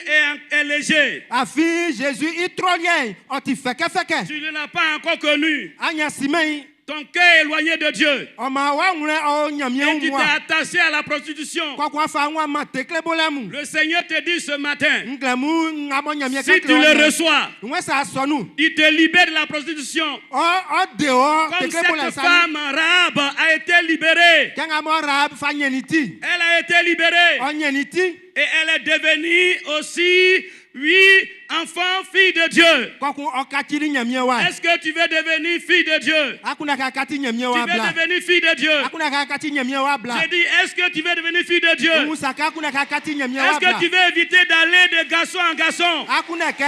est léger. Afin Jésus i trɔ liɛ'n ɔ ti fɛkɛfɛkɛ. Tu ne l'as pas encore connu. A ɲan simɛn i. Ton cœur est éloigné de Dieu. Ɔ maan wɔ awlɛn'n ɔ o Ɲanmiɛn Et tu wun t'es mmua. attaché à la prostitution. Kpɔkun a fa wun man tekle bolɛ mun. Le Seigneur te dit ce matin, Nglɛmun nga mɔ Ɲanmiɛn si tu le reçois, N sɛ a sɔ nun. il te libère de la prostitution. Ɔ ɔ de wɔ Comme tekle bolɛ cette sa nun. femme Rahab a été libérée. Kɛ nga mɔ Rahab fa ɲɛnnin i ti'n. Elle a été libérée. Ɔ ɲɛnnin i ti. Et elle est devenue aussi, oui, enfant, fille de Dieu. Kpɔkun ɔ kacili Ɲanmiɛn wa. Est-ce que tu veux devenir fille de Dieu? A kunna kɛ a kaci Ɲanmiɛn Tu wa veux bla. devenir fille de Dieu? A kunna kɛ a kaci Ɲanmiɛn wa bla. J'ai dit, est-ce que tu veux devenir fille de Dieu? N sa kɛ a kunna kɛ a kaci Ɲanmiɛn wa Est-ce bla. que tu veux éviter d'aller de garçon en garçon? A kunna kɛ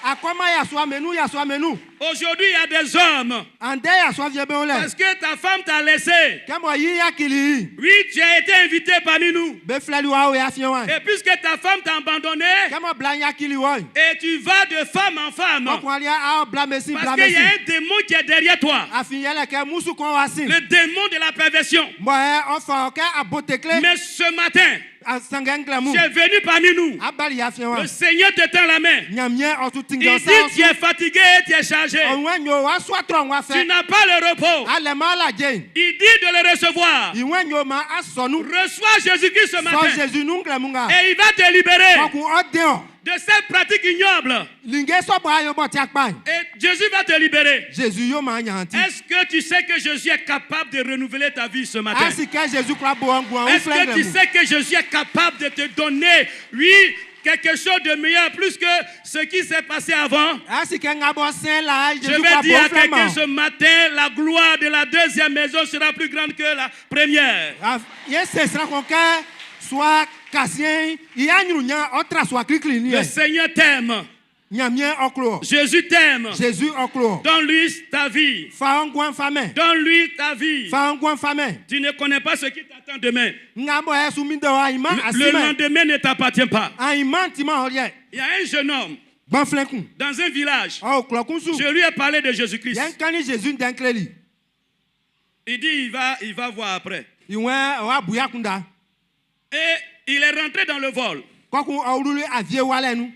a kɔma yasua mɛ nun yasua mɛ nun. Aujourd'hui, il y a des hommes. Andɛ yasua vie be wo lɛ. Parce que ta femme t'a laissé. Kɛ mɔ i yacili. Oui, tu as été invité parmi nous. Be flɛli wɔ e afiɛn wa. Et puisque ta femme t'a abandonné, Kɛ mɔ bla'n yacili wɔ. et tu vas de femme en femme. Kpɔkun alia a bla mɛ sin Parce bla qu'il mɛ y a sin. un démon qui est derrière toi. Afin yɛlɛ kɛ mmusu kun o a sin. Le démon de la perversion. Mɔ ɛ ɔ fa ɔ kɛ a bo tekle. Mais ce matin, A sanngɛ nglɛmun. tu es venu parmi nous. A bali e afiɛn wa. Le Seigneur te tend la main. Ɲanmiɛn ɔ su Il tinngɛ dit, ɔ sa tu es fatigué, tu es chargé. Ɔ wɛn nyo wa su atrɔ wa Tu fɛ. n'as pas le repos. A lɛ ma alaje. Il dit de le recevoir. Ìwɛn nyo ma a sɔ nun. Reçois Jésus-Christ ce Sɔ matin. Jésus nun nglɛmun nga. Et il va te libérer Kpɔkun ɔ de ɔ. de cette pratique ignoble. Ninnge sɔ bɔ a yo b'ɔ ti'a kpa'n. Et Jésus va te libérer. Jésus yo maan a ɲan ɔ ti. Est-ce que tu sais que Jésus est capable de renouveler ta vie ce matin? A si kɛ Jésus kwla bo ɔ nguan Est-ce uflɛ que tu nglɛmun. sais que Jésus est capable de te donner, oui, quelque chose de meilleur, plus que ce qui s'est passé avant? A si kɛ nga bɔ sɛn la Je Jésus vais kwla bo dire à uflɛ quelqu'un man. ce matin, la gloire de la deuxième maison sera plus grande que la première. A- Ye se sran kun kɛ sua kasiɛn'n i anyunnyan ɔ tra sua klikli'n Le liɛ'n. Seigneur t'aime. Ɲanmiɛn ɔ klo ɔ. Jésus t'aime. Jésus ɔ klo ɔ. Donne-lui ta vie. Fa ɔ nguan'n fa mɛn i. Donne-lui ta vie. Fa ɔ nguan'n fa mɛn i. Tu ne connais pas ce qui t'attend demain. Nga bɔ ɛ su minndɛ wɔ ainman Le a simɛn. lendemain ne t'appartient pas. Ainman timan ɔ liɛ. Il y a un jeune homme Gbanflɛn kun. dans un village. Ɔ o klɔ kun su. Je lui ai parlé de Jésus-Christ. Yɛ n kannin Jésus ndɛ'n kleli i. Il dit il va voir après. I waan ɔ́ wá bu i akunndan. Et il est rentré dans le vol. Kpɔkun ɔ wluli avie wualɛ'n nun.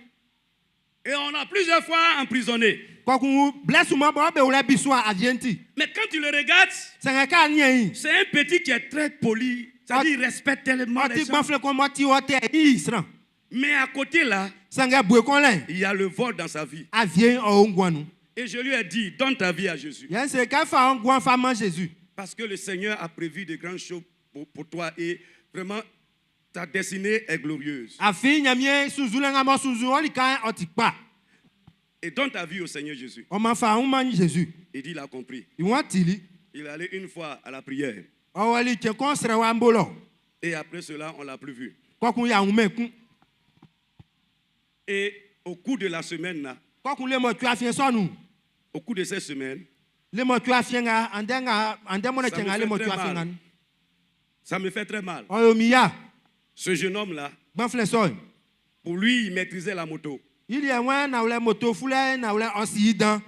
Et on l'a plusieurs fois emprisonné. Kpɔkun blɛ sunman bɔ be wlɛ i bisua avie'n ti. Mais quand tu le regardes, Sanngɛ kɛ a niɛn i. c'est un petit qui est très poli. C'est-à-dire, il respecte tellement Ɔ les ti gens. gbanflɛn kun m'ɔ ti wɛtɛɛ i yi sran. Mais à côté là, Sanngɛ bue kun lɛ'n. il y a le vol dans sa vie. Avie'n ɔ o nguan nun. Et je lui ai dit, donne ta vie à Jésus. Yɛ n se kɛ fa ɔ nguan'n fa man Jésus. Parce que le Seigneur a prévu de grandes choses pour toi et vraiment, ta destinée est glorieuse. Afin Ɲanmiɛn sunnzunlɛ nga m'ɔ sunnzun ɔ lika'n ɔ ti kpa. Et donne ta vie au Seigneur Jésus. Ɔ maan fa ɔ wun man Jésus. Il dit, il a compris. I waan tili. Il est allé une fois à la prière. Ɔ wɔli cɛn kun srɛwa'n bo lɔ. Et après cela, on ne l'a plus vu. Kpɔkun y'a wunmɛn i kun. Et au cours de la semaine, là, Kpɔkun lemɔcuɛ afiɛn sɔ'n nun'n. au cours de cette semaine, Lemɔcuɛ afiɛn nga andɛ nga andɛ mɔnnɛn Ça cɛn me nga fait lemɔcuɛ très afiɛn mal. nga nun. Ça me fait très mal. Ɔ yo min ya. Ce jeune homme-là, Gbanflɛn sɔ'n. pour lui, il maîtrisait la moto. I liɛ waan nanwlɛ moto fulɛ'n nanwlɛ ɔ si i dan.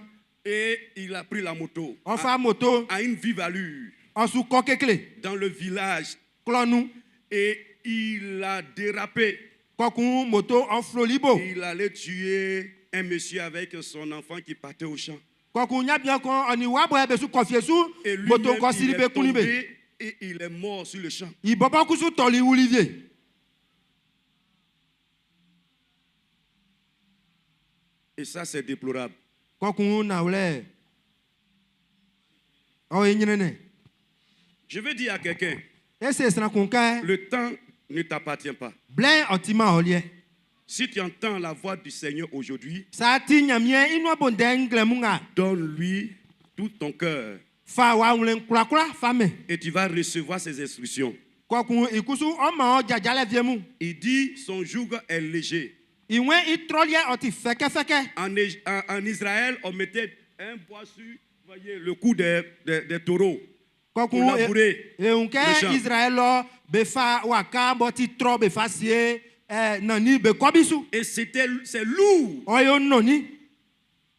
Et il a pris la moto Ɔ fa moto. à une vive allure Ɔ su kɔ kekle. dans le village. Klɔ'n nun. Et il a dérapé. Kpɔkun moto ɔ floli bo. Il allait tuer un monsieur avec son enfant qui partait au champ. Kpɔkun nyabian kun ɔ nin i wa bɔ be su kɔ fie su. Et Moto lui-même, kɔ il sili est be kunnin be. tombé et il est mort sur le champ. I bɔbɔ kusu tɔli wuli vie. Et ça, c'est déplorable. Kpɔkun nanwlɛ ɔ ye ɲrɛnnɛn. Je veux dire à quelqu'un, E se sran kun kɛ. le temps ne t'appartient pas. Blɛ'n ɔ timan ɔ liɛ. Si tu entends la voix du Seigneur aujourd'hui, Sɛ a ti Ɲanmiɛn i nuan bo ndɛ'n nglɛmun nga. donne-lui tout ton cœur Fa wɔ awlɛn'n kwlakwla fa mɛn i. et tu vas recevoir ses instructions. Kpɔkun i kusu ɔ man ɔ jajalɛ vie mun. Il dit son joug est léger. I waan i trɔ liɛ'n ɔ ti fɛkɛfɛkɛ. En Israël, on mettait un bois sur voyez, le cou des taureaux pour Kpɔkun labourer e wun le kɛ champ. Israël lɔ Be fa waka b'ɔ ti trɔ be fa sie nannin be kɔmin su. Et c'était, c'est lourd. Ɔ yo nɔnnin.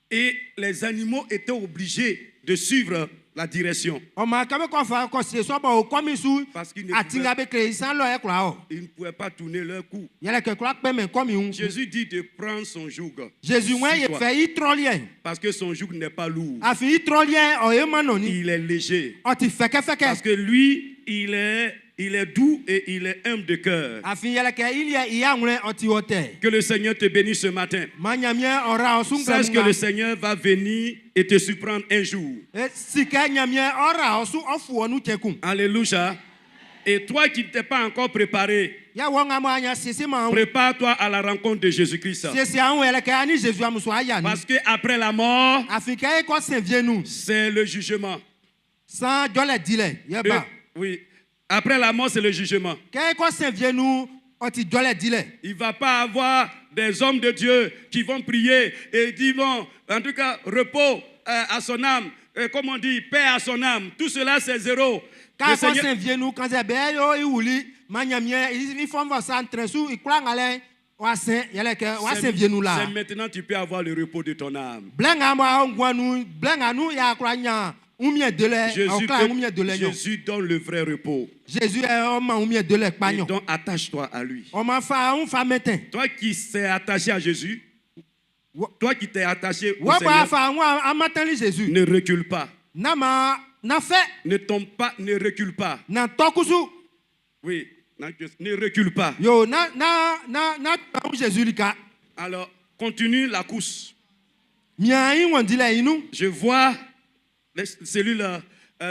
Et les animaux étaient obligés de suivre la direction. Ɔ maan kɛ be ko fa ko sie sua b'ɔ o kɔmin su Parce qu'ils ne atin pouvaient, nga be kle i san lɔ yɛ kwla ɔ. ils ne pouvaient pas tourner leur cou. Yɛlɛ kɛ kwla kpɛmɛn kɔmin wun. Jésus dit de prendre son joug Jésus sur wɛn ye toi. fɛ i trɔ liɛ'n. Parce que son joug n'est pas lourd. Afin i trɔ liɛ'n ɔ ye man nɔnnin. Il est léger. Ɔ ti fɛkɛfɛkɛ. Parce que lui, il est doux et il est humble de cœur. Afin yɛlɛ kɛ i liɛ i awlɛn ɔ ti wɛtɛɛ. Que le Seigneur te bénisse ce matin. Maan Ɲanmiɛn ɔ ra ɔ su Sache que le Seigneur va venir et te surprendre un jour. E si kɛ Ɲanmiɛn ɔ ra ɔ su ɔ fu ɔ nun cɛn kun. Alléluia. Et toi qui ne t'es pas encore préparé, Yɛ wɔ nga mɔ a nya siesie ma prépare-toi à la rencontre de Jésus-Christ. Siesie awun yɛlɛ kɛ a ni Jésus amuso a ya nu. Parce que après la mort, Afin kɛ e kɔ sɛn vie nu. c'est le jugement. San jɔlɛ dilɛ yɛ ba. Oui. Après la mort, c'est le jugement. Kɛ e kɔ sɛn vie nu ɔ ti jɔlɛ dilɛ. Il ne va pas avoir des hommes de Dieu qui vont prier et dire, bon, en tout cas, repos à son âme, comme on dit, paix à son âme. Tout cela, c'est zéro. K'a Le kɔ Seigneur, sɛn vie nu kannzɛ bɛ yo i wuli ma Ɲanmiɛn i fɔn fɔ sa ntɛrɛ su i kura ŋa lɛ wa sɛn yɛlɛ kɛ wa sɛn vie nu la. C'est maintenant que tu peux avoir le repos de ton âme. Blɛ ŋa mɔ awo ŋgua nu blɛ ŋa nu ya kura nya wunmiɛn delɛ Jésus, ɔ kla wunmiɛn delɛ nyɔ. Jésus donne le vrai repos. Jésus yɛ ɔ ma wunmiɛn delɛ kpa Et nyɔ. donc, attache-toi à lui. Ɔ ma fa ń fa mɛtɛn. Toi qui s'es attaché à Jésus, toi qui t'es attaché au Wọ́n bọ̀ Seigneur, afa ń amatɛli Jésus. ne recule pas. N'a ma n'a fɛ. Ne tombe pas, ne recule pas. Na tɔkusu. Oui, ne recule pas. Yo na na na na tɔn Jésus li ka. Alors, continue la course. Mia yi wɔn di lɛ inu. Je vois les cellules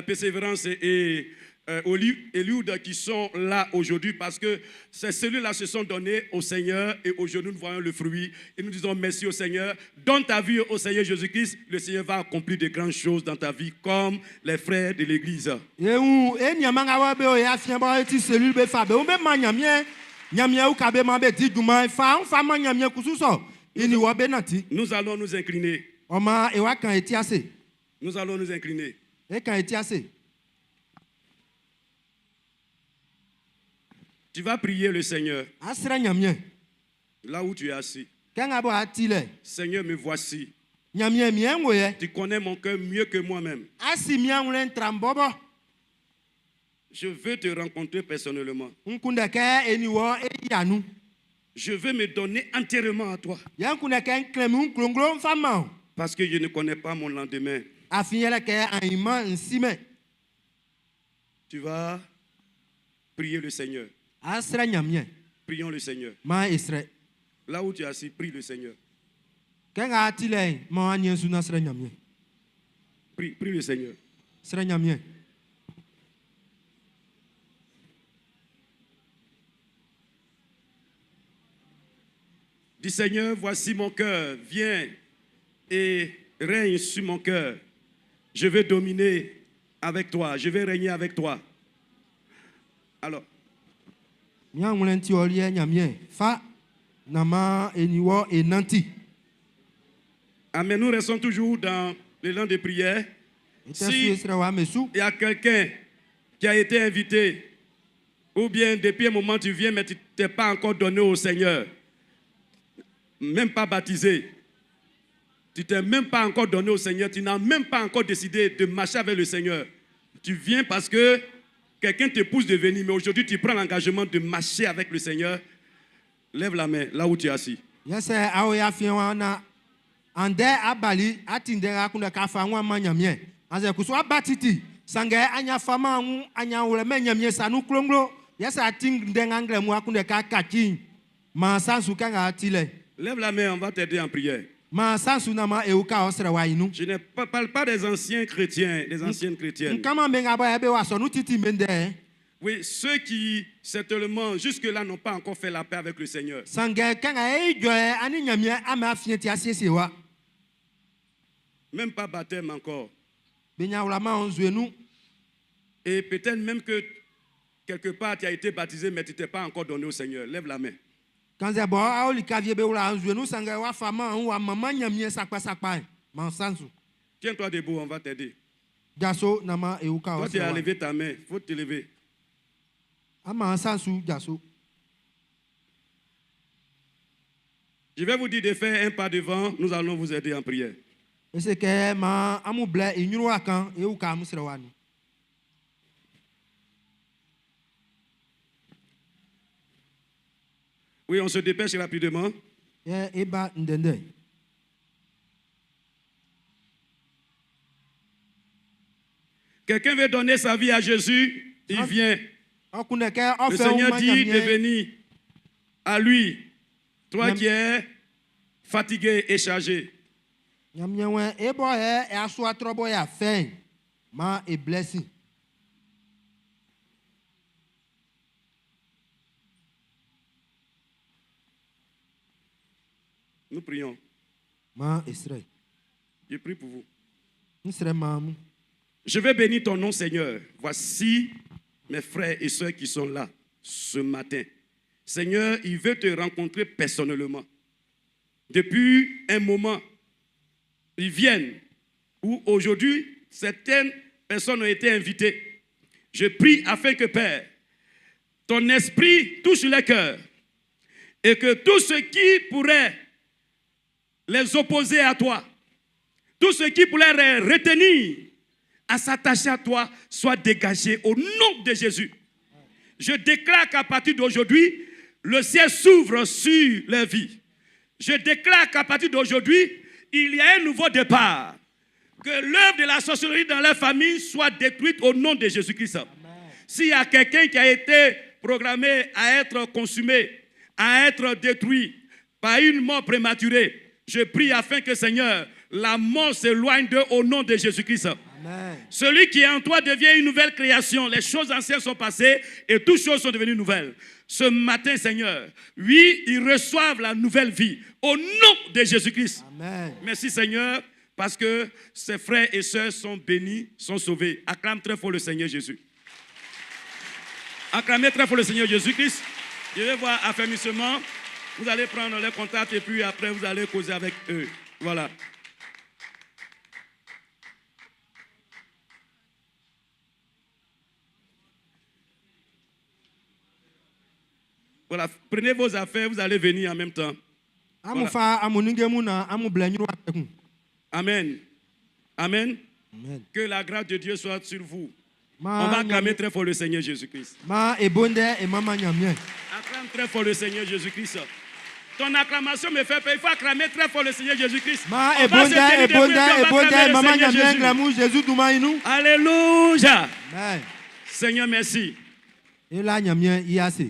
Persévérance et Eliud qui sont là aujourd'hui parce que ces cellules-là se sont données au Seigneur et aujourd'hui nous voyons le fruit et nous disons merci au Seigneur. Donne ta vie au Seigneur Jésus-Christ, le Seigneur va accomplir de grandes choses dans ta vie comme les frères de l'Église. Ewu e miama ŋa wɔ be o ya fia bɔ eti cellule be fa be wo be ma Ɲanmiɛn Ɲanmiɛn uka be ma be di junman fa ń fa ma Ɲanmiɛn kusu sɔ ini wɔ be nati. Nous allons nous incliner. Ɔ maan e wa kan eti ase. Nous allons nous incliner. E kan eti ase. Tu vas prier le Seigneur A srɛ Ɲanmiɛn. là où tu es assis. Kɛ ŋa bɔ a ti lɛ. Seigneur, me voici. Ɲanmiɛn miɛn ŋo yɛ. Tu connais mon cœur mieux que moi-même. A si min awlɛn tra n bɔbɔ. Je veux te rencontrer personnellement. N kunndɛ kɛ e ni wɔ e yia nun. Je veux me donner entièrement à toi. Yɛ n kunndɛ kɛ n klɛn min klonglo n fa ma o. Parce que je ne connais pas mon lendemain. Afin yɛlɛ kɛ ainman n si mɛn. Tu vas prier le Seigneur. A srɛ Ɲanmiɛn. Prions le Seigneur. Maan e srɛ. Là où tu es assis, prie le Seigneur. Kɛ nga a ti lɛ maan a nian su na srɛ Ɲanmiɛn. Prie, prie le Seigneur. Srɛ Ɲanmiɛn. Dis Seigneur, voici mon cœur. Viens et règne sur mon cœur. Je vais dominer avec toi. Je vais régner avec toi. Alors, Min awlɛn ti ɔ liɛ Ɲanmiɛn fa na maan e ni wɔ e nanti. Amen. Nous restons toujours dans l'élan de prière. E tɛ su Si e srɛ wa ame su. il y a quelqu'un qui a été invité, ou bien depuis un moment tu viens, mais tu ne t'es pas encore donné au Seigneur, même pas baptisé, tu t'es même pas encore donné au Seigneur, tu n'as même pas encore décidé de marcher avec le Seigneur. Tu viens parce que quelqu'un te pousse de venir, mais aujourd'hui tu prends l'engagement de marcher avec le Seigneur. Lève la main là où tu es assis. Yɛ sɛ awo ya fia wa na andɛ abali ati ndɛ akunɛ ka fa ŋu ama Ɲanmiɛn. Azɛ kusu aba titi sanngɛ anya fa ma ŋu anya wlɛ mɛ Ɲanmiɛn sa nu klonglo. Yɛ sɛ ati ndɛ ŋa mu akunɛ ka katsi maan sansu kɛ ŋa ti lɛ. Lève la main, on va t'aider en prière. Maan sansu na ma ewu ka ɔ srɛ wa yi nu. Je ne parle pas des anciens chrétiens, des anciennes chrétiennes. Nkama be ŋa bɔ yɛ be wa sɔ nu titi me ndɛ. Oui, ceux qui, certainement, jusque-là, n'ont pas encore fait la paix avec le Seigneur. Sanngɛ kɛ ŋa e jɔ yɛ ani Ɲanmiɛn ame afiɛ ti asiesie wa. Même pas baptême encore. Be nya wla ma nzue nu. Et peut-être même que quelque part, tu as été baptisé, mais tu ne t'es pas encore donné au Seigneur. Lève la main. Kannzɛ bɔ awo lika vie be wla nzue nu sanngɛ wa fa ma ŋu wa mama Ɲanmiɛn sakpasakpa yɛ maan sansu. Tiens-toi debout, on va t'aider. Jaso na ma ewu ka Toi, ɔ tu srɛ as wa. levé ta main. Il faut te lever. Ama san su jaso. Je vais vous dire de faire un pas devant, nous allons vous aider en prière. Ese kɛ ma amu blɛ i ɲrun wa kan ewu ka amu srɛ wa nu. Oui, on se dépêche rapidement. Yɛ eba ndɛndɛ. Quelqu'un veut donner sa vie à Jésus, il vient. Ɔkunɛ kɛ Le ɔfɛ Seigneur ŋuma dit de Ɲanmiɛn. venir à lui, toi qui es fatigué et chargé. Ɲanmiɛn wɛ ebɔ yɛ asu atrɔbɔ yɛ afɛn ma e blessing. Nous prions. Ma esrɛ. Je prie pour vous. N srɛ maa mu. Je vais bénir ton nom, Seigneur. Voici mes frères et sœurs qui sont là ce matin. Seigneur, il veut te rencontrer personnellement. Depuis un moment, ils viennent où aujourd'hui, certaines personnes ont été invitées. Je prie afin que, Père, ton esprit touche les cœurs et que tout ce qui pourrait les opposer à toi, tout ce qui pourrait les retenir à s'attacher à toi, soit dégagé au nom de Jésus. Je déclare qu'à partir d'aujourd'hui, le ciel s'ouvre sur leur vie. Je déclare qu'à partir d'aujourd'hui, il y a un nouveau départ. Que l'œuvre de la sorcellerie dans leur famille soit détruite au nom de Jésus-Christ. S'il y a quelqu'un qui a été programmé à être consumé, à être détruit par une mort prématurée, je prie afin que, Seigneur, la mort s'éloigne d'eux au nom de Jésus-Christ. Celui qui est en toi devient une nouvelle création. Les choses anciennes sont passées et toutes choses sont devenues nouvelles. Ce matin, Seigneur, oui, ils reçoivent la nouvelle vie au nom de Jésus-Christ. Merci, Seigneur, parce que ses frères et sœurs sont bénis, sont sauvés. Acclame très fort le Seigneur Jésus. Acclamez très fort le Seigneur Jésus-Christ. Je vais voir affermissement. Vous allez prendre les contacts et puis après, vous allez causer avec eux. Voilà. Voilà, prenez vos affaires, vous allez venir en même temps. Amu Voilà. fa amu ninge mu na amu blɛ ɲrun wa kɛkun. Amen. Amen. Amen. Que la grâce de Dieu soit sur vous. Ma On va acclamer très fort le Seigneur Jésus-Christ. Ma ebonde e mama Ɲanmiɛn. Acclame très fort le Seigneur Jésus-Christ. Ton acclamation me fait peur. Il faut acclamer très fort le Seigneur Jésus-Christ. Ma On va se ebonde tenir debout et ebonde puis on va ebonde acclamer le mama Seigneur Ɲanmiɛn Jésus. nglɛmu Jésus duma inu. Alléluia. Amen. Seigneur, merci. Ela Ɲanmiɛn i ase.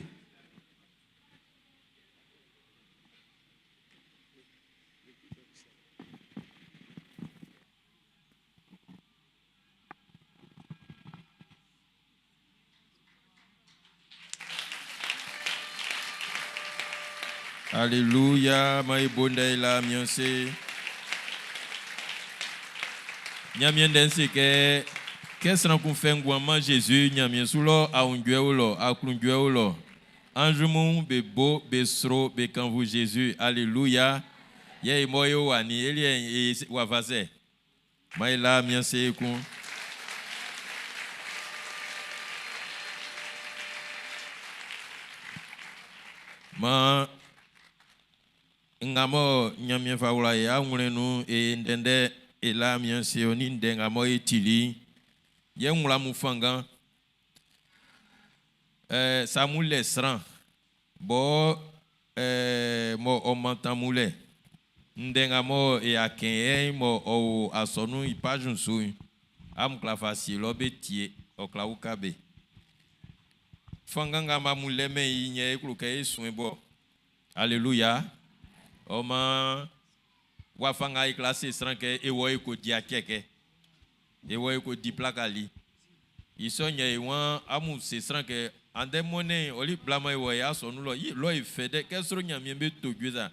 Alléluia, ma bonda la mianse. Ɲanmiɛn ndɛ'n se kɛ, kɛ sran kun fɛ nguan man Jésus, Ɲanmiɛn su lɔ aunjuɛ o lɔ, aklunjuɛ o lɔ. Ange mun be bo, be sro, be kannvu Jésus. Alléluia. Yɛ e mɔ e o wa ni, e liɛ'n e wafa sɛ? Man e la mianse ekun. Man nga mɔ Ɲanmiɛn fa wla e awlɛn nun e ndɛndɛ e la mianse ɔ ni ndɛ nga mɔ e tili yɛ n wla mu fanngan sa mun lɛ sran bɔ mɔ ɔ mantan mun lɛ ndɛ nga mɔ e akɛn yɛ mɔ ɔ o asɔnu i page su amu kla fa sie lɔ be tie ɔ kla uka be fanngan nga ma mun lɛ mɛ i nyɛ e klo kɛ e suen bɔ alléluia. Ɔma wafa nga e kla se sran kɛ e wɔ e ko di atsɛ kɛ e wɔ e ko di plakali isɔ nyɛ e wan amu se sran kɛ andɛ mɔnɛ ɔli blama e wɔ e asɔnu lɔ yi lɔ e fɛ dɛ kɛ sro Ɲanmiɛn be to dzoe sa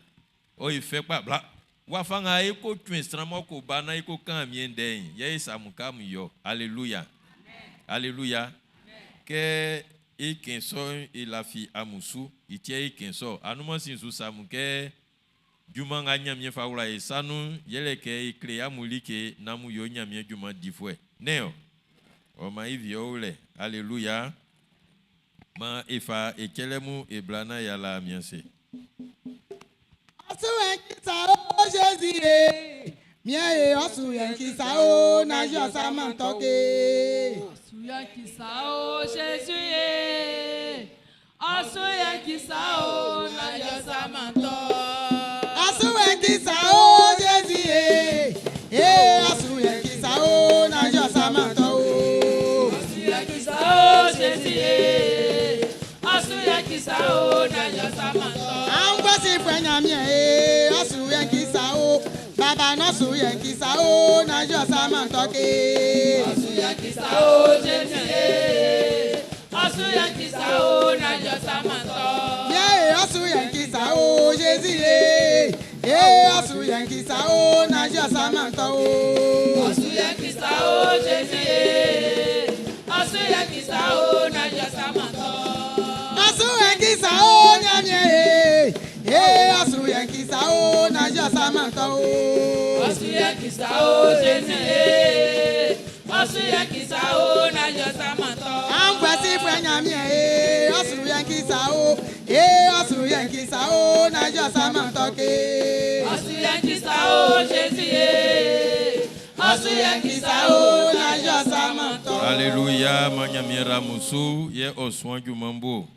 ɔ e fɛ kpa bla wafa nga e ko tún sran mɔ ko ba na e ko kan miɛn dɛ yɛ e samu ka mu yɔ alléluia alléluia kɛ e kɛn sɔ e lafi amusu ìtiɛ e kɛn sɔ anumɔsi su samu kɛ juma nga Ɲanmiɛn fa wla e sanu yɛlɛ kɛ e kle amu like n'amu yo Ɲanmiɛn junman difuɛ ne o ɔ ma i vi o lɛ alléluia. Maan e fa e cɛlɛ mun e bla naan y'a la Miɛn ase. Ɔ su yɛn kisa o Jésus ye. Mien ye ɔ su yɛn kisa o na jɔ sa man tɔ ke. Ɔ su yɛn kisa o Jésus ye. Ɔ su yɛn kisa o na jɔ sa man tɔ. Ɔ su yɛn kisa o Jésus ye. Ee ɔ su yɛn kisa o na jɔ sa man tɔ o. Ɔ su yɛn kisa o Jésus ye. Ɔ su yɛn kisa o na jɔ sa man tɔ. An gbɔsi fɛ Ɲanmiɛn ye. Ɔ su yɛn kisa o. Baba n'ɔ su yɛn kisa o na jɔ sa man tɔ ke. Ɔ su yɛn kisa o Jésus ye. Ɔ su yɛn kisa o na jɔ sa man tɔ. Mien ye ɔ su yɛn kisa o Jésus ye. Ee ɔ su yɛn kisa o na jɔ sa man tɔ o. Ɔ su yɛn kisa o Jésus ye. Ɔ su yɛn kisa o na jɔ sa man tɔ. Ɔ su yɛn kisa o Ɲanmiɛn ye. Ee ɔ su yɛn kisa o na jɔ sa man tɔ o. Ɔ su yɛn kisa o Jésus ye. Ɔ su yɛn kisa o na jɔ sa man tɔ. An gbɛsi fɛ Ɲanmiɛn ye. Ɔ su yɛn kisa o. Ee ɔ su yɛn kisa o na jɔ sa man tɔ ke. Ɔ su yɛn kisa o Jésus ye. Ɔ su yɛn kisa o na jɔ sa man tɔ. Alléluia, ma Ɲanmiɛn ra amun su yɛ ɔ suan junman bo.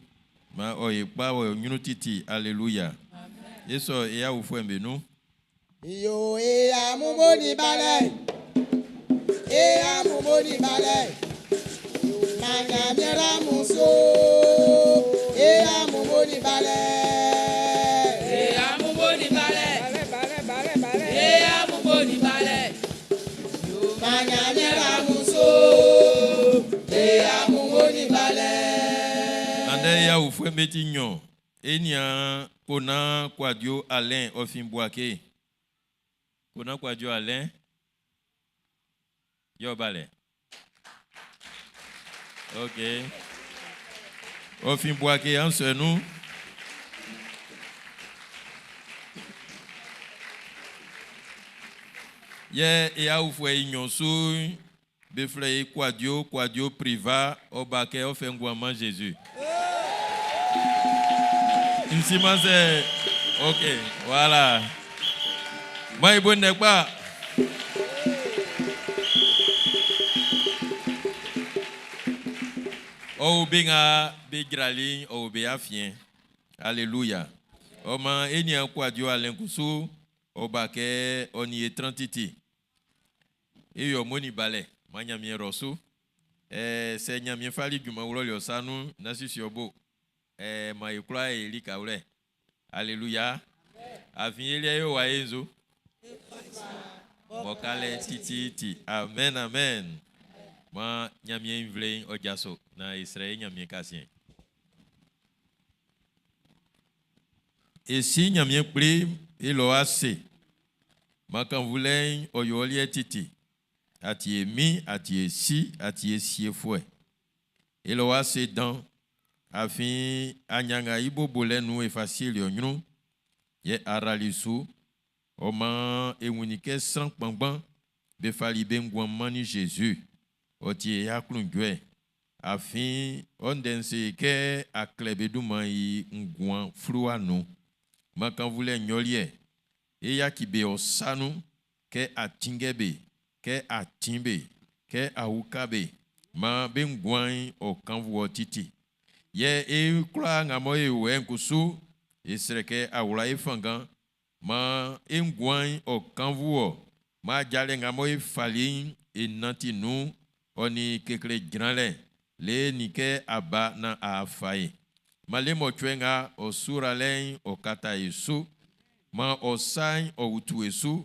Ma ɔ ye kpa wɔ ɲrun titi. Alléluia. E sɔ e awufuɛ'm be nun. Yo e amubo ni balẹ̀. E amubo ni balẹ̀. Manyamiera muso. E amubo ni balẹ̀. E amubo ni balẹ̀. E amubo ni balẹ̀. Manyamiera muso. E amubo ni balẹ̀. Andɛ e awufuɛ'm be ti nɲɔn. E nian Kona Kouadio Alain ɔ fin Bouaké. Kona Kouadio Alain. Yɔ balɛ. Ok. Ɔ fin Bouaké an sɔ nun. Yɛ e awufuɛ i nɲɔn su be flɛ i Kouadio Kouadio Priva ɔ ba kɛ ɔ fɛ nguan man Jésus. Nsima sɛ ok voilà. Ma ibo ndɛ kpa. Ɔ wo be nga be jrali ɔ wo be afiɛn. Alléluia. Ɔ man e nian Kouadio Alain kusu ɔ ba kɛ ɔ ni e tran titi. E yɔ mo ni balɛ ma Ɲanmiɛn rɔ su. Ɛɛ sɛ Ɲanmiɛn fali junman wlɔli ɔ sa nun na sisi ɔ bo. Ɛɛ ma e kwla e lika wlɛ. Alléluia. Afin e liɛ yo wa e nzo. Mɔkalɛ tititi. Amen amen. Ma Ɲanmiɛn nvle'n ɔ jaso na e srɛ e Ɲanmiɛn kasiɛn. E si Ɲanmiɛn kpli e lɔ ase. Ma kanvulɛ'n ɔ yo ɔ liɛ titi. Ati e mi, ati e si, ati e siefuɛ. E lɔ ase dan. Afin anyanga i bobolɛ nun e fa sieli ɔ ɲrun. Yɛ arali su. Ɔ man e wunnin kɛ sran kpanngban be fali be nguan mannin Jésus. Ɔ ti e aklunjuɛ. Afin ɔ ndɛ'n se kɛ a klɛ be dunman i nguan fluwa nun. Man kanvulɛ nyɔliɛ. E yaki be ɔ sa nun kɛ a tinngɛ be, kɛ a tin be, kɛ a uka be. Man be nguan'n ɔ kanvu ɔ titi. Yɛ e kwla nga mɔ e wɛ kusu e srɛ kɛ a wla e fanngan. Man e nguan'n ɔ kanvu ɔ. Man ajalɛ nga mɔ e fali'n e nanti nun ɔ ni kekle jranlɛ le ni kɛ a ba na a fa e. Man le mɔcuɛ nga ɔ suralɛ'n ɔ kata e su. Man ɔ sa'n ɔ wutu e su.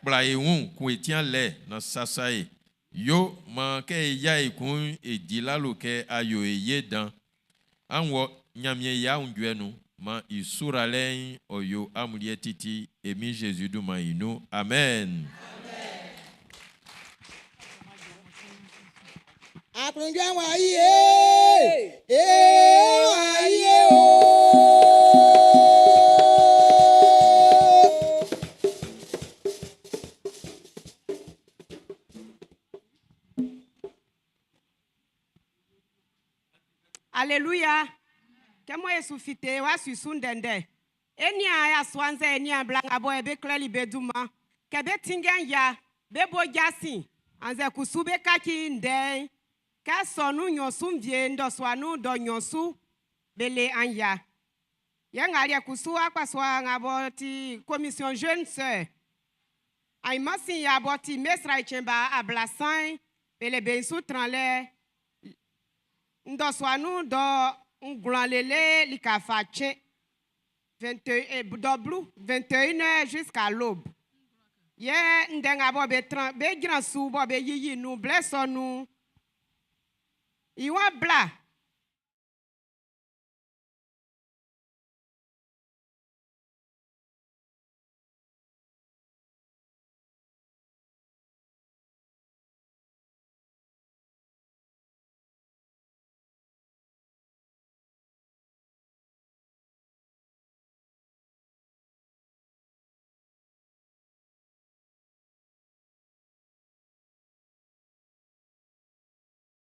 Kpla e wun kun e tian lɛ na sasa e. Yo man kɛ e ya e kun e di lalo kɛ a yo e ye dan. An wɔ Ɲanmiɛn i aunjuɛ nun. Man i suralɛ'n ɔ yo amun liɛ titi e min Jésus dunman i nun. Amen. Aklunjuɛ wa yie, ee wa yie o. Alléluia. Kɛ mɔ e su fite wa su su ndɛndɛ. E nian yasua annzɛ e nian bla nga bɔ be klɛli be dunman. Kɛ be tinngɛ ya, be bo jasin, annzɛ kusu be kaci ndɛ'n. Kɛ sɔnu nɲɔn su vie ndɔsua nun dɔ nɲɔn su, be le an ya. Yɛ nga liɛ kusu akpasua nga bɔ ti commission jeune sœur. Ayimansin ya bɔ ti mesra itsɛnba ablasan, be le be su tran lɛ. Ndɔsua nun dɔ ngwlan lele lika fa tse. 21 dɔ blu 21 heures jusqu'à l'aube. Yɛ ndɛ nga bɔ be tran be jran su bɔ be yiyi nun blɛ sɔ nun. Iwa bla.